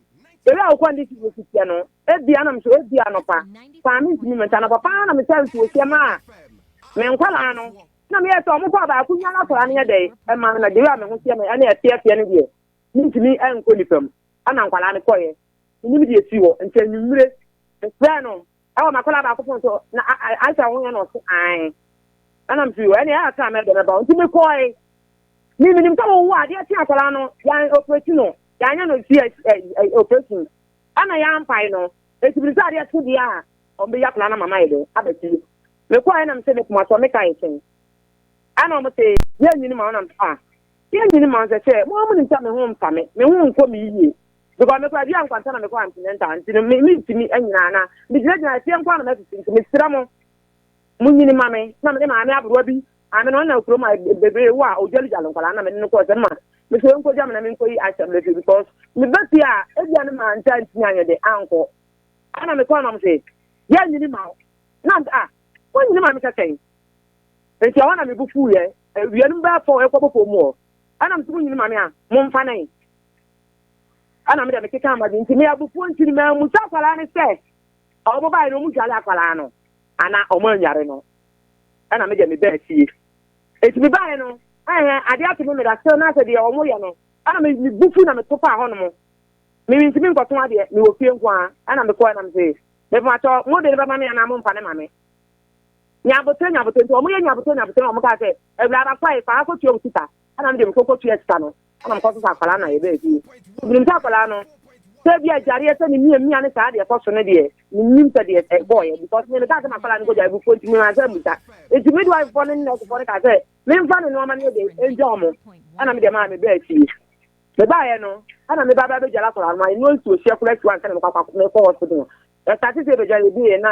Ebi a wokɔ ne si wɔ sisiɛ no, ebia na mesɛ ebi anɔpa paa mentumi menta anɔpa paa na mesɛ nsuo hyɛ maa me nkwadaa no na meyɛ sɛ ɔmo kɔ baako nya no akwadaa no yɛ dɛ ɛma no na deɛ a me ho teɛ me ɛne ɛteɛteɛ no deɛ mentumi ɛnkɔ nipa mu ɛna nkwadaa no kɔyɛ menim deɛ esi hɔ nti anwummere mefrɛ no ɛwɔ makwadaa baako fon so na ahyɛ ho yɛ na ɔse ae ɛna mfe ɛne ɛyɛ asa mɛdɛ mɛba nti mekɔe me menim sɛ wɔwo adeɛ kye akwadaa no yɛn operate no yɛanyɛ no CS operation ɛna yɛampae no eti menim sɛ adeɛ kye deɛ a ɔmbɛyi akwadaa no mama yɛ dɛ aba fie mekɔe na mesɛ mekoma sɔ meka yɛ kyɛn ɛna ɔmo se yɛnyini ma ɔnam a yɛnyini ma ɔsɛ sɛ mo ɔmo nim sɛ me ho mfa me me ho nkɔ me yie because mekɔ adi ankwanta na mekɔ antenatal nti no me mentumi anyina na megyinagyina afie nko na mɛsisi nti mesrɛ mo monyini ma me na mede maame aberewa bi maame no ɔna kurom a bebree wo a ɔdwaledwale nkwadaa na mede no kɔɔ sɛ ma mesɛ nkɔgya me na menkɔyi ahyɛ mmerɛ fie because meba fie a ebia ne maa nta ntumi anyɛ de ankɔ ɛna mekɔɔ nam sɛ yɛnyini ma wo na a wonyini ma me sɛ sɛn nti ɛhɔ na mebu fuiɛ awia no bɛɛ fɔ ɛkɔ bɔfɔ mu hɔ ɛna mesɛ monyini ma me a momfa ne ɛna mede mekeka amade nti me abufuo nti no maamusa akwadaa no sɛ ɔmo baeɛ no ɔmo dwale akwadaa no ana ɔmo anware no ɛna me deɛ mebaa fie eti mebaeɛ no ɛhɛn adeɛ ato me meda still na sɛ deɛ ɔmo yɛ no ɛna me me bu fu na meto faa hɔ nom me ntumi nkɔto adeɛ mewɔ fie nko ara ɛna mekɔɛ na mese mepakyɛ mo de ne bɛma me anaa mo mfa ne ma me nyabotere nyabotere nti ɔmo yɛ nyabotere nyabotere na ɔmo kaa sɛ awuraba kɔe fa akɔtua wo sika ɛna me deɛ mekɔkɔ tua sika no ɛna mekɔ sesa akwadaa na yɛbɛɛ fie menim sɛ akwadaa no sɛ bi agyareɛ sɛ ne mia mia ne saa deɛ ɛkɔ so no deɛ menim sɛ deɛ ɛbɔɔyɛ because me mekaa sɛ makwadaa no kɔgya abufuo nti mema sɛ mmusa nti midwife foɔ ne nurse foɔ no kaa sɛ memfa ne nnoɔma no yɛ deɛ ɛngya ɔmo ɛna me deɛ maa mebɛɛ fie mebaeɛ no ɛna meba bɛ bɛgyala akwadaa no ma ɛnoa nsuo hyɛ koraa si hɔ ansa na mekɔ mekɔ hospital no ɛsate sɛ ɛbɛgya yɛbieɛ na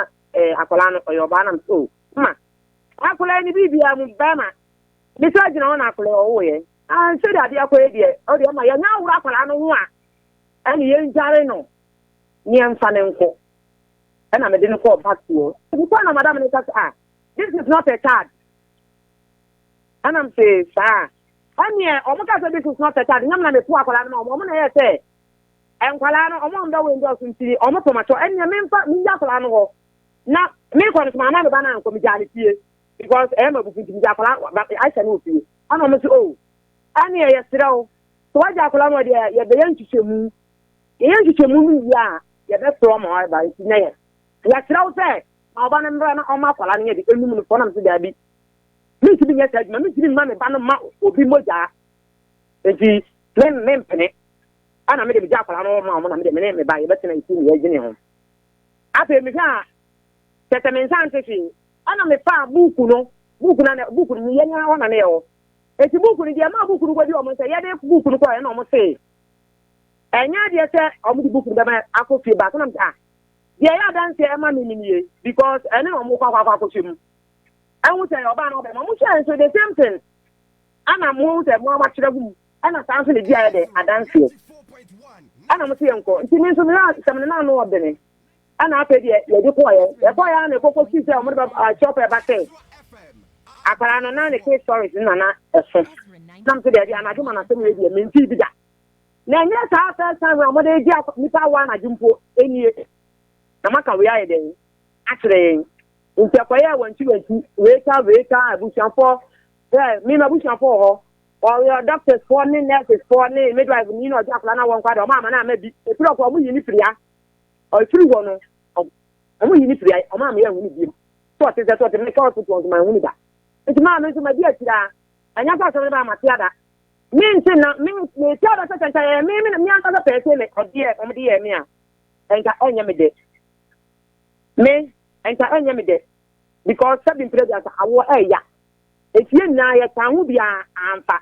akwadaa no ɔyɛ ɔbaa nam so ma akwadaa no biribiara mu bɛrima mesɛ gyina hɔ na akwadaa ɔwoeɛ sɛdeɛ adeɛ akɔyɛ deɛ ɔdeɛ ma yɛnyɛ aworo akwadaa no ho a ɛne yɛndware no ne yɛmfa ne nkɔ ɛna mede no kɔɔ back to hɔ mekɔɔ na madam no ka sɛ ah this is not a child ɛna m sɛ saa ɛneɛ ɔmo ka sɛ this is not a child nyɛ m na mepo akwadaa no ma ɔmo ɔmo na ɛyɛ sɛ nkwadaa no ɔmo a ɔmo bɛwo ndɔɔso nti ɔmo pɔmatɔ ɛneɛ memfa mengya akwadaa no hɔ na mekɔ no so maama me ba no ankɔ megyaa ne fie because ɛyɛ ma bufu nti megya akwadaa ahyɛ no wɔ fie ɛna ɔmo sɛ o ɛneɛ yɛserɛ wo sɛ wagya akwadaa no deɛ yɛbɛyɛ nhwehwɛmu yɛyɛ nhwehwɛmu no wie a yɛbɛfrɛ ɔma ɔba nti na yɛ yɛserɛ wo sɛ ma ɔba no mmra na ɔma akwadaa no yɛ de enum no fɔ nam sɛ daabi mentumi nyɛ saa adwuma mentumi mma me ba no ma obi mogyaa nti me mempene ɛna mede megya akwadaa no ma ɔmo na mede me ne me ba yɛbɛtena nti ne yɛdwene ho afei mehwɛ a kyɛ sɛ me nsa nte hwee ɛna mefaa buuku no buuku no buuku no yɛ nyɛ hɔ na ne yɛ hɔ eti buuku no deɛ maa buuku no kɔdi ɔmo sɛ yɛde buuku no kɔɔ ɛna ɔmo se ɛnyɛ adeɛ sɛ ɔmo de buuku no bɛma akɔ fie baako nam ah deɛ ɛyɛ adanseɛ ɛma mi mi nie because ɛne na ɔmo kɔ akɔ akɔ akɔhyɛ mu ɛho sɛ ɔbaa na ɔbɛma ɔmo hyɛ nso the same thing ɛna mo sɛ mo akyerɛ gu mu ɛna saa nso na di ayɛ dɛ adanseɛ ɛna mo se yɛ nkɔ nti mi nso mi na sɛm ne na ano ɔdene ɛna afei deɛ yɛde kɔɔyɛ yɛkɔɔyɛ a na ɛkɔkɔ si sɛ ɔmo de bɛ shop ɛba sɛ akwadaa no na ne case stories no nana ɛso nam sɛ deɛ anadwo ma n'asɛm yɛ deɛ menti bi da na ɛnyɛ saa first time a ɔmo de gye nipa awa anadwo mpo enie na maka wei ayɛ dɛn akyerɛ yɛn nti ɛkɔyɛ wanti wanti wei ka wei ka abusuafoɔ ɛ mi ma abusuafoɔ wɔ hɔ ɔyɛ doctors foɔ ne nurses foɔ ne midwife ni na ɔgye akwadaa na wɔn kɔ ade ɔmo ama na ama bi efiri ɔkɔ ɔmo yi ne firi ha ɔfiri hɔ no ɔmo yi ne firi ha ɔmo ama yɛ ɛho ne biem so ɔte sɛ so ɔte meka hospital nso ma ɛho ne da nti maa mi nso ma di akyire a ɛnyɛ sɛ asɛm no ba ama te ada me nti na me me te ada sɛ kyɛnkyɛn yɛ me me me ankasa pɛɛ sɛ me ɔdeɛ ɔmo de yɛ me a nka ɛnyɛ me dɛ me nka ɛnyɛ me dɛ because sɛbi mpere bi asa awoɔ ɛɛya efie nyinaa yɛ kan ho biara amfa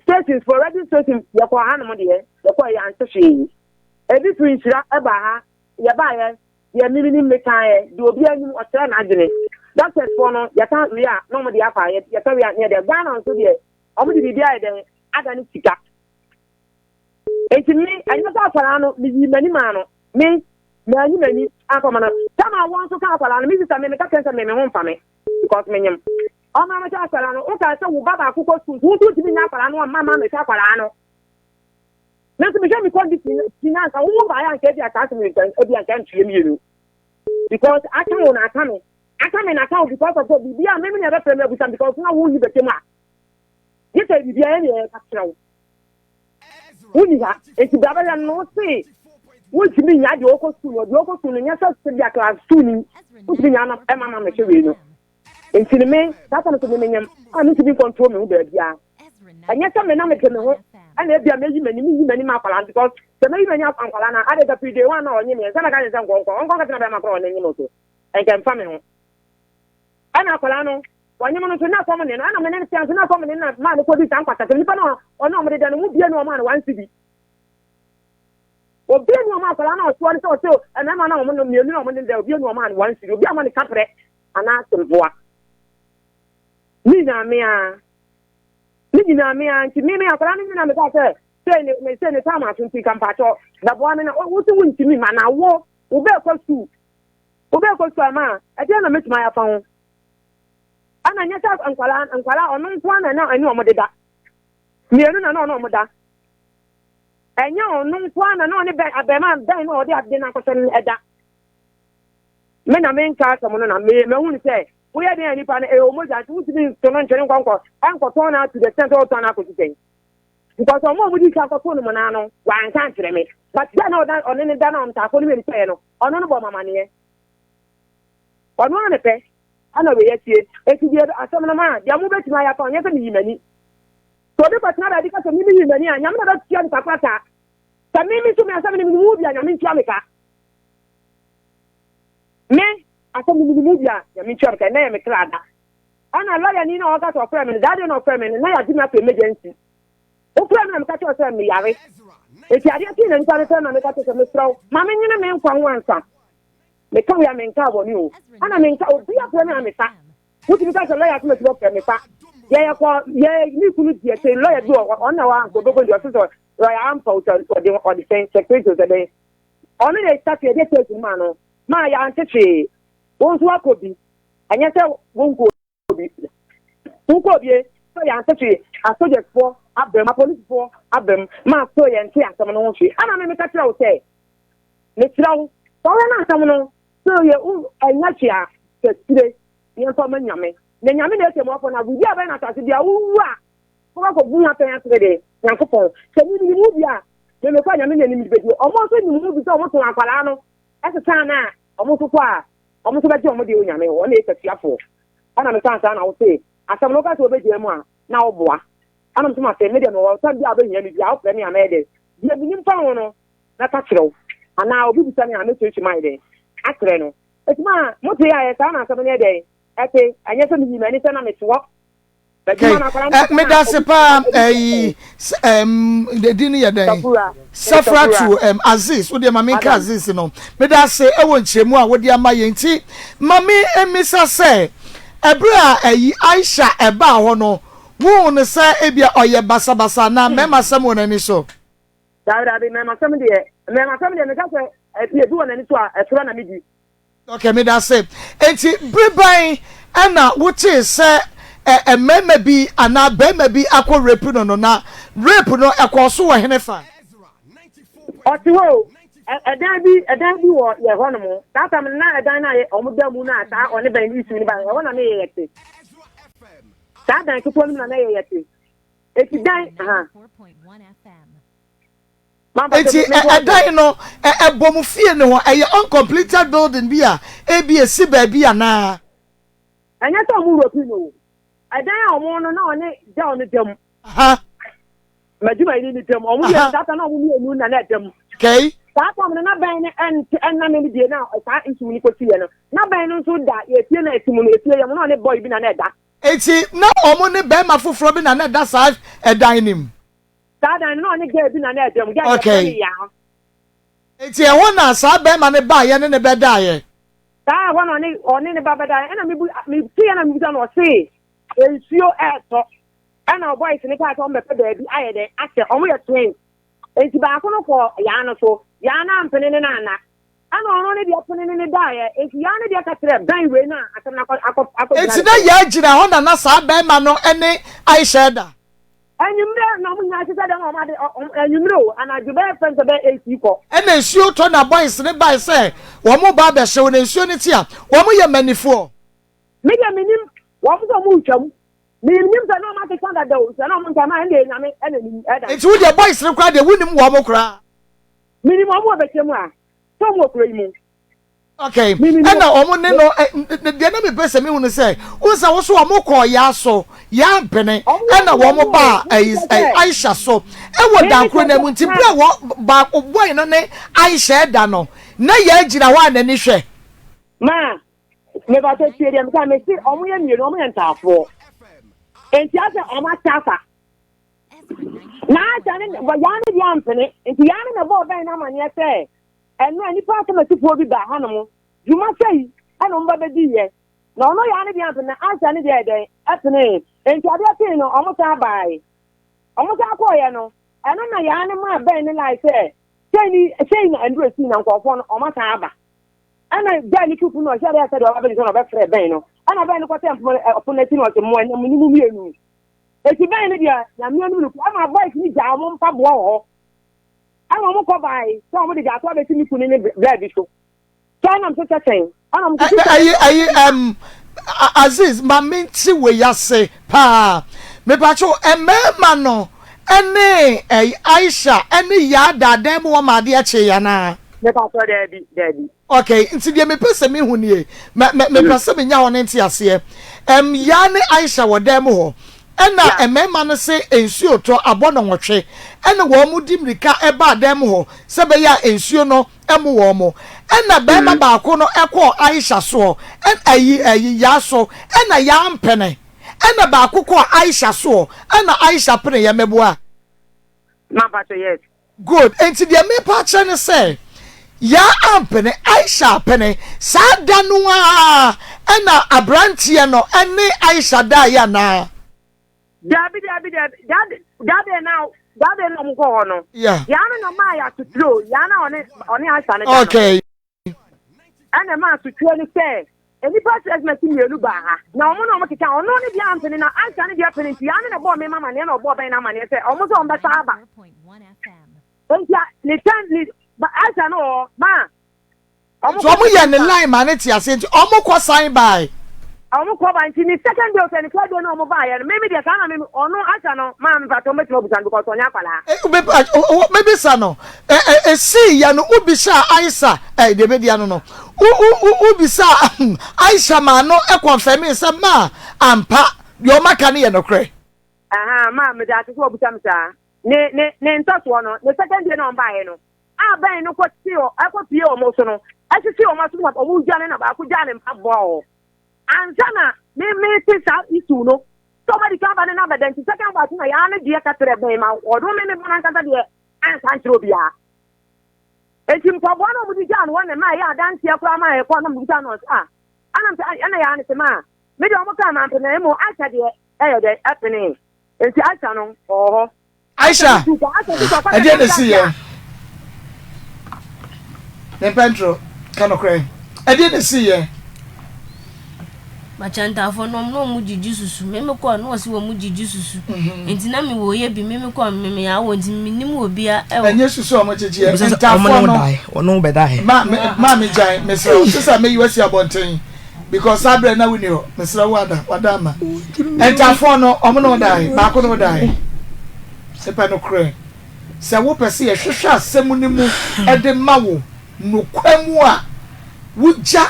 stations for radio station yɛkɔ hanom deɛ yɛkɔ yɛ ante hwee ebi firi nhyira ɛba ha yɛba yɛ deɛ mimi ni mmekan yɛ deɛ obi anim ɔkyerɛ n'adwene doctors foɔ no yɛka wie a na wɔn de afa yɛ yɛka wie a ne yɛ deɛ Ghana nso deɛ wɔn de biribi ayɛ dɛn ada ne sika nti me ɛnyɛ sɛ akwadaa no meyi m'anim ano me m'ani m'ani akɔma no sama wɔn nso ka akwadaa no me sisa me meka kyerɛ sɛ me me ho mfa me because me nyim ɔmo ama kyɛ akwadaa no woka sɛ wo ba baako kɔ sukuu nso wontumi nya akwadaa no ɔmma ma mehwɛ akwadaa no. Nanso mehwɛ me condition ti na anka wo baeɛ anka ebi a saa asɛm nka ebi anka ntuye mmienu. Because aka wo na aka me. Aka me na aka wo because of sɛ biribi a meme na ɛbɛfrɛ me abusa because na wo nni bɛtɛm a. Gye sɛ biribi a ɛne ɛka kyerɛ wo. Wonni ha. Enti bra bɛhwɛ no wo se wontumi nya deɛ ɔkɔ sukuu no deɛ ɔkɔ sukuu no nyɛ sɛ sɛ bi a class two ni wontumi nya no ɛma ma mehwɛ wei no. Enti no me saa tam so me menyam a mentumi nkɔntrol me ho baabiara. Ɛnyɛ sɛ me na mepɛ me ho ɛna ebia meyi m'ani meyi m'ani ma akwadaa no because sɛ meyi m'ani akwadaa no a ade ka firi day one na ɔnye me nsa mɛka ne sɛ nkɔnkɔ ɔnkɔ nkɔtena bɛrima korɔ ɔne nye no so ɛnkɛ mfa me ho ɛna akwadaa no wɔnye me no nso na kɔm ne no ɛna me ne no tea nso na kɔm ne no na maa no kɔdi saa nkwasasɛm nipa no ɔne ɔmo deda no mu bie ne ɔmo ano one cedi obi ne ɔmo akwadaa no ɔsoɔ no sɛ ɔsɛ mmarima na ɔmo no mmienu na ɔmo ne dɛ obi ne ɔmo ano one cedi obi ama ne kaprɛ anaa sempoa ne nyinaa mea Ne nyinaa me ara nti me me akwadaa no nyinaa meka sɛ sɛ ne me sɛ ne tam aso nti ka mpakyɛ bɛboa me na wo sɛ wontumi ma na wo wobɛkɔ sukuu wobɛkɔ sukuu ama a ɛdeɛ na mɛtumi ayɛ afa ho ɛna nyɛ sɛ nkwadaa nkwadaa ɔno nko ara na ɛne ɔmo deda mmienu na na ɔne ɔmo da ɛnyɛ ɔno nko ara na na ɔne bɛn abɛɛma bɛn na ɔde ade no akɔhyɛ no ɛda me na menka asɛm no na me mahu no sɛ Woyɛ dɛn a nipa no ɛyɛ wɔn mogya nti wontumi nto no nkyɛn nkɔ nkɔ nkɔtɔn no ato the extent sɛ wɔtɔn no akɔsi sɛn because ɔmo a wɔn di kan kɔto no mɔnaa no wanka nkyerɛ me but gya na ɔda ɔne ne da na ɔmtaafo no mmienu sɛɛ no ɔno no bɔ mamaneɛ ɔno ara ne pɛ ɛna wei atie eti deɛ asɛm no ma deɛ mo bɛtumi ayɛ afa ɔnyɛ sɛ meyi m'ani sɛ obi kɔtena baabi ka sɛ me meyi m'ani a nyame na bɛtua nipa kora saa sɛ me me so me asɛm no menim wo bi a nyame ntua me ka me Asɛm no menim bi a, Nyame ntua me ka, ɛnnɛ yɛ me kra da. Ɛna lawyer ni na ɔka sɛ ɔfrɛ me no, that day na ɔfrɛ me no, na yɛagye me ato emergency. Wofrɛ me na meka kyerɛ wo sɛ meyare. Enti adeɛ kyee na nipa no frɛ me na meka kyerɛ sɛ mesrɛ wo, ma menwene me nkwa ho ansa. Meka wei a menkaa bɔne o. Ɛna menka, obi afrɛ me a mefa. Wotumi ka sɛ lawyer asɛm asi wɔfrɛ me fa. Yɛyɛ kɔ, yɛ me kunu di akyire, lawyer bi wɔ ɔno na wa anka ɔbɛkɔ nti ɔse sɛ lawyer ampa wo sɛ ɔde ɔde sɛn secretary sɛ dɛn. Ɔno na ɛstart yɛde case no maa no. Ma yɛante hwee. Wo nso woakɔ bi. Ɛnyɛ sɛ wonkɔɔ bi. Wokɔɔ bi sɛ yɛante hwee. Asogyasfoɔ aba mu, apolisifoɔ aba mu. Ma so yɛnte asɛm no ho hwee. Ɛna me meka kyerɛ wo sɛ, mesrɛ wo, sɛ woyɛ no asɛm no sɛ yɛ ɛnyɛ hwee a, sɛ tire yɛmfa ma Nyame. Na Nyame na ɛsɛ mu afɔ no biribi a bɛyɛ no asase bi a wowu a wobɛkɔ bu ho atɛn akyerɛ de Nyankopɔn. Sɛ me menim wo bi a, me mekɔ a Nyame na anim de bɛdi. Ɔmo nso nim wo bi sɛ ɔmo tɔn akwadaa no Ɛsesa no a, wɔn nso kɔ a, wɔn nso bɛgye wɔn deɛ Onyame hɔ, wɔn na yɛ katuafoɔ. Ɛna mekaa saa na wose, asɛm no woka sɛ wobɛgyaa mu a, na woboa. Ɛna mese mate, me deɛ mewɔ tam bi a wobɛhia me biara, wofrɛ me a mɛyɛ dɛn? Deɛ menim fa ho no, mɛka kyerɛ wo. Anaa obi bisa me a, mɛsuasua mu ayɛ dɛn? Akyerɛ no. Enti ma motee a, saa na asɛm no yɛ dɛn? Ɛte. Ɛnyɛ sɛ meyii m'ani sɛ na mete hɔ. Okay. Eh, medase paa ɛyi ɛm edin no yɛ dɛn? Safratu ɛm Aziz. Wo deɛ ma menka Aziz no. Medase ɛwɔ nkyerɛmu a wode ama yɛn nti ma me mmisa sɛ ɛberɛ a ɛyi Aisha ɛbaa hɔ no wohu no sɛ ebia ɔyɛ basabasa anaa mmarima sɛm wɔ n'ani so? Daabi daabi mmarima sɛm deɛ mmarima sɛm deɛ meka sɛ ebi wɔ n'ani so a ɛtorɔ na medi. Ok, medase. Enti bere bɛn na wotee sɛ mmarima bi anaa barima bi akɔ rape no no, na rape no ɛkɔɔ so wɔ henefa? Ɔte hɔ o, ɛdan bi ɛdan bi wɔ yɛ hɔ nom, saa tam no na ɛdan no a wɔn da mu no a saa ɔne bɛn issue no ba ɛhɔ na ne yɛ yɛte. Saa dan ketewa no mu na na yɛ yɛte. Eti dan ha. Enti ɛdan no, ɛbɔ mo fie no ho? Ɛyɛ uncompleted building bi a ebi esi baabi anaa? Ɛnyɛ sɛ wɔn wura pii no o. Ɛdan a wɔn no na ɔne girl no da mu. M'adwumayɛni no da mu. Wɔn yɛ saa na wɔn mmienu na na ɛda mu. Okay. Saa tam no na bɛn no ɛnte ɛnna ne deɛ na saa issue no kɔsi yɛ no. Na bɛn no nso da efie na ɛsi mu no efie yɛ mu na ɔne boy bi na na ɛda. Enti na wɔn ne barima foforɔ bi na na ɛda saa ɛdan no mu. Saa dan no, na ɔne girl bi na na ɛda mu. Girl no yɛfrɛ no Yaa. Enti ɛhɔ na saa barima no baeɛ ne no bɛdaeɛ? Saa ɛhɔ na ɔne ɔne ne ba bɛdaeɛ. Ɛna mebu meteeɛ na mebisa no ɔse nsuo ɛretɔ. Ɛna boys no kaa sɛ wɔn bɛpɛ baabi ayɛ dɛn ahyɛ. Wɔn yɛ twins. Enti baako no kɔɔ Yaa no so. Yaa no ampene ne no anna. Ɛna ɔno ne deɛ pene ne ne daeɛ. Enti Yaa no deɛ ka kyerɛɛ bɛn wei no a asɛm no akɔ akɔ akɔgyina Enti ne na so. Yaa gyina hɔ na na saa barima no ne Aisha reda? Anwummerɛ na wɔn nyinaa hyehyɛ dɛm a wɔn ade anwummere o, anadwo bɛyɛ fɛn sɛ bɛyɛ 8 kɔ. Ɛna nsuo tɔ na boys no bae sɛ wɔn reba abɛhyew na nsuo no te a, wɔn yɛ manifoɔ. Me deɛ menim wɔn sɛ wɔn retwam. Menim sɛ na wɔn akeka dada o, sɛ na wɔn nka ma ɛnde Nyame ɛna nim ɛda. Nti wo deɛ boys no koraa deɛ wonim wɔn koraa? Menim wɔn wɔ bɛkyɛ mu a, sɛ wɔn wɔ kuro yi mu. Okay, ɛna wɔn ne no deɛ na mepɛ sɛ mehu no sɛ wohu sɛ wo so wɔn kɔɔ yaa so yaa mpene ɛna wɔn baa ɛyi Aisha so ɛwɔ dankoro na mu nti bere a wɔ baako boy no ne Aisha ɛda no na yaa gyina hɔ a n'ani hwɛ. Ma mebatɔ tie deɛ meka mesi wɔn yɛ mmienu wɔn yɛ ntaafoɔ nti asɛ wɔn akyɛ afa na Aisha ne yaa ne deɛ ampene nti yaa ne na bɔɔ bɛn no amaneɛ sɛ. Ɛno a, nnipa asɛmasifoɔ bi baa hanom, dwuma sei na wɔn ba bɛdiiɛ. Na ɔno yaa ne deɛ ampene, na Aisha ne deɛ yɛ dɛn? Ɛpenee. Enti adeɛ kyee no, wɔn san baae. Wɔn san kɔeɛ no, ɛno na yaa no maa Ben ne lie sɛ, sei ne sei na nnuro sii na nkurɔfoɔ no, wɔn asan aba. Ɛna guy no tu pono no, ɔhyɛ dɛ sɛ deɛ ɔba bɛdi sɛ na ɔbɛfrɛ Ben no. Ɛna Ben no kɔtɛɛ mpoma no, ɔpono no akyi na ɔse, mo ɛnɛ mo ne mo mmienu. Enti Ben no deɛ, Nyame anim no, ɛma boys no gyaa wɔn mpaboa wɔ hɔ. Ɛna wɔn kɔ bae sɛ wɔn de gyato abɛsi me kunu ne bra bi so. Sɛ ɛna mso sɛ sɛn? Ɛna wɔn sɛ Ayi ayi ɛm Aziz ma me nti wei ase paa. Mepatwo mmarima no ɛne ɛyi Aisha ɛne Yaa da dan mu hɔ ma adeɛ kyee anaa? Mepatwo daabi daabi. Ok, nti deɛ mepɛ sɛ mehu nie, mɛ mɛ mepɛ sɛ menya hɔ no nteaseɛ. Ɛm, Yaa ne Aisha wɔ dan mu hɔ, ɛna mmarima no se nsuo retɔ, abɔ nnɔnwɔtwe, ɛna wɔn di mmirika baa dan mu hɔ sɛ ɛbɛyɛ a nsuo no mmo wɔn. Ɛna barima baako no kɔɔ Aisha soɔ, ɛn ayi ayi Yaa so, ɛna Yaa ampene. Ɛna baako kɔɔ Aisha soɔ, ɛna Aisha peneeɛ, meboa? Mampakyɛ, yes. Good, enti deɛ merepa akyerɛ ne sɛ, Yaa ampene, Aisha apene. Saa da no ara na aberanteɛ no ne Aisha daeɛ anaa? Daabi, daabi, daabi, that, that day na, that day na wɔn kɔ hɔ no. Yeah. Yaa no na ɔmaa yɛ atutire o, Yaa na ɔne, ɔne Aisha no da no. Okay. Ɛna ɛmaa asotweɛ no sɛ nnipa asɛmasi mmienu baa ha, na wɔn na wɔkeka, ɔno ne deɛ ampene na Aisha ne deɛ pene, nti Yaa ne na ɛbɔɔ me amaneɛ na ɔbɔɔ bɛn no amaneɛ sɛ wɔn sɛ wɔbɛsa aba. Nti ne tɛn ne Aisha no wɔ hɔ ma Nti wɔn yɛ ne line ma ne te aseɛ nti wɔn kɔ san bae. Wɔn kɔ ba nti ne second day sɛ ne third day na wɔn baeɛ no mimi deɛ saa na mimi ɔno Aisha no maa mi pàtó mɛtumi abusa no because ɔnyɛ akwadaa. Mebisa no esii yɛ no wobisa Aisha ɛ deɛ bɛdi ano no wobisa Aisha maa no kɔnfɛmi sɛ maa ampa deɛ ɔma ka no yɛ nokorɛ. Ahaa maa mede ase sɛ wɔbusa me saa ne ne ne ntɔsoɔ no ne second day na wɔn baeɛ no a bɛn no kɔ te ɛkɔ pie wɔn so no ɛsisi wɔn aso na wɔn dwane na baako gyaa ne mpaboa wɔ hɔ. Ansa na me mete saa issue no, sɛ ɔma di kan ba ne na bɛda nti second part na yaa ne deɛ ka kyerɛ bɛn ma ɔno me me ba n'ankasa deɛ anka nkyerɛ obiara. Enti mpaboa no a wɔde gyaa no hɔ na ɛma ɛyɛ adanseɛ koraa ma ɛkɔ na mebisa no ɔsɛ ah anam sɛ ɛna yaa ne sɛ maa me deɛ wɔn kaa mampene mmom Aisha deɛ ɛyɛ dɛ ɛpene enti Aisha no ɔwɔ hɔ. Aisha, ɛdeɛ na ɛsi yɛ? Mempɛ ntoro, ka nokorɛ. Ɛdeɛ na ɛsi yɛ? Makyantafo no na wɔn gyigyi susu. Me me kɔ na wɔsi wɔn gyigyi susu. Mhm. Nti na me wɔ yɛ bi me me kɔ me me awɔ nti me nim wɔ bia ɛwɔ. Ɛnyɛ susu a wɔn gyigyi yɛ. Ntafo no. Ɔno bɛ da yɛ. Ma me ma me gyan mesrɛ wo sisa meyi wasi abɔnten because saa berɛ na wonni hɔ mesrɛ wo ada wada ama. Ntafo no wɔn na ɔda yɛ baako na ɔda yɛ. Mepɛ nokorɛ. Sɛ wopɛ sɛ yɛhwehwɛ asɛm no mu de ma wo nokwa mu a, wogya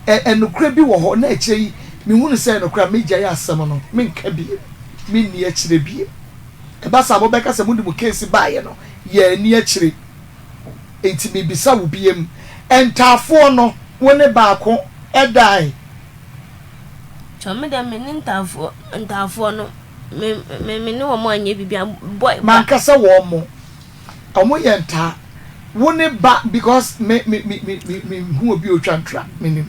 ɛ, nokorɛ bi wɔ hɔ na akyire yi mehunu sɛ ɛyɛ nokorɛ a, megyae asɛm no, menka bio, menni akyire bio. Ɛba saa a, mobɛka sɛ mode mo case baeɛ no, yɛanni akyire. Enti mebisa wo biom, ntaafoɔ no, wo ne baako dae? Kyɛ me deɛ me ne ntaafoɔ, ntaafoɔ no, Me me me ne wɔn anyɛ biribi a boy ba. Mankasa wɔn mo wɔn yɛ ntaa wo ne ba because me me me me me me hu obi otwa ntra me nim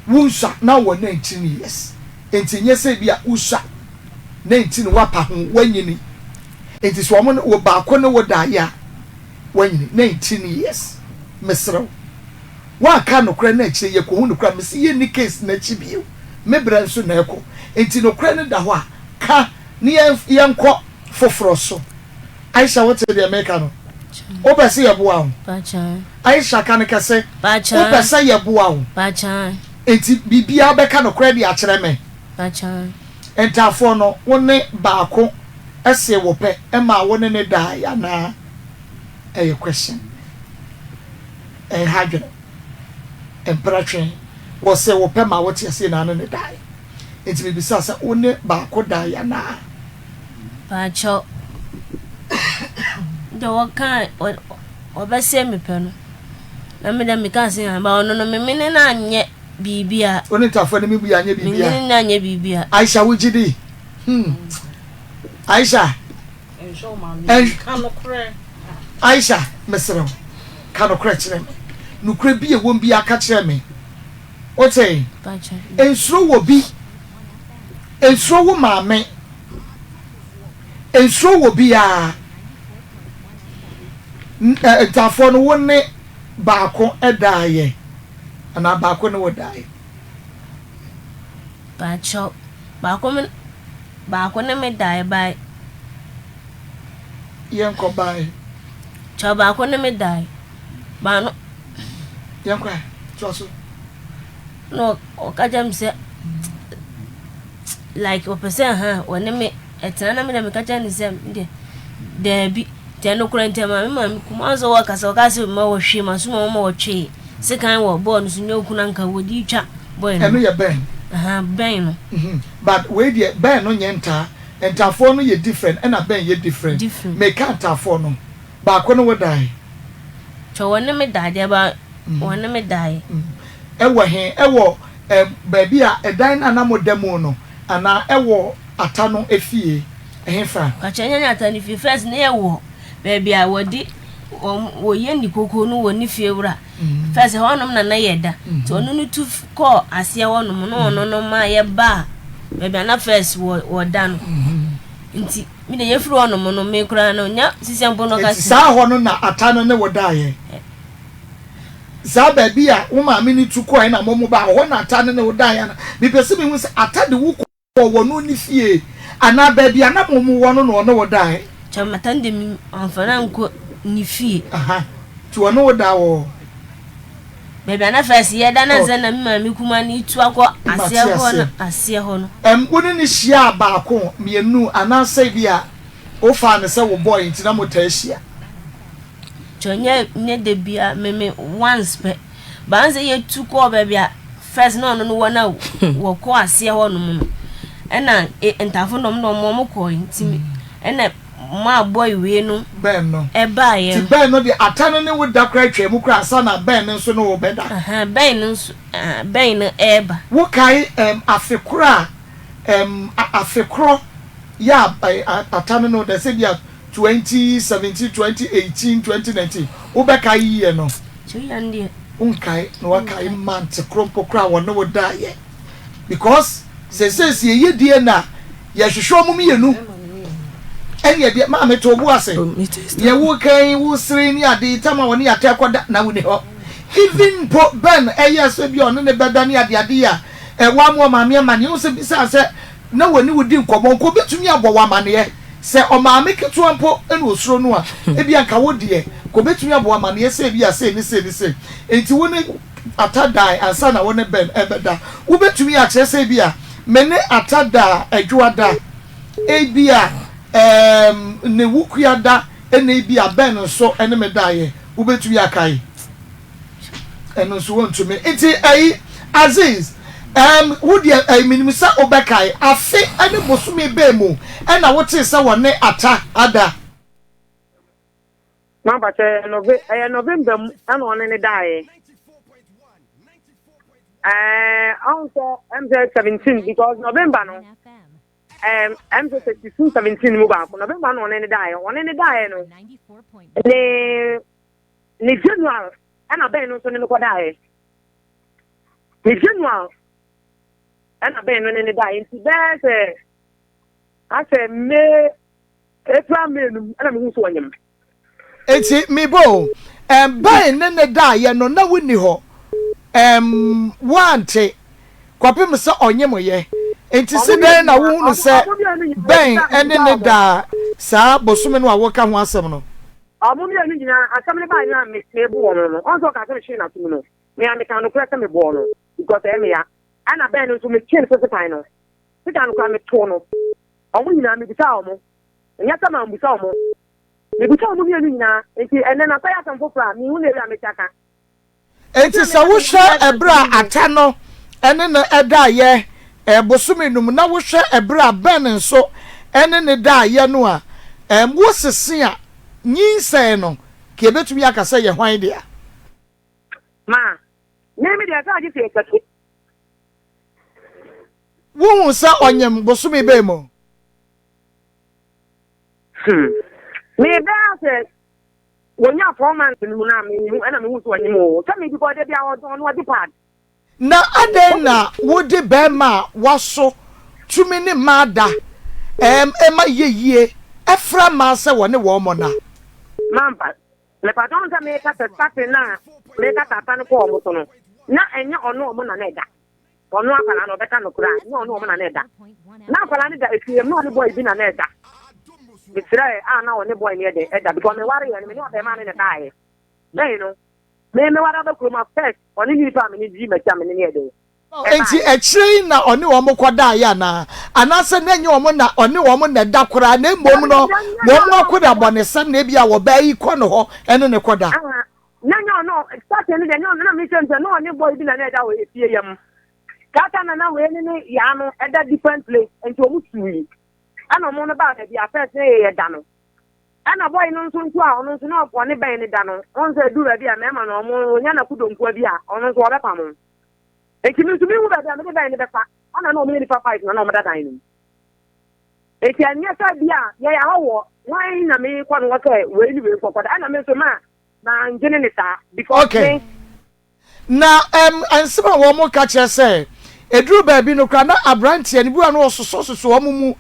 wo nsua na wɔ 19 years nti nyɛ sɛ bi a wosua 19 wapa ho wanyini nti sɛ wɔn wo baako ne wo da yɛ a wanyini 19 years mesrɛ wo Woanka nokorɛ no akyire yɛkɔhu nokorɛ a, mese yɛnni case no akyi bio, me berɛ nso na ɛkɔ, nti nokorɛ no da hɔ a, ka ne yɛnkɔ. foforɔ so. Aisha wote deɛ meka no? Wopɛ sɛ yɛboa wo? Aisha ka no kɛse. Wopɛ sɛ yɛboa wo? Enti biribiara bɛka nokorɛ de akyerɛ me? Ntaafoɔ no, wo ne baako see wo pɛ maa wo ne no daeɛ anaa? Ɛyɛ question. Ɛnha adwene. Mpratwe. Wɔsee wo pɛ maa wote aseɛ na ne no daeɛ. Enti mebisa sɛ wo ne baako daeɛ anaa? Paakyɛw, deɛ wɔkaa wɔbɛsee me pɛ no, na me deɛ mekaa sɛ aane, but ɔno no me mene no anyɛ biribiara. Wo ne Ntafo ne me bui anyɛ biribiara. Me ne no anyɛ biribiara. Aisha wogye di? Hmm. Aisha. Aisha, mesrɛ wo, ka nokorɛ kyerɛ me. Nokorɛ bi a ɛwom biara ka kyerɛ me. Wote? Nsuro wɔ bi. Nsuro wo maame. Nsuro wɔ biara. Ntaafoɔ no, wo ne baako daeɛ anaa baako ne wo daeɛ? Pakyɛw, baako me baako ne me daeɛ bae. Yɛnkɔ bae. Kyɛw baako ne me daeɛ. Baano. Yɛnkɔ ɛ, toa so. Na ɔka kyerɛ me sɛ like ɔpɛ sɛ ha ɔne me ɛtena na me deɛ meka kyerɛ no sɛ me deɛ daabi nti ɛno koraa nti ɛma me maame kum ɔn sɛ wɔkasa ɔka sɛ ma wɔhwee ma so ma wɔma wɔtwee sekan wɔ bɔɔl no so nyɛ okunu anka wɔde twa bɔɔl no ɛno yɛ bɛn bɛn no mhm. But wei deɛ bɛn no nyɛ ntaa ntaafoɔ no yɛ different ɛna bɛn yɛ different meka ntaafoɔ no Baako ne wo dae. Kyɛ wɔne me dae deɛ ba wɔne me dae. Ɛwɔ he? Ɛwɔ baabi a ɛdan no a na moda mu no anaa ɛwɔ Ata no fie? Ɛhefa? Pakyɛ ɛnyɛ Ata no fie, first na yɛwɔ baabi a wɔde wɔn wɔyɛ ne koko no wɔ ne fie wura. First ɛhɔnom na na yɛda. Nti ɔno no tu kɔɔ aseɛ hɔnom na ɔno no ma yɛbaa baabi a na first wɔ wɔda no. Nti Me de yɛfiri hɔ nom no, me koraa no, nya sisia mpo no ɔka Enti saa hɔ no na Ata no ne wo daeɛ? Saa baabi a wo maame no tu kɔeɛ na mo baa hɔ na Ata no ne wo daeɛ anaa? Mepɛ sɛ mehu sɛ Ata de wo kɔɔ wɔn ne fie anaa baabi a na mo wɔ no na ɔne wo daeɛ? Kyɛ Ata no de me amfa no ankɔ ne fie. Aha, nti ɔne wo daa wɔ. Baabi a na first yɛda no ansa na me maame kumaa no retu akɔ aseɛ hɔ no aseɛ hɔ no. Ɛm, wo ne no hyiaa baako, mmienu, anaasɛ ebia wofaa no sɛ wo boy nti na motaa hyia? Kyɛ nyɛ nyɛ da biara, me me once pɛ. But ansa yɛtu kɔɔ baabi a first na ɔno no wɔ na wɔkɔ aseɛ hɔ nom no, ɛna e, ntafo nom na wɔn wɔn kɔɔ nti me ɛna maa boy wei no Bɛn no. ɛbaeɛ Nti no. bɛn no deɛ ata no ne wo da koraa twaa mu koraa ansa na bɛn no nso ne wo bɛda. Ahaa, bɛn no nso, ah, bɛn no ɛreba. Wokae ɛm afe korɔ a ɛm afe korɔ yɛ a ɛ ata no ne wo da sɛ ebia 2017, 2018, 2019 wobɛkae year no? Kyɛ year no deɛ. Wonkae na woakae month korɔ mpo koraa a wɔne wo daeɛ. Because sesei sɛ yɛyɛ DNA a yɛhwehwɛ ɔmo mienu ɛne ɛdeɛ maame to bo ase yɛ wo kan wo sere ne ade tam a wɔne yɛatɛ kɔda na woni hɔ even mpo Ben ɛyɛ sɛ bi a ɔne ne bɛda ne ade ade a ɛwɔ ama ɔmaame amaneɛ wo sɛ bisa sɛ na wɔne wo di nkɔmmɔ nka obɛtumi abɔ wɔ amaneɛ sɛ ɔmaame ketewa mpo ɛna osuro no a ebi anka wo deɛ ka obɛtumi abɔ amaneɛ sɛ ebi a sei ne sei ne sei enti wo ne Atta dae ansa na wo ne Ben rebɛda. Wubetumi akyerɛ sɛ ebia, Me ne Atta daa Adwoada, ebia ɛɛm ne Wukuada na ebia Ben nso ne me daeɛ. Wubetumi akae? Ɛno nso wontumi. Nti ɛyi, Aziz, ɛɛm wo deɛ ɛyi menim sɛ wobɛkae. Afe ne bosome bɛn mu na wotee sɛ wɔne Atta ada? Mampakyɛ ɛyɛ nove ɛyɛ November mu ɛna ɔne ne daeɛ. Ɛɛ ɔn sɛ ɛm sɛ 17 because November no ɛm ɛm sɛ 16 17 mu baako November na ɔne ne daeɛ ɔne ne daeɛ no ne ne January ɛna bɛn no nso ne no kɔ daeɛ ne January ɛna bɛn no ne ne daeɛ nti bɛɛ sɛ asɛ May April May no mu ɛna mehu sɛ ɔnyem. Enti me bo o, ɛm bɛn ne ne daeɛ no na wonni hɔ, ɛm woante kɔpem sɛ ɔnyem yɛ, enti se dɛn na wohunu sɛ bɛn ne ne daa? saa bosome no a woka ho asɛm no? Ɔmo mmienu nyinaa, asɛm no baeɛ no a me mebu wɔn no, ɔn sɛ ɔkaa sɛ metwee n'aso mu no, me a mekaa nokorɛ sɛ mebɔɔ no because ɛyɛ me ya. Ɛna bɛn no nso metwee no so sekan no, sekan no koraa metoo no. Ɔmo nyinaa mebisaa ɔmo, ɛnyɛ sɛ mambusa ɔmo, mebisaa ɔmo mmienu nyinaa, nti ɛnɛ no akɔyɛ asɛm foforɔ a menhu no area a mɛsi aka. Enti sɛ wohwɛ ɛberɛ a Ata no ne no daeɛ bosome no mu na wohwɛ ɛberɛ a Ben nso ne no daeɛ no a, wosese a, nyinsɛn no, ka yɛbɛtumi aka sɛ yɛ hwan dea? Ma, me me deɛ sɛ agye sɛ yɛsɛte. Wohu sɛ ɔnyem bosome bɛn mu? Hmm. Mebɛa sɛ Wɔnyaa 4 months no mu na mehu ɛna mehu sɛ ɔnyem o sɛ me because da bia ɔdɔn no ɔgye pad. Na adɛn na wode barima a waso tumi ne mmaa da ɛɛm ɛma yɛ yie ɛfra mmaa sɛ wɔne wɔn mɔ na? Mampa. Mepatɔ ho sɛ meka sɛ starting na meka sɛ asa no kɔɔ ɔmo so no na ɛnyɛ ɔno ɔmo na na ɛda. Ɔno akwadaa no ɔbɛka nokorɛ a, ɛnyɛ ɔne wɔn na na ɛda. Na akwadaa no da efie mu na ɔne boy bi na na ɛda. Mesrɛɛ a na ɔne boy no yɛ dɛn ɛda because mewareɛ no me ne ɔbɛɛmaa no na ɛbaeɛ. Bɛn no me meware aba kurom a first ɔne ne nipa a me ne di m'akyi a me ne no yɛ dɛn Enti ɛbaeɛ. akyire yi na ɔne wɔn kɔdaeɛ anaa? Anaasɛ na ɛnyɛ wɔn na ɔne wɔn na ɛda koraa na mmom Dabi no dabi dabi na ɛnyɛ wɔn ɔne wɔn akɔda na ɛda. abɔnesɛm na ebia ɔbaa yi kɔ ne hɔ ne no kɔda? Aha Na nyɛ ɔno starting no deɛ nyɛ ɔno na mehyɛ no sɛ na ɔne boy bi na na ɛda wɔ efie yɛ mu. Saa time na na wei ne ne yaa no ɛda different place nti ɔmo sui. Ɛna ɔmo no baa baabi a first na yɛyɛ da no. Ɛna boy no nso nso a ɔno nso na ɔne bɛn ne da no. Ɔn sɛ ɛduru baabi a mmarima no ɔmo ɔnya na kudompoa bi a ɔno nso ɔbɛpamo. Nti me nso mehu baabi a mede bɛn no bɛfa. Ɛna na ɔmo yɛ nipa five na na ɔmo da dan no mu. Nti ɛnyɛ sɛ bi a yɛyɛ ahɔhoɔ hwan na mekɔ no hɔ sɛ wei ne wei nkɔkɔda. Ɛna me nso maa Mannwene ne saa because Okay. me. Na ɛm, nsɛm a wɔn ka kyerɛ sɛ, ɛduru baabi no koraa na aberanteɛ no bi wɔ no ɔsosɔsosɔ wɔn mu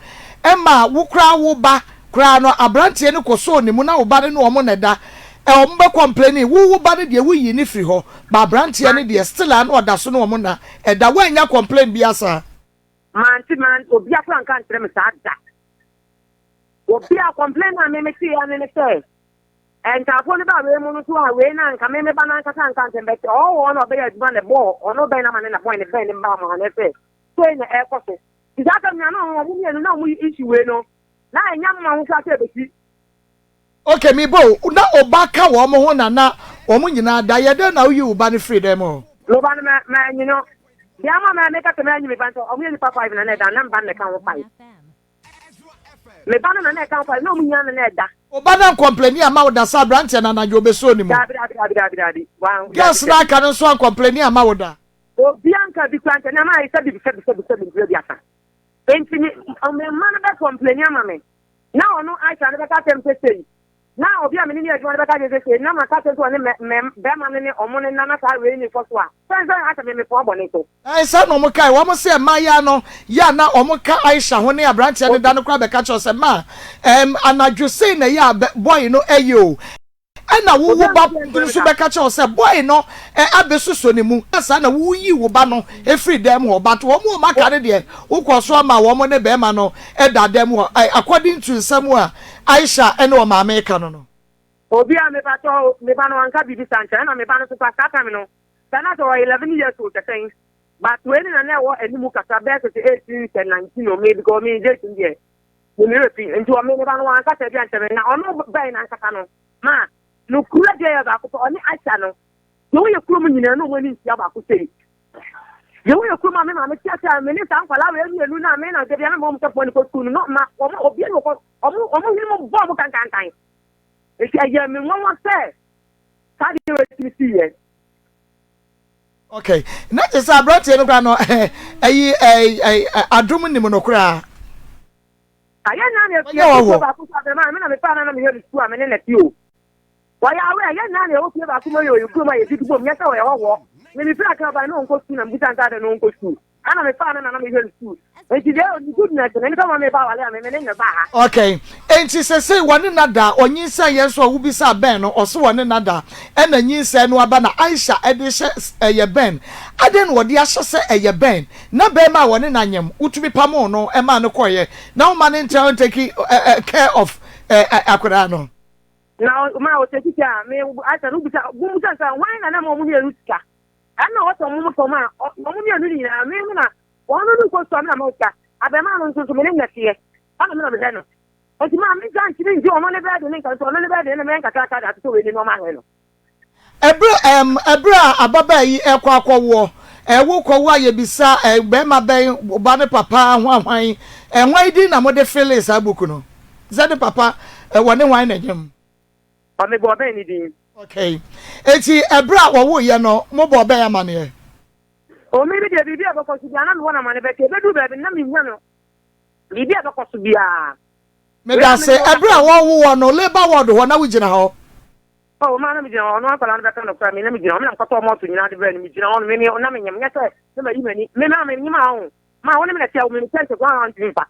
ma wo koraa wo ba koraa no aberanteɛ no kɔsɔɔ ne mu na wo ba no ne wɔn na ɛda ɛ wɔn bɛ kɔmpleni wo wo ba no deɛ woyi ne firi hɔ ba aberanteɛ no Mante deɛ still a na ɔda so ne wɔn na ɛda woannya complain biara saa. mante man obia koraa nka nkyerɛ me saa da. Obia complain a me metee ya ne ne sɛ Nkaafo no baa wei mu no so a wei na anka me me ba no ankasa anka nsɛm bɛte ɔwɔ hɔ na ɔbɛyɛ adwuma na ɛbɔɔ ɔno bɛn na ma ne na bɔn ne bɛn ne mbaa mu ha na ɛsɛ sei na ɛkɔ so nti saa asɛm nyinaa na ɔmo mmienu na ɔmo issue wei no na ɛnya mma ho koraa sɛ ɛbɛsi. Ok me bo na oba ka wɔn ho na na wɔn nyinaa da yɛ dɛn na woyi wo ba no firi dɛm hɔ. Me ba no mɛ mɛ nyi no deɛ ama mɛ meka sɛ mɛ nyi me ba no sɛ ɔmo yɛ nipa five na na ɛda na me ba no na ɛka ho five. Me ba no na na ɛka ho na ɔmo nyinaa na na ɛda. Wo ba no ankɔmpleni amma wo da sɛ abranteɛ no anadwo ɔbɛsuo ne mu? Daabi daabi daabi daabi daabi. Wan Girls daabi no daabi. aka no nso ankɔmpleni amma wo da? Obi anka bi koraa nkyɛ na mayɛ sɛ bi sɛbi sɛbi sɛbi mprɛ aduasa. Enti me me mma no bɛ kɔmpleni ama me. Na ɔno Aisha no bɛka akyerɛ me sɛ sei. Na obi a me ne no yɛ adwuma no bɛka akyerɛ me sɛ sei. Na maka akyerɛ no sɛ ɔne mɛ mɛ bɛrima no ne ɔmo no nna na saa wei ne kɔ so a, sɛn sɛ asɛ me mefoa bɔne so. Ɛɛ saa na wɔn kae, wɔn se mmaayaa no yɛ a na wɔn ka Aisha ho ne abranteɛ no da no koraa bɛka kyerɛ wo sɛ ma ɛɛm anadwo sei na ɛyɛ a bɛ boy no ɛyɛ o, ɛna wo wo ba nso bɛka kyerɛ wo sɛ boy no ɛ abɛsosɔ ne mu, na saa na wo yi wo ba no firi dan mu hɔ, but wɔn a wɔn aka no deɛ wo kɔɔ so ama wɔn ne bɛɛma no da dan mu hɔ, ɛ according to nsɛm a Aisha ɛne ɔmaame reka no no. Obi a me ba tɔ me ba no wanka biribi saa nkyerɛ ɛna me ba no nso koraa saa time no Sɛ na sɛ ɔyɛ 11 years old sɛ sɛn but wei ne na na ɛwɔ anim kakra bɛyɛ sɛ sɛ 18 sɛ 19 o me because me date deɛ me me werɛ fi nti ɔme ne ba no wanka sɛ bi ankyɛ me na ɔno bɛn na ankasa no ma no kura deɛ yɛ baako pɛ ɔne Aisha no deɛ woyɛ kurom nyinaa na ɔmo ani nhyia baako sei deɛ woyɛ kurom a me maame te ase a me ne saa nkwadaa wei mmienu na me na debia na ma ɔmo sɛ fɔ ne kɔ sukuu no na ma ɔmo obi ne kɔ ɔmo ɔmo hwene mo bɔ ɔmo kankankan nti ɛyɛ me nwanwa sɛ Saa adeɛ wei tumi si yɛ. Okay, na kyerɛ sɛ aberanteɛ no koraa no ɛyi ɛyi adom nim no koraa. Ayɛ naa na efie fie baako so abɛma me na me fa na na meyɛ no sukuu a me ne na ti o. Wɔyɛ awɛ yɛ naa na ɛwɔ fie baako mu yɛ oyɛ kurom a yɛdidi bom nyɛ sɛ ɔyɛ hɔhoɔ. Me me firi akra ban na ɔnkɔ sukuu na mebisa nsa adɛ na ɔnkɔ sukuu. Ɛna me faa no na na mehwɛ no sukuu. Nti deɛ ne goodness no nipa ma me ba awale a me me ne no ba ha. Okay, enti sesei wɔne no ada a, ɔnyinsɛn yɛ nso a wobisaa Ben no, ɔse wɔne no ada ɛna nyinsɛn no aba na Aisha ɛde hyɛ ɛyɛ Ben, adɛn na ɔde ahyɛ sɛ ɛyɛ Ben, na bɛɛma a wɔne no anyem, wotumi pamoo no maa no kɔeɛ, na woma no ntra ntake care of. akwadaa no. Na ɔma ɔsɛ sika a me asɛ no bisa bumu sɛ sɛ hwan na na ma ɔmo mmienu sika ɛna ɔsɛ ɔmo mo fam a ɔmo mmienu no nyinaa me me na wɔn no no nkɔ sua me na ma sika abɛmaa no nso so me ne nnɛteɛ ɛna me na mehwɛ no nti maa me nsa ntumi ngye ɔno ne bɛɛde ne nka nso ɔno ne bɛɛde ne mɛ nkakraka de atoto wei ne nneɛma ahwɛ no. Ɛberɛ ɛm ɛberɛ a ababaa yi ɛkɔ akɔwoɔ ɛ wo kɔwo a yɛbisa ɛ bɛɛma bɛn wo ba ne papa hwan hwan ɛ hwan din na mode fillee saa book no sɛ ne papa ɛ wɔne hwan na ɛnyem. Ɔ me bɔɔ bɛn ne din. Okay eti ɛberɛ a wɔwoeɛ no mo bɔɔ bɛn amaneɛ? O me me deɛ biribi a ɛbɛkɔ so biara na mewɔ no amane bɛte ɛbɛduru baabi no na mehia no biribi a ɛbɛkɔ so biara. Medase ɛberɛ a wɔwo wɔ no labour ward hɔ na wogyina hɔ? Oh, maa na megyina hɔ, ɔno akwadaa no bɛka nokorɛ, me na megyina hɔ, me na mekɔtɔɔ mɔɔto nyinaa de brɛɛ no, megyina hɔ no, me me na menyem, nyɛ sɛ na mayi m'ani, me maa menyem a ɔho, maa wo ne me na ɛte a, me me kyɛnse koraa a ɔntumi mfa,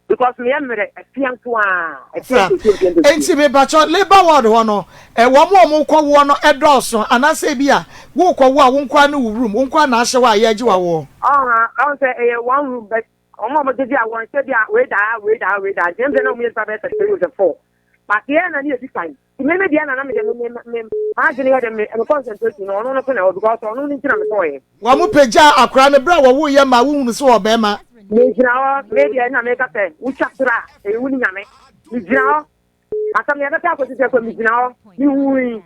because meyɛ mmerɛ, afia nko ara, afia ntosuo ntosuo ntosuo. Enti mepakyɛ labour ward hɔ no, ɛ wɔn a wɔkɔ woɔ no ɛdɔɔso anaasɛ ebi a wokɔ wo a wo nko ara ne wo room, wo nko ara na ahyɛ hɔ a yɛregye wo awoɔ? Ɔha, ɔho sɛ ɛyɛ one room but wɔn a wɔgyegye a wɔn sɛ bi a wei da ha, wei da ha, wei da ha, nti ɛm sɛ na wɔn yɛ nipa bɛyɛ sɛ three or four. But yɛn na ne yɛ di kan. Nti me me deɛ na na me deɛ me me me m'adwene yɛ dɛ me me concentration no ɔno no so na ɛwɔ because ɔno no nti na me kɔɔ yɛ. Wɔn pagyaa akwadaa no berɛ a wɔwoo yɛ maa wohunu sɛ ɔwɔ barima. Me gyina hɔ me deɛ na me ka sɛ wo twa soro a ɛyɛ wo ne nyame me gyina hɔ asɛm no yɛbɛka akɔsi sɛ kɔ me gyina hɔ me hui.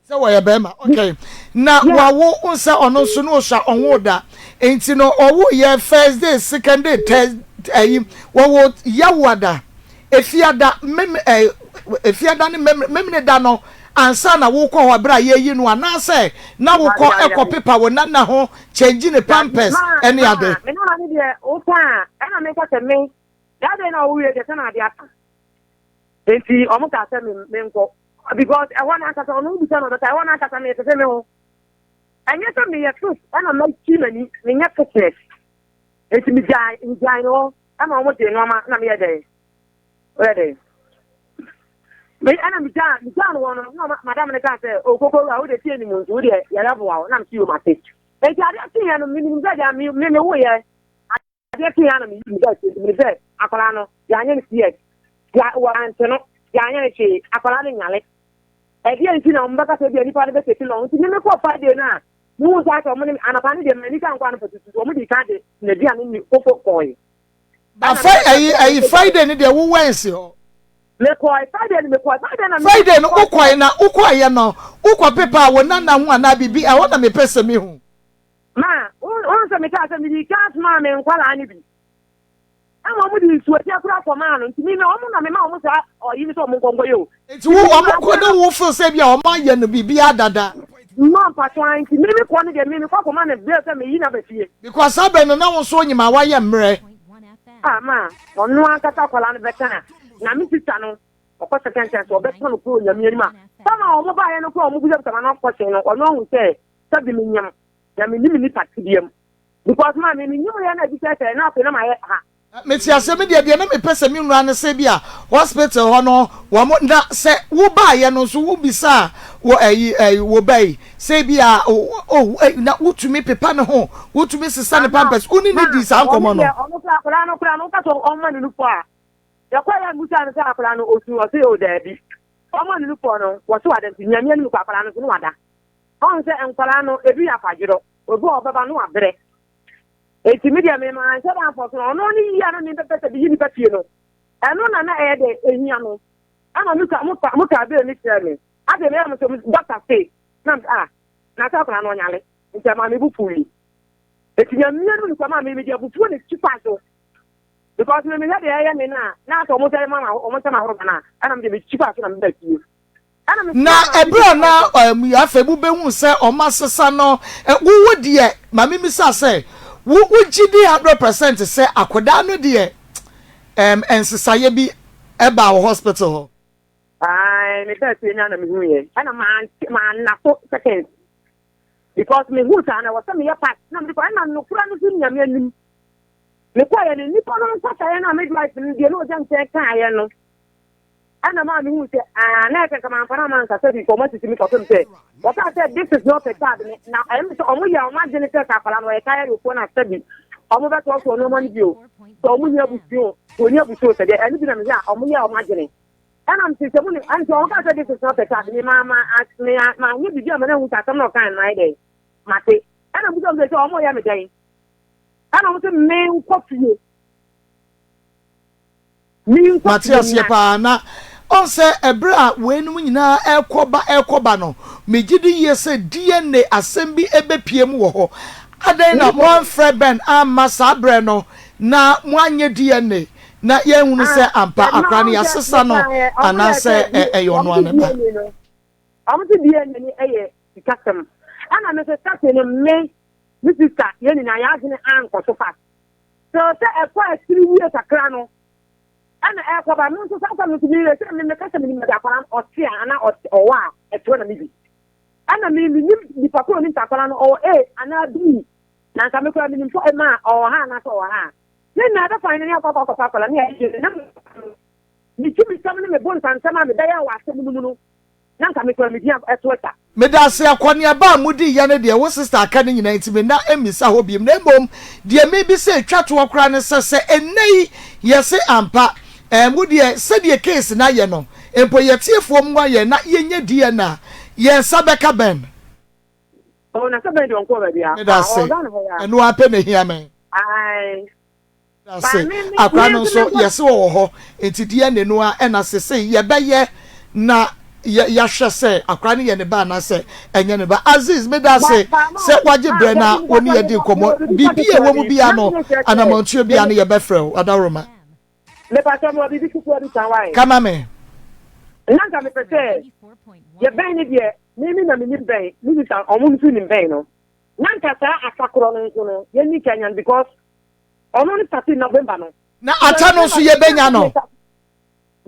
Sɛ wɔyɛ bɛrima okay na wawo nsɛ ɔno nso no osua ɔnwo da nti no ɔwo yɛ first day second day third ɛyi wɔwo yawoada efiada mem ɛ efiada ne mem memene da no ansa na wokɔ hɔ ɛberɛ a yɛyi no anaasɛ na wokɔ ɛkɔ pepa wo nana ho change ne pampers ɛne ade. Me nana ne deɛ woka a ɛna meka sɛ me that day na ɔwowie deɛ sɛ na ade asa nti ɔmo kaa sɛ me menkɔ Because ɛhɔ no ankasa ɔno wobisa no ɔbɛka ɛhɔ no ankasa metete me ho. Ɛnyɛ sɛ meyɛ fit ɛna makyi m'ani menyɛ fitness. Nti megyae megyae no hɔ ɛma wɔn gye nneɛma na meyɛ dɛn ɔyɛ dɛn. Me ɛna megyaa megyaa no hɔ no na madam no kaa sɛ okoko wura wode tie ne mu nti wodeɛ yɛbɛboa wo na mese yom ate. Nti adeɛ kyeeɛ no menim sɛ deɛ me me mewoeɛ Adeɛ kyeeɛ ara na meyii me bɛɛt nti menim sɛ akwadaa no yɛanyɛ no CS, wɔante no, yɛanyɛ no hwee, akwadaa no nyale. Ɛdeɛn nti na wɔbɛka sɛ ebia nipa no bɛ take long nti me mekɔɔ Friday no a mehuu sɛ asɛ wɔn ne me anɔpa no deɛ m'ani ka nkɔ anɔpa tututu wɔn dii kan de n'aduane ne koko kɔɔe. Ba fri ɛyi ɛyi Friday no deɛ wo wɛnsi hɔ. Mekɔe Friday no mekɔe Friday na Friday no wokɔe na wokɔeɛ no wokɔ pepa wo nana ho anaa biribi ɛhɔ na mepɛ sɛ mehu. Ma, wohu sɛ mekaa sɛ medii kan somaa me nkwadaa no bi, ɛma wɔn de nsuotia kura kɔmaa no, nti me wɔn na mema wɔn saa ɔyi no sɛ wɔn nkɔ nkɔyɛ o. Nti wo wɔn kɔ ne wo feel sɛ bi a wɔn ayɛ no biribiara dada. Mma mpatsɔ an nti me me kɔ no deɛ me me kɔ akɔma no bill sɛ meyi no aba fie. Because saa bɛ no na wo nso wonyim a wayɛ mmerɛ. Ah ma ɔno ankasa akwadaa no bɛka a na me sister no ɔkɔ second chance ɔbɛka no koro Onyame anim a sama wɔn baayɛ no koro a wɔn bisa bisa ma no akɔhyɛn no ɔno ahu sɛ sɛbi me nyam na me nim nipa tebea mu because maa me me nyam yɛ na ebi sɛ sɛ na afei na ma yɛ ha. Mete aseɛ me deɛ deɛ na mepɛ sɛ me nwura ne sɛ bi a hospital hɔ no wɔn na sɛ wo baayɛ no nso wo bisa wɔ ɛyi ɛyi wo ba yi sɛ bi a o o na wotumi pepa ne ho wotumi sesa ne pampers wo ne ne di saa nkɔmɔ no. Ɔno kora akwadaa no kora no woka sɛ ɔmma ne nufoɔ a yɛkɔ yɛ mmusa no sɛ akwadaa no osu ɔse o daabi ɔmma ne nufoɔ no wɔse wada nti nyame anim kɔ akwadaa no so no wada. Ɔhu sɛ nkwadaa no, ebi yɛ akwadworɔ, obi wɔ hɔ ɔbɛba no wabrɛ. Enti me deɛ me manhyɛ da amfɔ so no, ɔno ne yie a na mebɛpɛ sɛ meyi nipa fie no, ɛno na na ɛyɛ dɛ ehia no. Ɛna mo ka mo ka mo ka bere ne kyerɛ me. Afei meyɛ mo sɛ dɔkta se na me ah na sɛ akwadaa no ɔnyale nti ɛma me bo fuui. Eti nyamia no nipa maa me me de abufuo na etwi fa so. Because me mehwɛ deɛ ɛyɛ me no a na asɛ ɔmo sɛ ma ɔmo nsɛm ahorow ma no a ɛna me de metwi fa so na meba fie. Na ɛberɛ a na afei mobɛhu sɛ wɔasesa no, wo deɛ, ma memisa sɛ, wo wogye di 100% sɛ akwadaa no deɛ um, nsesaeɛ bi ɛbaa wɔ hospital hɔ? Ae, me bɛɛ fie no na mehu yɛ. Ɛna manna so seconds. Because mehu saa na ɛwɔ sɛ meyɛ part na mede kɔ ɛna nokora no so nyame anim. Mekɔeɛ no nnipa no nsasaeɛ no a midwife no deɛ na ɔgya nkyɛn kaeɛ no. Ɛna maa mehuu sɛ ah na ɛsɛ nka mamfa no amma ankasa bi nka wɔn asisi me kɔpem sɛ wɔkaa sɛ this is not a child ne na ɛyɛ me sɛ wɔn yɛ wɔn adwene sɛ sɛ akwadaa no ɔyɛ tired ofoɔ na sɛbi wɔn bɛtoatoa nneɛma no bio sɛ wɔn nyɛ abusua o. Wɔnni abusuo sɛ deɛ ɛno bi na mehwɛ a wɔn yɛ wɔn adwene. Ɛna mete sɛ mo ne ɛnti wɔn kaa sɛ this is not a charge me ma ma me ma nyɛ biribi a ma na ehu sɛ asɛm na ɔkan no ayɛ dɛ mate. Ɛna mo sɛ wɔn sɛ wɔn yɛ me dɛn. Ɛna wɔn sɛ me nkɔ fie. Mate aseɛ paa. Na ɔn sɛ ɛberɛ a weinom nyinaa ɛrekɔ ba ɛrekɔ ba no, megye di yie sɛ DNA asɛm bi bɛpue mu wɔ hɔ. Adɛn na moamfrɛ Ben amma saa berɛ no na moanyɛ DNA na yɛanhunu sɛ ampa akwadaa no yɛasesa no anaasɛ ɛyɛ ɔno ara ne ba? Wɔn se DNA no yɛ sikasɛm. Ɛna me nso starting no me, me sister, yɛn nyinaa yɛn adwene ankɔ so fast. Sɛ sɛ ɛkɔ akyiri wie kakra no ɛna ɛkɔ ba me nso saa asɛm no nso meyɛ sɛ me meka sɛ menim baabi akwadaa no ɔte a anaa ɔte ɔwɔ a ɛtoɔ na mebi ɛna me menim nipa koro nim sɛ akwadaa no ɔwɔ A anaa B na nka me koraa menim sɛ ɛma a ɔwɔ ha anaasɛ ɔwɔ ha a ne nyinaa ɛbɛfa ne ne akɔ akɔ akɔfa akwadaa ne yɛ na me tumi sɛm ne me bo nsansɛm a mebɛyɛ wɔ asɛm no mu no na nka me koraa me din ɛto atwa. Medase akɔneaba a modi yɛ no deɛ wo sister aka no nyinaa nti me nna mmisa hɔ biom na mmom deɛ mebisa ɛtwa toɔ koraa ne sɛ sɛ ɛnnɛ yi yɛse ampa ɛɛm wo deɛ sɛdeɛ case no ayɛ no mpo yɛtiefoɔ mmoa yɛn na yɛnyɛ DNA a yɛn nsa bɛka bɛn? Oh na sɛ bɛn deɛ ɔnkɔɔ baabiara. Medase Ah ɔwɔ Ghana hɔ yi ara. ɛno ara pɛ na ɛhia me. Ae. Ase akora no nso yɛse ɔwɔ hɔ nti DNA no ara ɛna sesei yɛbɛyɛ na yɛahwɛ sɛ akora no yɛ ne ba anaasɛ ɛnyɛ ne ba. Aziz medase sɛ wagye brɛ na wo ne yɛdi nkɔmmɔ. Biribi a ɛwɔ mu biara no anammɔntuo biara no yɛbɛfrɛ wo. Adaworoma. Mepatɔ mewɔ biribi ketewa bi ka wae. Ka ma me. Na nka mepɛ sɛ yɛbɛn ne deɛ me me na menim bɛn me sista ɔmo nso nim bɛn no na nka saa asakorɔ no nso no yɛnni ka nya no because Ɔno ne starting November no. Na ata no nso yɛbɛnya no.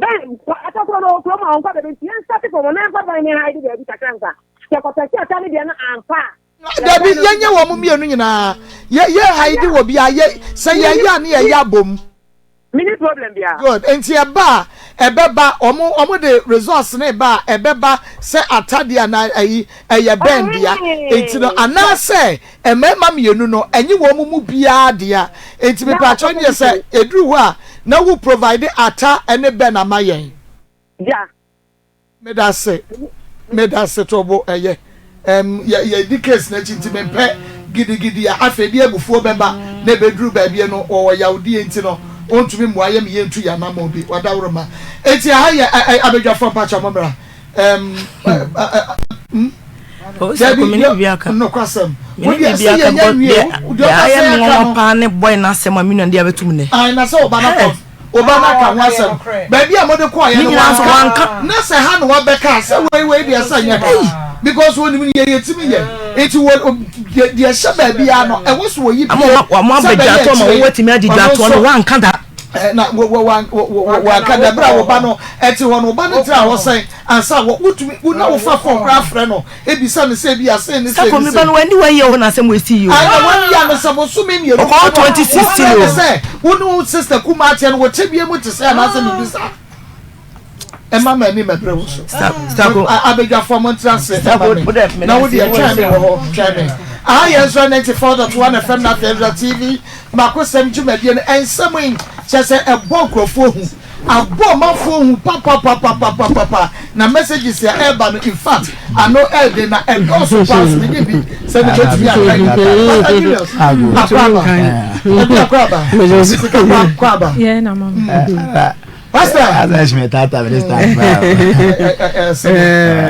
Bɛn ata korɔ no ɔwɔ kurom a ɔnkɔ baabi nti yɛn start from ɔno yɛnfa ban ne hide baabi kakra nsa. Sɛ kɔtɛsi ata ne deɛ no amfa a. Dabi yɛnyɛ wɔn mmienu nyinaa yɛ yɛ hide wɔ bi a yɛ sɛ yɛyɛ a ne yɛyɛ abom. Mini problem bia. Good nti ɛba a ɛbɛba ɔmo ɔmo de results ne ba a ɛbɛba sɛ atadeɛ anaa ayi ɛyɛ bɛn dea nti no anaasɛ mmarima mmienu no ɛnye wɔn mu biara dea nti mepaakyɛw neɛ sɛ ɛduru hɔ a na wo provide ata ɛne bɛn ama yɛn. Yeah. Medase medase tobo ɛyɛ ɛm yɛ yɛ di case n'akyi nti mempɛ gidigidi a afei de abufuo bɛba na ebeduru baabi no wɔwɔ yawdie nti no ontumi mmoa yɛ me yɛntu yɛ anamɔn bi wadaworoma eti aha yɛ ɛ ɛ abadwafoɔ mpakyɛ mo mmra ɛm ɛ ɛ ɛ Dabi nokwasɛm wo deɛ sɛ yɛnya nwie deɛ ɔka sɛ yɛka no paa ne bɔe n'asɛm a me nua de abɛtum nɛ ae na sɛ ɔba no kɔ ɔba no aka ho asɛm baabi a mode kɔɔyɛ no wanka na sɛ ha na wabɛka sɛ wei wei deɛ sɛ nyɛ ha because wɔnim deɛ yɛtumi yɛ nti wɔ deɛ hyɛ baabi a no ɛwɔ so wɔyi pie sɛ bɛyɛ akyire ɔno nso wanka da na wanka da berɛ a wɔba no ɛte hɔ no ɔba no tena hɔ sɛn Ansa wɔ wotumi wo na wofa phone koraa frɛ no ebisa no sɛ ebia sei ne sei ne sei. Sako me ba no wandi one year hɔ na asɛm wei sii o. Ae na one year no sɛ bosome mmienu Ɔkɔɔ 2016 wofrɛ o. no sɛ wo ne wo sister kumaa teɛ no wɔ tebea mu te sɛ anaasɛ biribi saa. Ɛma m'ani mɛbrɛ wo so. Sako Abadwafoɔ mo ntena ase Sako ɛma me wo dɛ na wo deɛ twɛn me wɔ hɔ twɛn me. Aha yɛ Ezra 94.1 FM na afei Ezra TV makosɛm dwumadie no nsɛm yi kyerɛ sɛ ɛbɔ nkurɔfoɔ hu. Abɔ ɔmanfoɔ hu papapapapapapa na messages a ɛreba no infact ano ɛɛden na ɛdɔɔso paa nso menye bi sɛ ne bɛtumi aka nyinaa Pastor Julius Akwaaba ɛbi Akwaaba sika pa Akwaaba Pastor. Asɛ ɛhyɛ tata mi ne start paa. Ɛsɛ.